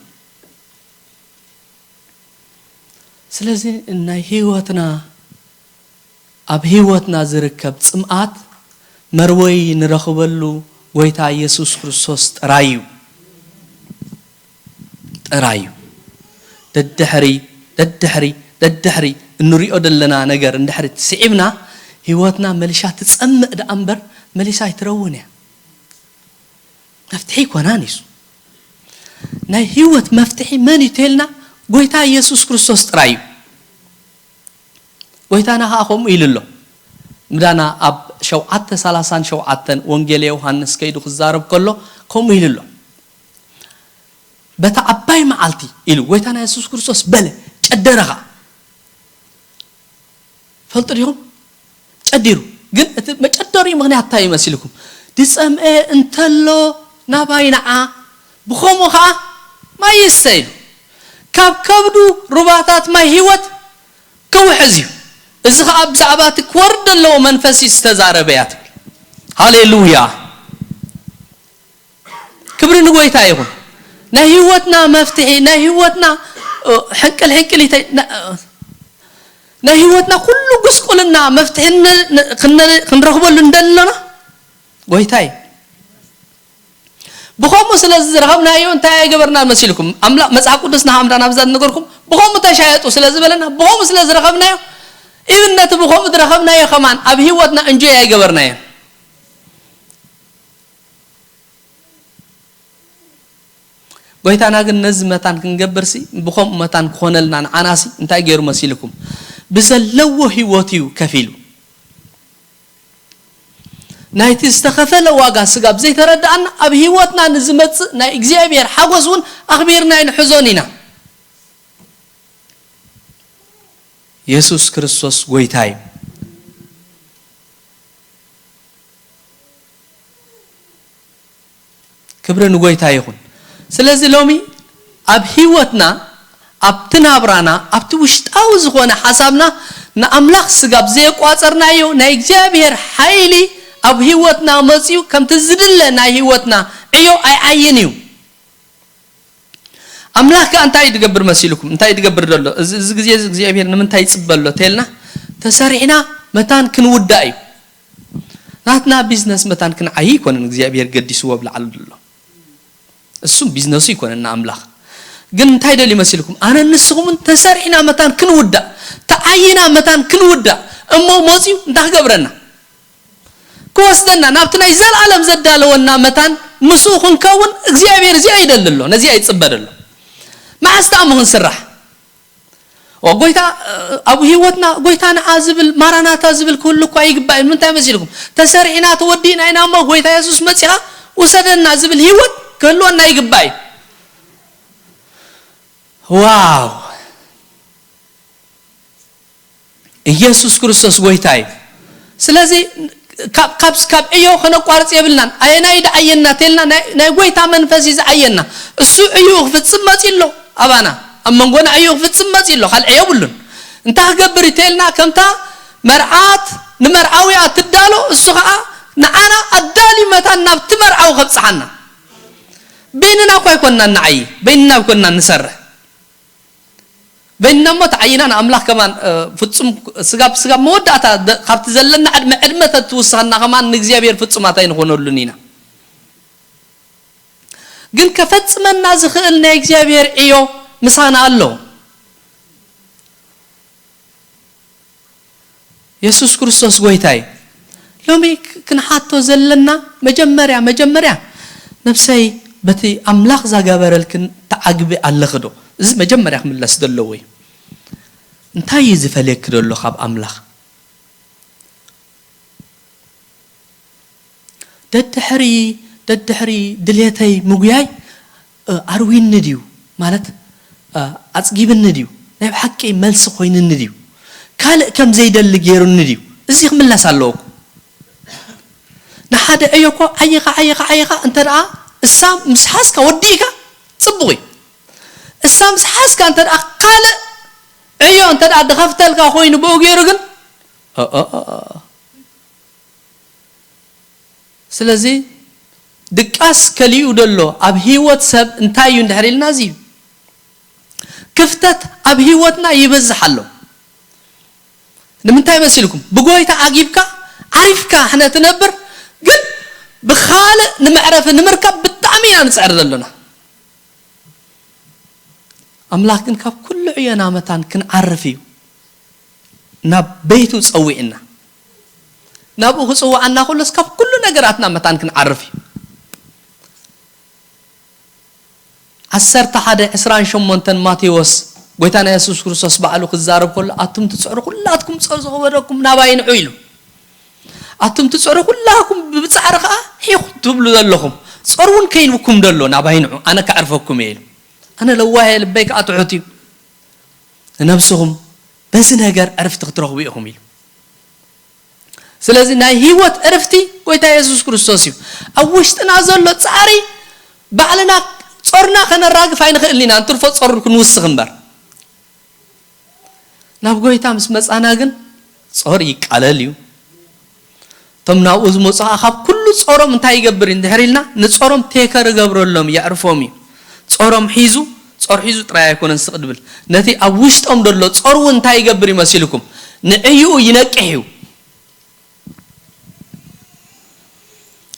ስለዚ ናይ ህይወትና፣ ኣብ ህይወትና ዝርከብ ጽምኣት መርወይ ንረኽበሉ ጎይታ የሱስ ክርስቶስ ጥራይ እዩ። ጥራይ እዩ። ደድሕሪ፣ ደድሕሪ፣ ደድሕሪ እንሪኦ ዘለና ነገር እንድሕሪ ስዒብና፣ ህይወትና መሊሳ ትጸምእ ደኣ እምበር መሊሳ ኣይትረውን እያ። መፍትሒ ኣይኮናን እዩ። ናይ ህይወት መፍትሒ መን እዩ ተልና? ጎይታ የሱስ ክርስቶስ ጥራይ እዩ። ጎይታና ኸኣ ከምኡ ኢሉ ኣሎ። ምዳና ኣብ ሸውዓተ ሰላሳን ሸውዓተን ወንጌል ዮሃንስ ከይዱ ክዛረብ ከሎ ከምኡ ኢሉ ኣሎ። "በታ ዓባይ መዓልቲ" ኢሉ ጎይታና የሱስ ክርስቶስ በለ፣ ጨደረ ኸኣ። ፈልጡ ዲኹም? ጨዲሩ። ግን እቲ መጨደሪኡ ምኽንያት እንታይ ይመስልኩም? "ዝጸምኤ እንተሎ ናባይ ንዓ፣ ብኸምኡ ኸኣ ማይ ይስተ" ኢሉ። ካብ ከብዱ ሩባታት ማይ ህይወት ክውሕዝ እዩ። እዚ ኸኣ ብዛዕባ እቲ ክወርድ ዘለዎ መንፈስ እዩ ዝተዛረበ እያ ትብል። ሃሌሉያ! ክብሪ ንጎይታ ይኹን። ናይ ህይወትና መፍትሒ፣ ናይ ህይወትና፣ እ፣ ሕንቅል ሕንቅሊተይ፣ ና-፣ እ፣ ናይ ህይወትና ኩሉ ጉስቁልና መፍትሒ ን-፣ ን-፣ ክነ-፣ ክንረኽበሉ እንደለና ጎይታ እዩ። ብኸምኡ ስለ ዝረኸብናዮ እንታይ ኣይገበርና መሲልኩም? ኣምላኽ መጽሓፍ ቅዱስና ሃምዳና ብዛ ነገርኩም ብኸምኡ ተሻየጡ ስለ ዝበለና፣ ብኸምኡ ስለ ዝረኸብናዮ፣ ኢብን ነቲ ብኸምኡ ዝረኸብናዮ ከማን ኣብ ህይወትና እንጆይ ኣይገበርናዮ። ጎይታና ግን ነዚ መታን ክንገብርሲ፣ ብኸምኡ መታን ክኾነልና ንዓናሲ እንታይ ገይሩ መሲልኩም? ብዘለዎ ህይወት እዩ ከፊሉ። ናይቲ ዝተኸፈለ ዋጋ ስጋብ ዘይተረዳእና፣ ኣብ ህይወትና ንዝመጽእ ናይ እግዚኣብሔር ሓጎስ እውን ኣኽቢርና ኣይንሕዞን ኢና። የሱስ ክርስቶስ ጎይታ እዩ። ክብሪ ንጎይታ ይኹን። ስለዚ ሎሚ ኣብ ህይወትና፣ ኣብቲ ናብራና፣ ኣብቲ ውሽጣዊ ዝኾነ ሓሳብና ንኣምላኽ ስጋብ ዘየቋጸርናዮ ናይ እግዚኣብሔር ሓይሊ ኣብ ህይወትና መጺኡ ከምቲ ዝድለ ናይ ህይወትና ዕዮ ኣይዓይን እዩ። ኣምላኽ ከኣ እንታይ እዩ ዝገብር መሲልኩም? እንታይ እዩ ዝገብር ዘሎ? እዚ፣ እዚ ግዜ እዚ እግዚኣብሔር ንምንታይ ይጽበ ኣሎ ተልና፣ ተሰሪዕና መታን ክንውዳእ እዩ። ናትና ቢዝነስ መታን ክንዓይ ኣይኮነን እግዚኣብሔር ገዲስዎ ኣብ ላዕሊ ዘሎ። እሱም ቢዝነሱ ኣይኮነን ንኣምላኽ። ግን እንታይ ደልዩ መሲልኩም? ኣነ ንስኹምን ተሰሪዕና መታን ክንውዳእ፣ ተዓይና መታን ክንውዳእ፣ እሞ መጺኡ እንታይ ክገብረና? ክወስደና ናብቲ ናይ ዘለኣለም ዘዳለወና መታን ምስኡ ክንከውን እግዚኣብሔር እዚ ኣይደሊ ኣሎ፣ ነዚ ኣይጽበ ደሎ። መዓስ ተኣሞ ክንስራሕ? ኦ፣ ጎይታ፣ እ፣ ኣብ ህይወትና ጎይታ ንዓ ዝብል፣ ማራናታ ዝብል ክህሉ እኳ ይግባእ እዩ። ንምንታይ መሲልኩም? ተሰሪዕና ተወዲእና ኢና እሞ፣ ጎይታ የሱስ መጺኻ ውሰደና ዝብል ህይወት ክህልወና ይግባእ እዩ። ዋው! ኢየሱስ ክርስቶስ ጎይታ እዩ። ስለዚ ካብ፣ ካብ፣ ካብ ዕዮ ከነቋርጽ የብልናን። ኣየናይ ደዓየና ተልና ናይ፣ ናይ ጎይታ መንፈስ እዩ ዝዓየና። እሱ ዕዮ ክፍጽም መጺ ኣሎ ኣባና። ኣብ መንጎና ዕዮ ክፍጽም መጺ ኣሎ። ካልዕ የብሉን። እንታይ ክገብር እዩ ተልና ከምታ መርዓት ንመርዓዊያ ትዳሎ፣ እሱ ኸኣ ንዓና ኣዳሊ መታን ናብቲ መርዓዊ ከብጽሓና። በይንና እኳ ኣይኮንና ንዓዪ፣ በይንና ኣይኮንና ንሰርሕ። በይንና እሞ ተዓይና ንኣምላኽ ከማን፣ እ፣ ፍጹም ስጋብ፣ ስጋብ መወዳእታ ደ-፣ ካብቲ ዘለና ዕድመ፣ ዕድመ ተትውስኸና ከማን ንእግዚኣብሔር ፍጹማት ኣይንኾነሉን ኢና። ግን ከፈጽመና ዝኽእል ናይ እግዚኣብሔር ዕዮ ምሳና ኣሎ። የሱስ ክርስቶስ ጎይታ እዩ። ሎሚ ክ-፣ ክንሓቶ ዘለና መጀመርያ፣ መጀመርያ፣ ነብሰይ በቲ ኣምላኽ ዘገበረልክን ትዓግቢ ኣለኺ ዶ? እዚ መጀመርያ ክምለስ ዘለዎ እዩ። እንታይ እዩ ዝፈልየኪ ዘሎ ካብ ኣምላኽ? ደድሕሪ፣ ደድሕሪ ድሌተይ ምጉያይ፣ እ፣ ኣርዊኒ ድዩ? ማለት፣ እ፣ ኣጽጊብኒ ድዩ? ናይ ብሓቂ መልሲ ኮይንኒ ድዩ? ካልእ ከም ዘይደሊ ገይሩኒ ድዩ? እዚ ክምለስ ኣለዎ እኮ። ንሓደ ዕዮ እኮ ዓይኻ፣ ዓይኻ፣ ዓይኻ እንተ ደኣ እሳ ምስ ሓዝካ ወዲእካ ጽቡቕ እዩ። እሳ ምስ ሓዝካ እንተ ደኣ ካልእ ዕዮ እንተ ደኣ ድኸፍተልካ ኮይኑ ብኡ ገይሩ ግን፣ ኦ፣ ኦ፣ ኦ፣ ኦ። ስለዚ ድቃስ ከሊኡ ደሎ ኣብ ህይወት ሰብ እንታይ እዩ እንድሕር ኢልና፣ እዚ እዩ። ክፍተት ኣብ ህይወትና ይበዝሕ ኣሎ። ንምንታይ መሲልኩም? ብጎይታ ዓጊብካ ዓሪፍካ ሕነ ትነብር፣ ግን ብኻልእ ንመዕረፊ ንምርካብ ብጣዕሚ ኢና ንጽዕር ዘሎና። ኣምላኽ ግን ካብ ኩሉ ዕዮና መታን ክንዓርፍ እዩ ናብ ቤቱ ጸዊዕና። ናብኡ ክጽውዓና ከሎስ ካብ ኩሉ ነገራትና መታን ክንዓርፍ እዩ። ዓሰርተ ሓደ ዕስራን ሸሞንተን ማቴዎስ ጎይታና የሱስ ክርስቶስ ባዕሉ ክዛረብ ከሎ፣ ኣቱም ትጽዕሩ ኩላትኩም ጸር ዝኸበደኩም ናባይ ንዑ ኢሉ። ኣቱም ትጽዕሩ ኩላኩም ብጻዕሪ ከኣ ሒኹ ትብሉ ዘለኹም፣ ጸር እውን ከይንብኩም ደሎ ናባይ ንዑ፣ ኣነ ከዕርፈኩም እየ ኢሉ። ኣነ ለዋህ እየ፣ ልበይ ከኣ ትሑት እዩ። ንነብስኹም በዚ ነገር ዕርፍቲ ክትረኽቡ ኢኹም ኢሉ። ስለዚ ናይ ህይወት ዕርፍቲ ጎይታ የሱስ ክርስቶስ እዩ። ኣብ ውሽጥና ዘሎ ጻዕሪ ባዕልና ጾ-፣ ጾርና ከነራግፍ ኣይንኽእልን ኢና፣ እንትርፎ ጾር ክንውስኽ እምበር። ናብ ጎይታ ምስ መጻና ግን ጾር ይቃለል እዩ። እቶም ናብኡ ዝመጹ ኸኣ ካብ ኩሉ ጾሮም እንታይ ይገብር እዩ እንድሕር ኢልና፣ ንጾሮም ቴከር እገብረሎም፣ የዕርፎም እዩ። ጾሮም ሒዙ፣ ጾር ሒዙ ጥራይ ኣይኮነን ስቕ ድብል፣ ነቲ ኣብ ውሽጦም ዘሎ ጾር እውን እንታይ ይገብር እዩ መሲልኩም? ንዕይኡ ይነቅሕ እዩ።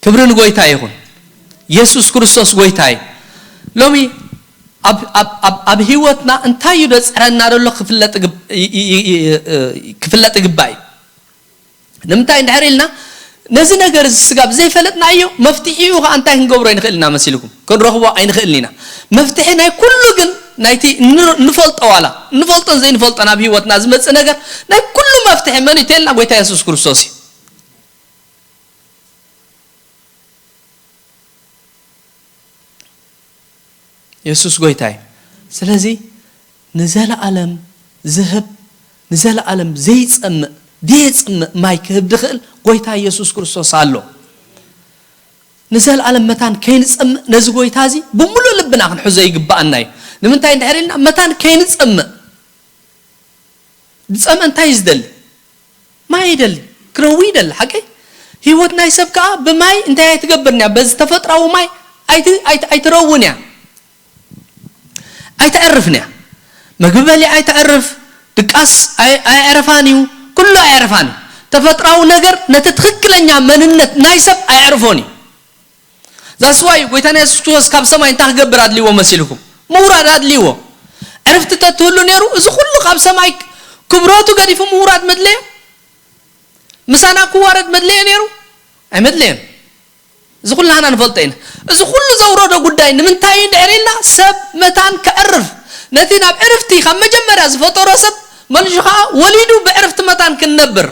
ክብሪ ንጎይታ ይኹን። የሱስ ክርስቶስ ጎይታ እዩ። ሎሚ ኣብ፣ ኣብ፣ ኣብ፣ ኣብ ህይወትና እንታይ እዩ ደጽረና ዘሎ ክፍለጥ ግብ-፣ ይ-፣ ይ-፣ ይ-፣ ይ-፣ ክፍለጥ ይግባእ እዩ። ንምንታይ እንድሕር ኢልና፣ ነዚ ነገር እዚ ስጋብ ዘይፈለጥናዮ፣ መፍትሒኡ ኸኣ እንታይ ክንገብሮ ኣይንኽእል ኢና መሲልኩም? ክንረኽቦ ኣይንኽእልን ኢና። መፍትሒ ናይ ኩሉ ግን ናይቲ እንር-፣ እንፈልጦ ዋላ፣ እንፈልጦን ዘይንፈልጦን ኣብ ህይወትና ዝመጽእ ነገር፣ ናይ ኩሉ መፍትሒ መን እዩ ተልና? ጎይታ የሱስ ክርስቶስ እዩ። የሱስ ጎይታ እዩ። ስለዚ ንዘለኣለም ዝህብ፣ ንዘለኣለም ዘይጸምእ፣ ደየጽምእ ማይ ክህብ ድኽእል ጎይታ የሱስ ክርስቶስ ኣሎ። ንዘለኣለም መታን ከይንጸምእ ነዚ ጎይታ እዚ ብምሉእ ልብና ክንሕዞ ይግብኣና እዩ። ንምንታይ እንድሕር ኢልና፣ መታን ከይንጸምእ ዝጸምአ እንታይ እዩ ዝደሊ? ማይ ይደሊ፣ ክረዊ ይደሊ። ሓቀይ? ህይወት ናይ ሰብ ከኣ ብማይ እንታይ ኣይትገብርን እያ? በዚ ተፈጥራዊ ማይ ኣይቲ-፣ ኣይቲ-፣ ኣይትረውን እያ። ኣይተዕርፍን እያ። መግቢ በሊዓ ኣይተዕርፍ፣ ድቃስ ኣይ-፣ ኣየዕረፋን እዩ፣ ኩሉ ኣየዕረፋን እዩ። ተፈጥራዊ ነገር ነቲ ትኽክለኛ መንነት ናይ ሰብ ኣየዕርፎን እዩ። ዛስዋይ ጎይታና የሱስ ክርስቶስ ካብ ሰማይ እንታይ ክገብር ኣድልይዎ መሲልኩም? ምውራድ ኣድልይዎ። ዕርፍቲ ተትህሉ ነይሩ፣ እዚ ኩሉ ካብ ሰማይ ክብረቱ ገዲፉ ምውራድ መድለዮ? ምሳና ክዋረድ መድለዮ ነይሩ? ኣይመድለየን። እዚ ኩላህና ንፈልጦ ኢና። እዚ ኩሉ ዘውረዶ ጉዳይ ንምንታይ እዩ እንድሕር ኢልና፣ ሰብ መታን ከዕርፍ፣ ነቲ ናብ ዕርፍቲ ካብ መጀመርያ ዝፈጠሮ ሰብ መልሱ ኸዓ ወሊዱ ብዕርፍቲ መታን ክንነብር።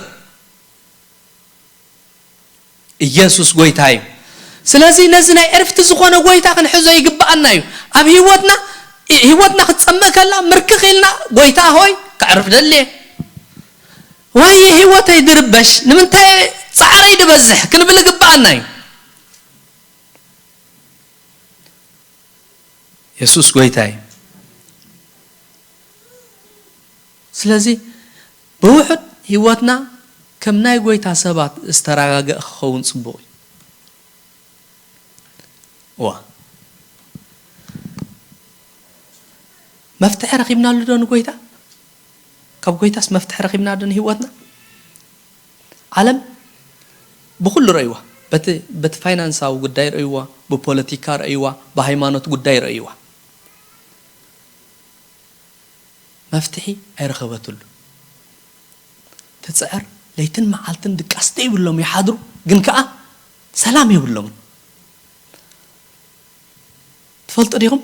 ኢየሱስ ጎይታ እዩ። ስለዚ ነዚ ናይ ዕርፍቲ ዝኾነ ጎይታ ክንሕዞ ይግብኣና እዩ። ኣብ ህይወትና፣ ህይወትና ክትጸምእ ከላ ምርክኽ ኢልና፣ "ጎይታ ሆይ፣ ከዕርፍ ደልየ። ዋየ ህይወተይ ድርበሽ፣ ንምንታይ ጻዕረይ ድበዝሕ?" ክንብል ይግብኣና እዩ። የሱስ ጎይታ እዩ። ስለዚ ብውሑድ ህይወትና ከም ናይ ጎይታ ሰባት ዝተረጋገአ ክኸውን ጽቡቕ እዩ። እዋ። መፍትሒ ረኺብናሉ ዶ ንጎይታ? ካብ ጎይታስ መፍትሒ ረኺብና ዶ ንህይወትና? ዓለም ብኹሉ ረእይዋ። በቲ፣ በቲ ፋይናንሳዊ ጉዳይ ረእይዋ፣ ብፖለቲካ ረእይዋ፣ ብሃይማኖት ጉዳይ ረእይዋ። መፍትሒ ኣይረኸበትሉ። ትጽዕር፣ ለይትን መዓልትን ድቃስ ዘይብሎም ይሓድሩ፣ ግን ከኣ ሰላም የብሎምን። ትፈልጡ ዲኹም?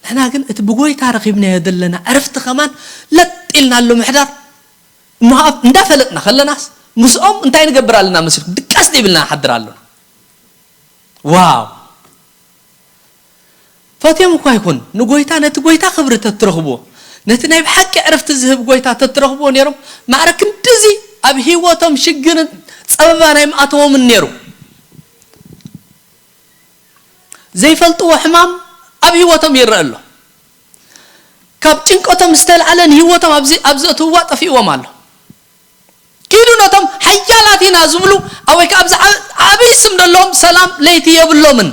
ንሕና ግን እቲ ብጎይታ ረኺብናዮ ዘለና ዕረፍቲ ከማን ለጥ ኢልናሉ ምሕዳር፣ እሞ ኣብ እንዳፈለጥና ከለናስ ምስኦም እንታይ ንገብር ኣለና መሲልኩም? ድቃስ ዘይብልና ንሓድር ኣሎና። ዋው! ፈትዮም እኳ ይኹን፣ ንጎይታ፣ ነቲ ጎይታ ክብሪ ተትረኽብዎ፣ ነቲ ናይ ብሓቂ ዕረፍቲ ዝህብ ጎይታ ተትረኽብዎ ነይሮም፣ ማዕረ ክንድዚ ኣብ ህይወቶም ሽግርን ጸበባን ኣይምኣተዎምን ነይሩ። ዘይፈልጥዎ ሕማም ኣብ ህይወቶም ይረአ ኣሎ። ካብ ጭንቀቶም ዝተልዓለ ንህይወቶም ኣብዚ፣ ኣብ ዘእትውዋ ጠፊእዎም ኣሎ። ኪዱ ነቶም ሓያላት ኢና ዝብሉ፣ ኣብ ወይ ከኣ ኣብዚ ዓ-፣ ዓብዪ ስም ዘለዎም ሰላም ለይቲ የብሎምን።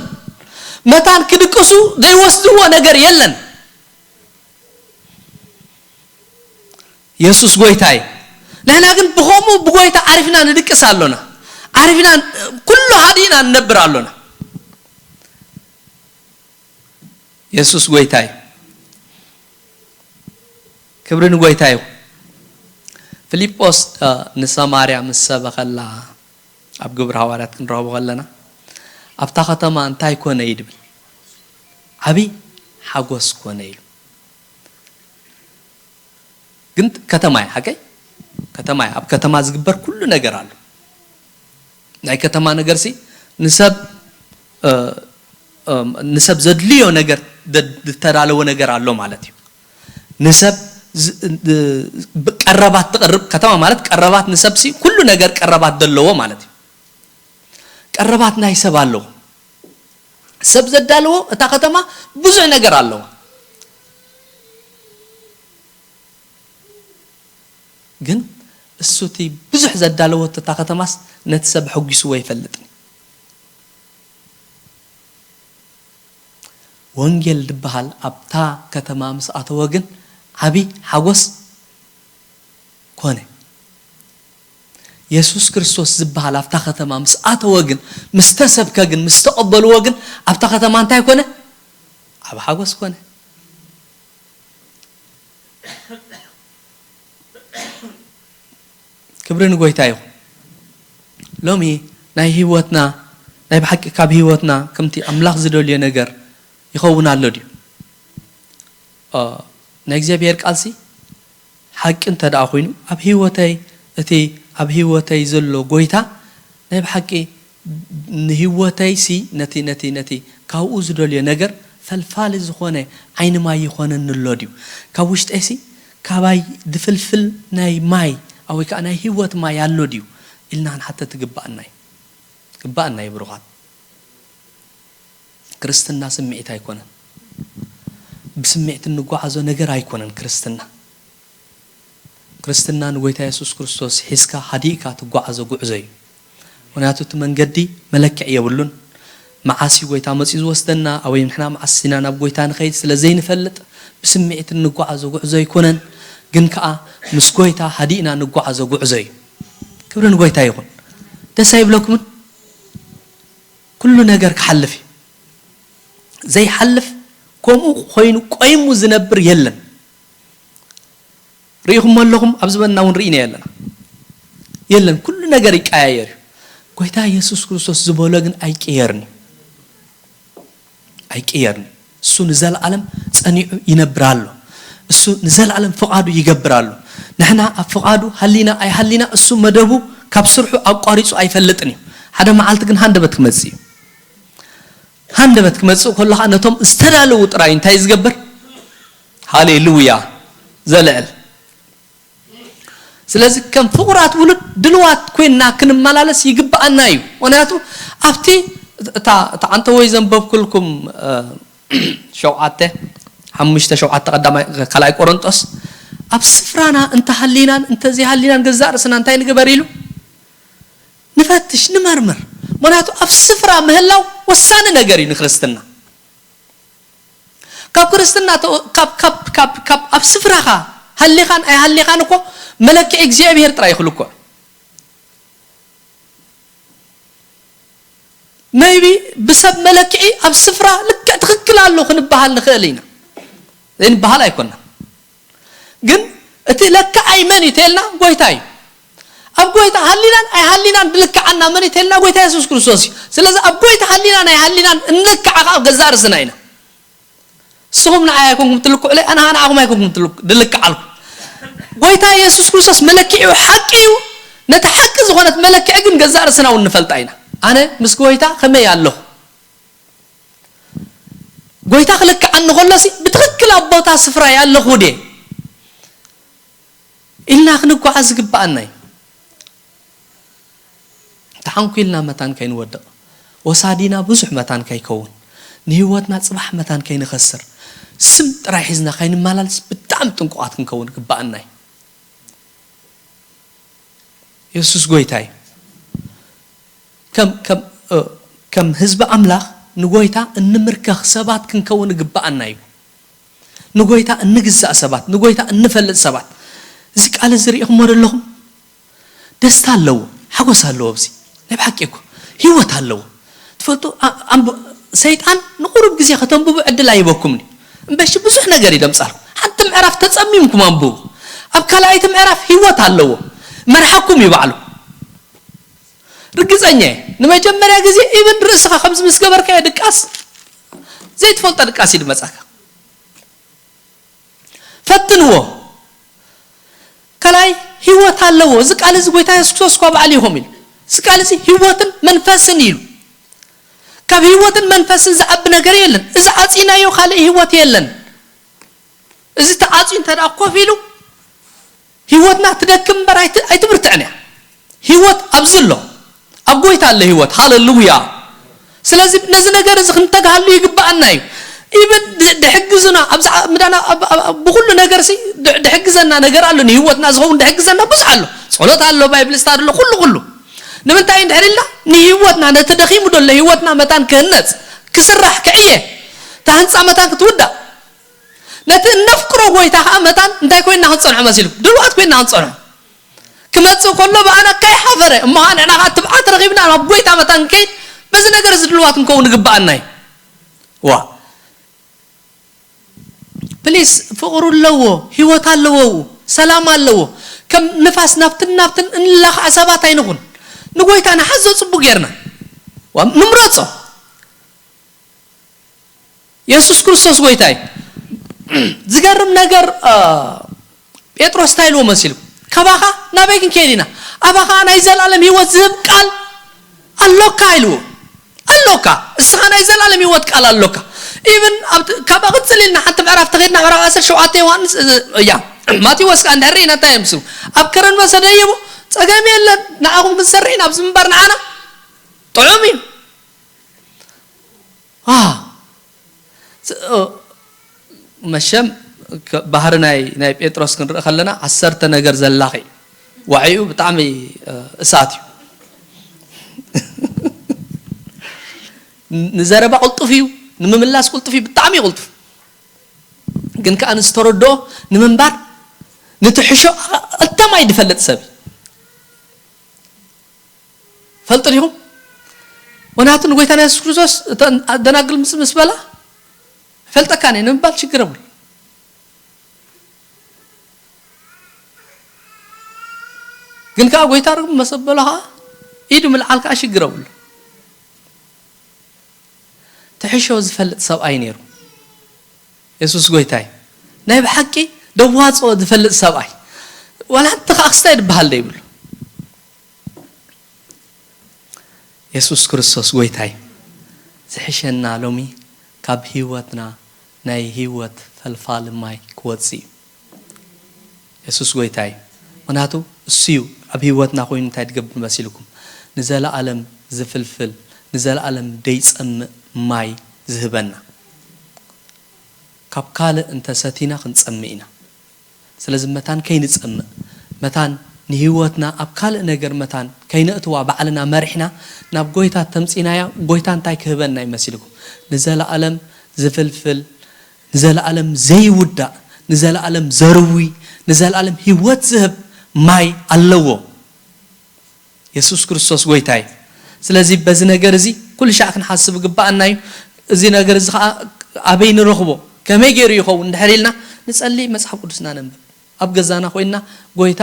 መታን ክድቅሱ ዘይወስድዎ ነገር የለን። የሱስ ጎይታ እዩ። ንሕና ግን ብኸምኡ ብጎይታ ዓሪፍና ንድቅስ ኣሎና። ዓሪፍና ኩሉ ሃዲእና ንነብር ኣሎና። የሱስ ጎይታ እዩ። ክብሪ ንጎይታ እዩ። ፊልጶስ፣ እ፣ ንሰማርያ ምስ ሰበኸላ ኣብ ግብሪ ሃዋርያት ክንረኽቦ ከለና፣ ኣብታ ከተማ እንታይ ኮነ እዩ ድብል? ዓቢ ሓጎስ ኮነ ኢሉ። ግን ከተማ እያ፣ ሓቀይ? ከተማ እያ። ኣብ ከተማ ዝግበር ኩሉ ነገር ኣሎ። ናይ ከተማ ነገርሲ ንሰብ፣ እ፣ እ፣ ንሰብ ዘድልዮ ነገር ደ-፣ ዝተዳለወ ነገር ኣሎ ማለት እዩ። ንሰብ ዝ-፣ እ፣ ቀረባት ትቐርብ፣ ከተማ ማለት ቀረባት ንሰብሲ ኩሉ ነገር ቀረባት ዘለዎ ማለት እዩ። ቀረባት ናይ ሰብ ኣለዎ። ሰብ ዘዳለዎ እታ ከተማ ብዙሕ ነገር ኣለዋ። ግን እሱ እቲ ብዙሕ ዘዳለወት እታ ከተማስ ነቲ ሰብ ሕጒስዎ ኣይፈልጥን። ወንጌል ዝበሃል ኣብታ ከተማ ምስ ኣተወ ግን ዓቢ ሓጎስ ኮነ። የሱስ ክርስቶስ ዝበሃል ኣብታ ከተማ ምስ ኣተወ ግን፣ ምስ ተሰብከ ግን፣ ምስ ተቐበልዎ ግን፣ ኣብታ ከተማ እንታይ ኮነ? ዓቢ ሓጎስ ኮነ። ክብሪ ንጎይታ ይኹን። ሎሚ ናይ ህይወትና፣ ናይ ብሓቂ ካብ ህይወትና ከምቲ ኣምላኽ ዝደልዮ ነገር ይኸውን ኣሎ ድዩ? ኦ፣ ናይ እግዚኣብሔር ቃልሲ ሓቂ እንተ ደኣ ኮይኑ፣ ኣብ ህይወተይ፣ እቲ ኣብ ህይወተይ ዘሎ ጎይታ ናይ ብሓቂ ንህይወተይሲ ነቲ፣ ነቲ፣ ነቲ ካብኡ ዝደልዮ ነገር ፈልፋሊ ዝኾነ ዓይኒ ማይ ይኾነኒ ኣሎ ድዩ? ካብ ውሽጠይሲ ካባይ ድፍልፍል ናይ ማይ፣ ወይ ከኣ ናይ ህይወት ማይ ኣሎ ድዩ? ኢልና ክንሓተት ትግባኣና እዩ። ግባኣና እዩ ብሩኻት። ክርስትና ስምዒት ኣይኮነን። ብስምዒት እንጓዓዞ ነገር ኣይኮነን ክርስትና። ክርስትና ንጎይታ የሱስ ክርስቶስ ሒዝካ ሃዲእካ ትጓዓዞ ጉዕዞ እዩ። ምኽንያቱ እቲ መንገዲ መለክዒ የብሉን። መዓስ እዩ ጎይታ መጺኡ ዝወስደና፣ ኣበይ ንሕና መዓስ ኢና ናብ ጎይታ ንኸይድ ስለ ዘይንፈልጥ፣ ብስምዒት እንጓዓዞ ጉዕዞ ኣይኮነን። ግን ከኣ ምስ ጎይታ ሃዲእና እንጓዓዞ ጉዕዞ እዩ። ክብሪ ንጎይታ ይኹን። ደስ ኣይብለኩምን? ኩሉ ነገር ክሓልፍ እዩ። ዘይሓልፍ፣ ከምኡ ኮይኑ ቆይሙ ዝነብር የለን። ርኢኹሞ ኣለኹም? ኣብ ዘበንና እውን ርኢና ኣለና። የለን፣ ኩሉ ነገር ይቀያየር እዩ። ጎይታ የሱስ ክርስቶስ ዝበሎ ግን ኣይቅየርን እዩ። ኣይቅየርን። እሱ ንዘለኣለም ጸኒዑ ይነብር ኣሎ። እሱ ንዘለኣለም ፍቓዱ ይገብር ኣሎ። ንሕና ኣብ ፍቓዱ ሃሊና ኣይሃሊና፣ እሱ መደቡ ካብ ስርሑ ኣቋሪጹ ኣይፈልጥን እዩ። ሓደ መዓልቲ ግን ሃንደበት ክመጽእ እዩ። ሃንደበት ክመጽእ ከሎ ኸኣ ነቶም ዝተዳለዉ ጥራይ እንታይ ዝገብር? ሃሌሉያ! ዘልዕል። ስለዚ ከም ፍቑራት ውሉድ ድልዋት ኮይንና ክንመላለስ ይግብኣና እዩ። ምኽንያቱ ኣብቲ፣ እታ፣ እታ ዓንተቦይ ዘንበብኩልኩም፣ እ፣ ሸውዓተ፣ ሓሙሽተ፣ ሸውዓተ ቀዳማይ፣ ካልኣይ ቆሮንጦስ፣ ኣብ ስፍራና እንተሃሊናን እንተዘይሃሊናን ገዛእ ርእስና እንታይ ንግበር ኢሉ? ንፈትሽ፣ ንመርምር። ምኽንያቱ ኣብ ስፍራ ምህላው ወሳኒ ነገር እዩ ንክርስትና። ካብ ክርስትና ተወ-፣ ካብ፣ ካብ፣ ካብ፣ ካብ ኣብ ስፍራኻ ሃሊኻን ኣይሃሊኻን እኮ መለክዒ እግዚኣብሔር ጥራይ እዩ ክልክዖ። ሜይቢ ብሰብ መለክዒ ኣብ ስፍራ ልክዕ ትኽክል ኣሎ ክንበሃል ንኽእል ኢና። ዘይንበሃል ኣይኮንና። ግን እቲ ለክዓይ መን እዩ ተልና? ጎይታ እዩ። ኣብ ጎይታ ሃሊናን ኣይሃሊናን ድልክዓና መን እዩ ተልና? ጎይታ የሱስ ክርስቶስ እዩ። ስለዚ ኣብ ጎይታ ሃሊናን ኣይሃሊናን እንልክዓ ከዓ ገዛእ ርእስና ኢና። ንስኹም ንዓይ ኣይኮንኩም ትልክዑለይ፣ ኣነ ንዓኹም ኣይኮንኩም ትልክ-፣ ድልክዓልኩም። ጎይታ የሱስ ክርስቶስ መለክዒኡ ሓቂ እዩ። ነቲ ሓቂ ዝኾነት መለክዒ ግን ገዛእ ርእስና እውን ንፈልጣ ኢና። ኣነ ምስ ጎይታ ከመይ ኣለኹ? ጎይታ ክልክዓኒ ከሎሲ ብትኽክል ኣብ ቦታ ስፍራይ ኣለኹ ድየ ኢልና ክንጓዓዝ ዝግብኣና እዩ። ተሓንኲልና መታን ከይንወድቕ፣ ወሳዲና ብዙሕ መታን ከይከውን፣ ንህይወትና ጽባሕ መታን ከይንኸስር፣ ስም ጥራይ ሒዝና ከይንመላለስ ብጣዕሚ ጥንቁቓት ክንከውን ይግብኣና እዩ። የሱስ ጎይታ እዩ። ከም፣ ከም፣ እ፣ ከም ህዝቢ ኣምላኽ ንጎይታ እንምርከኽ ሰባት ክንከውን ይግብኣና እዩ። ንጎይታ እንግዛእ ሰባት፣ ንጎይታ እንፈልጥ ሰባት። እዚ ቃል እዚ ርኢኹሞ ዶ ኣለኹም? ደስታ ኣለዎ፣ ሓጎስ ኣለዎ። ኣብዚ ናይ ብሓቂ እኮ ህይወት ኣለዎ። ትፈልጡ፣ ኣ-፣ ኣንብ-፣ ሰይጣን ንቁሩብ ግዜ ከተንብቡ ዕድል ኣይህበኩምን እዩ። እምበሺ ብዙሕ ነገር እዩ ደምጻልኩም። ሓንቲ ምዕራፍ ተጸሚምኩም ኣንብቡ። ኣብ ካልኣይቲ ምዕራፍ ህይወት ኣለዎ። መርሓኩም እዩ ባዕሉ። ርግጸኛ እየ። ንመጀመርያ ግዜ ኢብን ርእስኻ ከምዚ ምስ ገበርካዮ ድቃስ፣ ዘይትፈልጦ ድቃስ እዩ ድመጻካ። ፈትንዎ። ካልኣይ ህይወት ኣለዎ። እዚ ቃል እዚ ጎይታ የሱስ ክርስቶስ እኳ ባዕሉ ኢኹም ኢሉ። እዚ ቃል እዚ ህይወትን መንፈስን ኢሉ። ካብ ህይወትን መንፈስን ዝዓቢ ነገር የለን። እዚ ዓጺናዮ ካልእ ህይወት የለን። እዚ ተዓጽዩ እንተ ደኣ ኮፍ ኢሉ፣ ህይወትና ትደክም እምበር ኣይት-፣ ኣይትብርትዕን እያ። ህይወት ኣብዚ ኣሎ። ኣብ ጎይታ ኣሎ ህይወት። ሃሌሉያ። ስለዚ ነዚ ነገር እዚ ክንተግሃሉ ይግብኣና እዩ። ኢብን ድሕግዙና ኣብዛ ምዳና ብኩሉ ነገር ሲ ድሕግዘና ነገር ኣሎ፣ ንህይወትና ዝኸውን ድሕግዘና ብዙሕ ኣሎ። ጸሎት ኣሎ፣ ባይብል ስታድ ኣሎ፣ ኩሉ ኩሉ። ንምንታይ እንድሕር ኢልና ንህይወትና፣ ነቲ ደኺሙ ዘሎ ህይወትና መታን ክህነጽ፣ ክስራሕ፣ ክዕየ፣ ተሃንጻ መታን ክትውዳእ። ነቲ እነፍቅሮ ጎይታ ከኣ መታን እንታይ ኮይንና ክንጸንሖ መሲሉ? ድልዋት ኮይንና ክንጸንሖ። ክመጽእ ከሎ ብኣና ከይሓፈረ፣ እሞ ኸኣ ንሕና ኸኣ ትብዓት ረኺብና ናብ ጎይታ መታን ከይድ፣ በዚ ነገር እዚ ድልዋት ክንከውን ይግብኣና እዩ። ዋ። ፕሊስ፣ ፍቕሩ ኣለዎ፣ ህይወት ኣለዎ፣ ሰላም ኣለዎ። ከም ንፋስ ናብትን ናብትን እንላኻዕ ሰባት ኣይንኹን። ንጎይታ ንሓዞ ጽቡቕ ጌርና። ዋ፣ ንምረጾ። የሱስ ክርስቶስ ጎይታ እዩ። ዝገርም ነገር፣ አ፣ ጴጥሮስ እንታይ ኢልዎ መሲሉ? ካባኻ ናበይ ክንከይድ ኢና? ኣባኻ ናይ ዘላለም ህይወት ዝህብ ቃል ኣሎካ ኢልዎ። ኣሎካ። እስኻ ናይ ዘላለም ህይወት ቃል ኣሎካ። ኢብን ኣብ፣ ካብ ቅጽል ኢልና ሓንቲ ምዕራፍ ተኸይድና ምዕራፍ ዓሰርተ ሸውዓተ ዮሃንስ፣ እ፣ እያ። ማቴዎስ ከኣ እንድሕር ርኢና እንታይ እዮም ስሙ? ኣብ ከረን መሰ ደየቡ፣ ጸገም የለን። ንዓኹም ክንሰርሕ ኢና፣ ኣብዚ ምንባር ንዓና ጥዑም እዩ። ዋ። ስ-፣ ኦ፣ መሸም ከ-፣ ባህሪ ናይ፣ ናይ ጴጥሮስ ክንርኢ ከለና ዓሰርተ ነገር ዘላኺ እዩ። ዋዒኡ ብጣዕሚ፣ እ፣ እሳት እዩ። ን-፣ ንዘረባ ቅልጡፍ እዩ፣ ንምምላስ ቅልጡፍ እዩ፣ ብጣዕሚ ቅልጡፍ። ግን ከኣ ንዝተረድኦ ንምንባር ንትሕሾ ኣልተማይ ዝፈልጥ ሰብ እዩ። ፈልጡ ዲኹም? ወናቱ ንጎይታና የሱስ ክርስቶስ እተን ደናግል ምስ፣ ምስ በላ፣ "ፈልጠካን እየ" ንምባል ሽግር የብሉ። ግን ከኣ ጎይታ ርግም መሰ በሎ ከኣ ኢዱ ምልዓል ከኣ ሽግር የብሉ። ትሕሾ ዝፈልጥ ሰብኣይ ነይሩ። የሱስ ጎይታይ። ናይ ብሓቂ ደዋጽኦ ዝፈልጥ ሰብኣይ። ዋላ እንተ ከኣ ክስታይ ዝበሃል ዘይብሉ። የሱስ ክርስቶስ ጎይታይ። ዝሕሸና ሎሚ ካብ ህይወትና ናይ ህይወት ፈልፋሊ ማይ ክወጽእ እዩ። የሱስ ጎይታይ። ምኽንያቱ እሱ እዩ ኣብ ህይወትና ኮይኑ እንታይ ዝገብር መሲልኩም? ንዘለኣለም ዝፍልፍል፣ ንዘለኣለም ደይጸምእ ማይ ዝህበና። ካብ ካልእ እንተ ሰቲና ክንጸምእ ኢና። ስለዚ መታን ከይንጸምእ፣ መታን ንህይወትና ኣብ ካልእ ነገር መታን ከይነእትዋ ባዕልና መሪሕና ናብ ጎይታ ተምጺናያ፣ ጎይታ እንታይ ክህበና ይመሲልኩም? ንዘለኣለም ዝፍልፍል፣ ንዘለኣለም ዘይውዳእ፣ ንዘለኣለም ዘርዊ፣ ንዘለኣለም ህይወት ዝህብ ማይ ኣለዎ። የሱስ ክርስቶስ ጎይታ እዩ። ስለዚ በዚ ነገር እዚ ኩሉ ሻዕ ክንሓስብ ይግብኣና እዩ። እዚ ነገር እዚ ኸኣ ኣበይ ንረኽቦ? ከመይ ገይሩ ይኸውን? እንድሕር ኢልና ንጸሊ፣ መጽሓፍ ቅዱስና ነንብብ። ኣብ ገዛና ኮይንና ጎይታ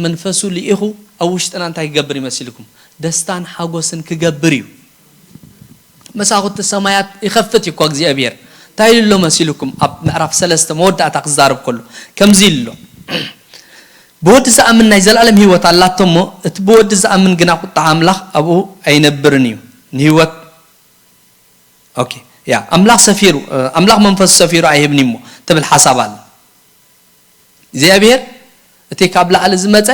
መንፈሱ ልኢኹ ኣብ ውሽጥና እንታይ ክገብር ይመሲልኩም? ደስታን ሓጎስን ክገብር እዩ። መሳኹቲ ሰማያት ይኸፍት እዩ እኮ እግዚኣብሔር። እንታይ ኢሉ ኣሎ መሲልኩም? ኣብ ምዕራፍ ሰለስተ መወዳእታ ክዛረብ ከሎ ከምዚ ኢሉ ኣሎ። ብወዲ ዝኣምን ናይ ዘላለም ህይወት ኣላቶ እሞ፣ እቲ ብወዲ ዝኣምን ግና ቁጥዓ ኣምላኽ ኣብኡ ኣይነብርን እዩ። ንህይወት፣ ኦኬ፣ ያ፣ ኣምላኽ ሰፊሩ፣ ኣምላኽ መንፈሱ ሰፊሩ ኣይህብን እዩ እሞ ትብል ሓሳብ ኣለ። እግዚኣብሔር እቲ ካብ ላዕሊ ዝመጸ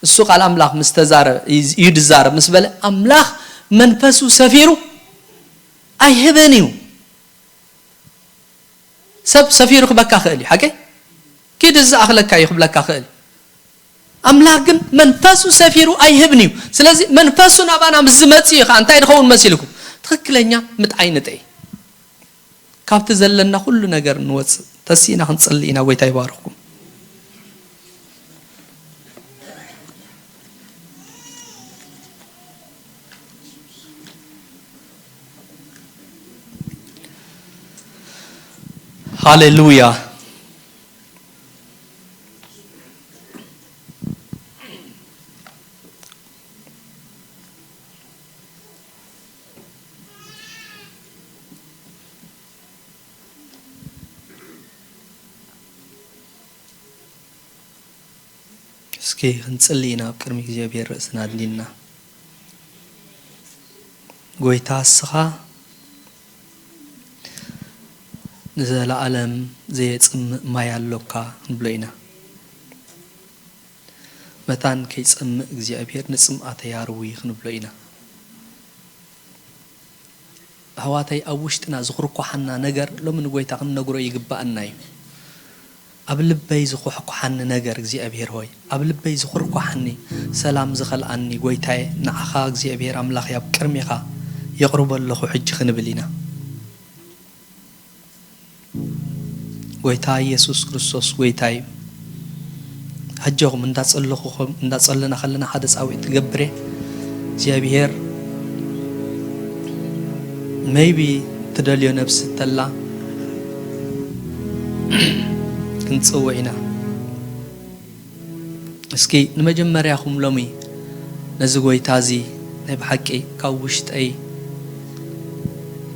እሱ ቃል ኣምላኽ ምስ ተዛረበ፣ እዩ ዝዛረብ ምስ በለ፣ ኣምላኽ መንፈሱ ሰፊሩ ኣይህብን እዩ። ሰብ ሰፊሩ ክበካ ክእል እዩ፣ ሓቀይ? ኪድ እዚ ዝኣኽለካ እዩ ክብለካ ክእል እዩ። ኣምላኽ ግን መንፈሱ ሰፊሩ ኣይህብን እዩ። ስለዚ መንፈሱ ናባና ምስ ዝመጽእ እዩ ኸዓ እንታይ ዝኸውን መሲልኩም? ትኽክለኛ ምጥዓይ ንጥዒ። ካብቲ ዘለና ኩሉ ነገር ንወጽእ። ተሲእና ክንጽሊ ኢና፣ ጎይታ ይባርኽኩም። ሃሌሉያ። እስኪ ክንጽሊ ኢና፣ ኣብ ቅድሚ እግዚኣብሔር ርእስና ኣድኒና። ጎይታ እስኻ ንዘለኣለም ዘየጽምእ ማይ ኣሎካ ክንብሎ ኢና። መታን ከይጸምእ እግዚኣብሔር ንጽምኣተይ ኣርዊ ክንብሎ ኢና። ኣሕዋተይ፣ ኣብ ውሽጥና ዝኹርኳሓና ነገር ሎሚ ንጎይታ ክንነግሮ ይግብኣና እዩ። ኣብ ልበይ ዝኹሕኳሓኒ ነገር እግዚኣብሔር ሆይ፣ ኣብ ልበይ ዝኹርኳሓኒ፣ ሰላም ዝኸልኣኒ ጎይታየ፣ ንዓኻ እግዚኣብሔር ኣምላኸይ ኣብ ቅድሜኻ የቕርቦ ኣለኹ ሕጂ ክንብል ኢና። ጎይታ ኢየሱስ ክርስቶስ ጎይታ እዩ። ኣጆኹም፣ እንዳጸለኹኹም፣ እንዳጸለና ከለና ሓደ ጻውዒት ትገብር እየ። እግዚኣብሔር maybe ትደልዮ ነብሲ ተላ ክንጽውዕ ኢና። እስኪ ንመጀመርያኹም ሎሚ ነዚ ጎይታ እዚ ናይ ብሓቂ ካብ ውሽጠይ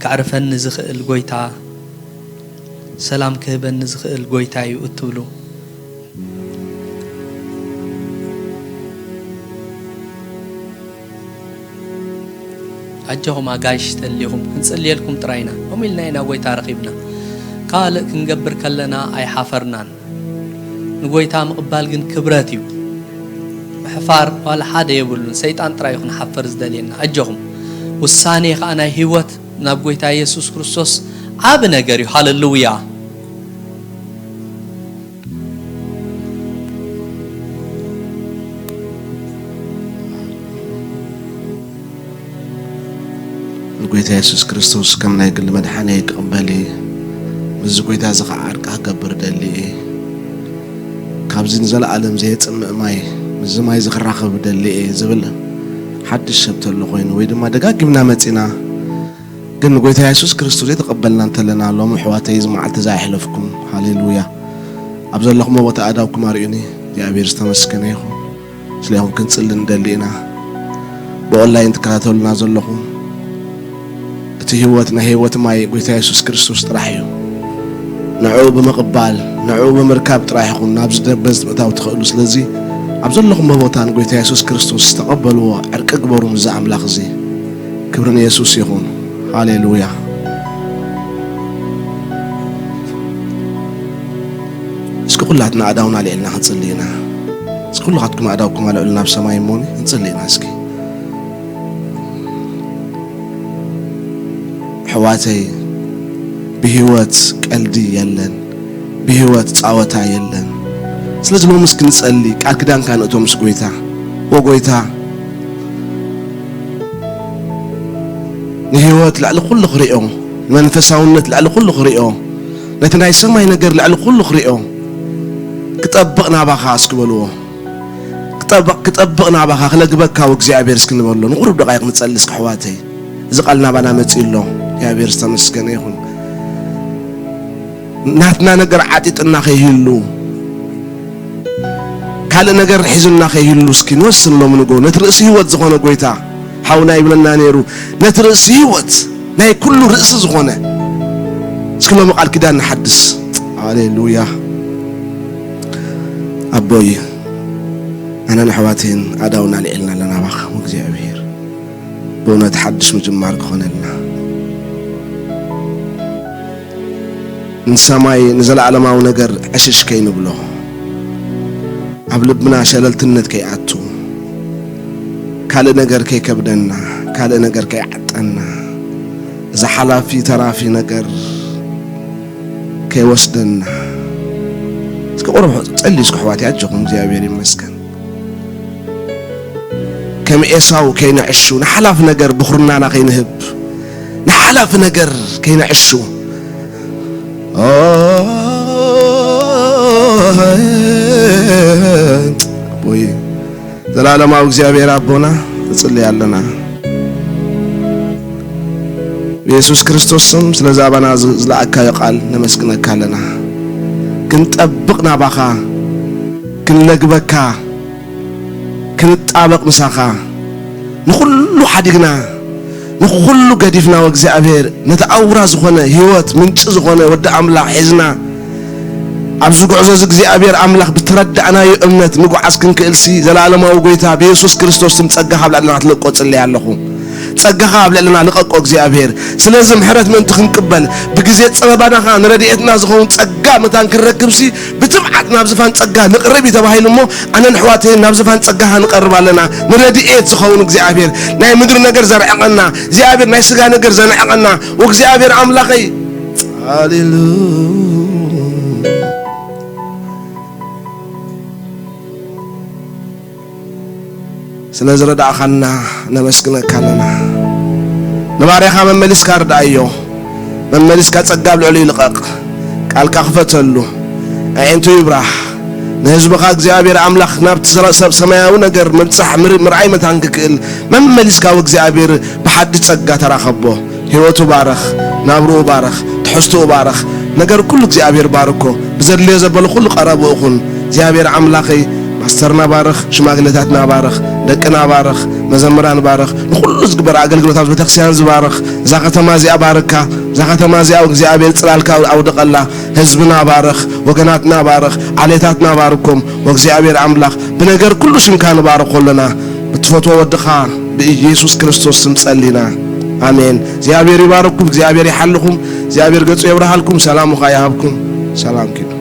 ከዕርፈኒ ዝኽእል ጎይታ፣ ሰላም ክህበኒ ዝኽእል ጎይታ እዩ እትብሉ፣ ኣጆኹም ኣጋይሽ ተልይኹም ክንጽልየልኩም ጥራይ ኢና። ከምኡ ኢልና ኢና ጎይታ ረኺብና። ካልእ ክንገብር ከለና ኣይሓፈርናን። ንጎይታ ምቕባል ግን ክብረት እዩ። ምሕፋር ዋላ ሓደ የብሉን። ሰይጣን ጥራይ እዩ ክንሓፍር ዝደልየና። ኣጆኹም። ውሳኔ ኸኣ ናይ ህይወት ናብ ጎይታ የሱስ ክርስቶስ ዓቢ ነገር እዩ። ሃለሉያ። ንጎይታ የሱስ ክርስቶስ ከም ናይ ግል መድሓነይ ክቕበል እየ። ምስዚ ጎይታ እዚ ኸዓ ዕርቂ ክገብር እደሊ እየ። ካብዚ ንዘለኣለም ዘየጽምእ ማይ፣ ምስዚ ማይ እዚ ክራኸብ እደሊ እየ ዝብል ሓድሽ ሰብ ተሎ ኮይኑ፣ ወይ ድማ ደጋጊምና መጺና፣ ግን ንጎይታ የሱስ ክርስቶስ ዘይተቐበልና እንተለና፣ ሎሚ ኣሕዋተይ እዚ መዓልቲ እዚ ኣየሕለፍኩም። ሃሌሉያ። ኣብ ዘለኹሞ ቦታ ኣእዳውኩም ኣርእዩኒ። እግዚኣብሔር ዝተመስገነ ይኹን። ስለኹም ክንጽሊ ንደሊ ኢና። ብኦንላይን ትከታተሉና ዘለኹም፣ እቲ ህይወት ናይ ህይወት ማይ ጎይታ የሱስ ክርስቶስ ጥራሕ እዩ። ንዕኡ ብምቕባል፣ ንዕኡ ብምርካብ ጥራሕ ኢኹም ናብዚ ደበዝ ምእታው ትኽእሉ። ስለዚ ኣብ ዘለኹሞ ቦታ ንጎይታ የሱስ ክርስቶስ ተቐበልዎ፣ ዕርቂ ግበሩ ምስዚ ኣምላኽ እዚ። ክብሪ ንየሱስ ይኹን። ሃሌሉያ። እስኪ ኩላትና ኣእዳውና ኣልዒልና ክንጽሊ ኢና። እስኪ ኩልኻትኩም ኣእዳውኩም ኣልዕሉ ናብ ሰማይ እሞኒ፣ ክንጽሊ ኢና እስኪ። ኣሕዋተይ፣ ብህይወት ቀልዲ የለን፣ ብህይወት ጻወታ የለን። ስለዚ ሎምስ ክንጸሊ፣ ቃል ኪዳንካ ንእቶ ምስ ጎይታ። ወጎይታ፣ ንህይወት ልዕሊ ኩሉ ክሪኦ፣ ንመንፈሳውነት ልዕሊ ኩሉ ክሪኦ፣ ነቲ ናይ ሰማይ ነገር ልዕሊ ኩሉ ክሪኦ፣ ክጠብቕ ናባኻ እስኪ በልዎ። ክጠብቕ፣ ክጠብቕ ናባኻ፣ ክለግበካ ወእግዚኣብሔር እስኪ ንበሎ። ንቑሩብ ደቓይቕ ንጸሊ እስኪ ኣሕዋተይ። እዚ ቃል ናባና መጺኡ ኣሎ። እግዚኣብሔር ዝተመስገነ ይኹን። ናትና ነገር ዓጢጥና ከይህሉ፣ ካልእ ነገር ሒዙና ከይህሉ፣ እስኪ ንወስን ሎሚ ንግሆ። ነቲ ርእሲ ህይወት ዝኾነ ጎይታ ሓውና ይብለና ነይሩ። ነቲ ርእሲ ህይወት፣ ናይ ኩሉ ርእሲ ዝኾነ፣ እስኪ ሎሚ ቃል ኪዳን ንሓድስ። ሃሌሉያ። ኣቦይ፣ ኣነን ኣሕዋተይን ኣእዳውና ኣልዒልና ኣለና ናባኻ እግዚኣብሔር። ብእውነት ሓድሽ ምጅማር ክኾነልና፣ ንሰማይ ንዘለኣለማዊ ነገር ዕሽሽ ከይንብሎ፣ ኣብ ልብና ሸለልትነት ከይኣቱ፣ ካልእ ነገር ከይከብደና፣ ካልእ ነገር ከይዓጠና፣ እዚ ሓላፊ ተራፊ ነገር ከይወስደና። እስኪ ቁሩብ ጸልዩ እስኪ ኣሕዋተይ፣ ኣጆኹም፣ እግዚኣብሔር ይመስገን። ከም ኤሳው ከይንዕሹ፣ ንሓላፍ ነገር ብኹርናና ከይንህብ፣ ንሓላፍ ነገር ከይንዕሹ። ኦይ፣ ዘላለማዊ እግዚኣብሔር ኣቦና፣ ንጽሊ ኣለና። ብየሱስ ክርስቶስ ስም፣ ስለዚ ኣባና ዝ-፣ ዝለኣካዮ ቃል ነመስግነካ ኣለና። ክንጠብቕ ናባኻ፣ ክንለግበካ፣ ክንጣበቕ ምሳኻ፣ ንኹሉ ሓዲግና፣ ንኹሉ ገዲፍና፣ ወእግዚኣብሔር፣ ነቲ ኣውራ ዝኾነ ህይወት፣ ምንጪ ዝኾነ ወዲ ኣምላኽ ሒዝና፣ ኣብዚ ጉዕዞ እዚ እግዚኣብሔር ኣምላኽ ብተረዳእናዮ እምነት ምጉዓዝ ክንክእልሲ፣ ዘላለማዊ ጎይታ ብየሱስ ክርስቶስ ስም ጸጋኻ ኣብ ልዕልና ክትለቆ ጽለይ ኣለኹ። ጸጋኻ ኣብ ልዕልና ልቐቆ እግዚኣብሔር። ስለዚ ምሕረት ምእንቲ ክንቅበል ብግዜ ጸበባና ኸኣ ንረድኤትና ዝኸውን ጸጋ መታን ክንረክብሲ ብትብዓት ናብ ዝፋን ጸጋ ንቕረብ እዩ ተባሂሉ እሞ ኣነን ኣሕዋተይን ናብ ዝፋን ጸጋኻ ንቐርብ ኣለና። ንረድኤት ዝኸውን እግዚኣብሔር ናይ ምድሪ ነገር ዘርዕቐና እግዚኣብሔር ናይ ስጋ ነገር ዘንዕቐና እግዚኣብሔር ኣምላኸይ ሃሌሉያ። ስለ ዝረዳእኻና ነመስግነካ ኣለና። ንባርያኻ መመሊስካ ርድኣዮ። መመሊስካ ጸጋ ኣብ ልዕሊኡ ልቐቕ። ቃልካ ክፈተሉ። ኣዒንቱ ይብራህ። ንህዝብኻ እግዚኣብሔር ኣምላኽ ናብቲ ስረ-፣ ሰብ ሰማያዊ ነገር ምብጻሕ ምር-፣ ምርኣይ መታን ክክእል መመሊስካ ወእግዚኣብሔር ብሓዲ ጸጋ ተራኸቦ። ህይወቱ ባረኽ፣ ናብርኡ ባረኽ፣ ትሕዝትኡ ባረኽ። ነገር ኩሉ እግዚኣብሔር ባርኮ። ብዘድልዮ ዘበለ ኩሉ ቀረብኡ ኩን። እግዚኣብሔር ኣምላኸይ ማስተርና ባርኽ፣ ሽማግሌታትና ባርኽ፣ ደቅና ባርኽ፣ መዘምራን ባርኽ፣ ንኹሉ ዝግበር ኣገልግሎት ኣብዚ ቤተክርስትያን ዝባርኽ፣ እዛ ከተማ እዚኣ ባርካ፣ እዛ ከተማ እዚኣ እግዚኣብሔር ጽላልካ ኣውድቐላ፣ ህዝብና ባርኽ፣ ወገናትና ባርኽ፣ ዓሌታትና ባርኮም፣ ወእግዚኣብሔር ኣምላኽ ብነገር ኩሉ ሽምካ ንባርኮ ኣለና። ብትፈትዎ ወድኻ ብኢየሱስ ክርስቶስ ስም ጸሊና። ኣሜን። እግዚኣብሔር ይባርኩም፣ እግዚኣብሔር ይሓልኹም፣ እግዚኣብሔር ገጹ የብርሃልኩም፣ ሰላሙ ኸኣ ይሃብኩም። ሰላም ኪኑ።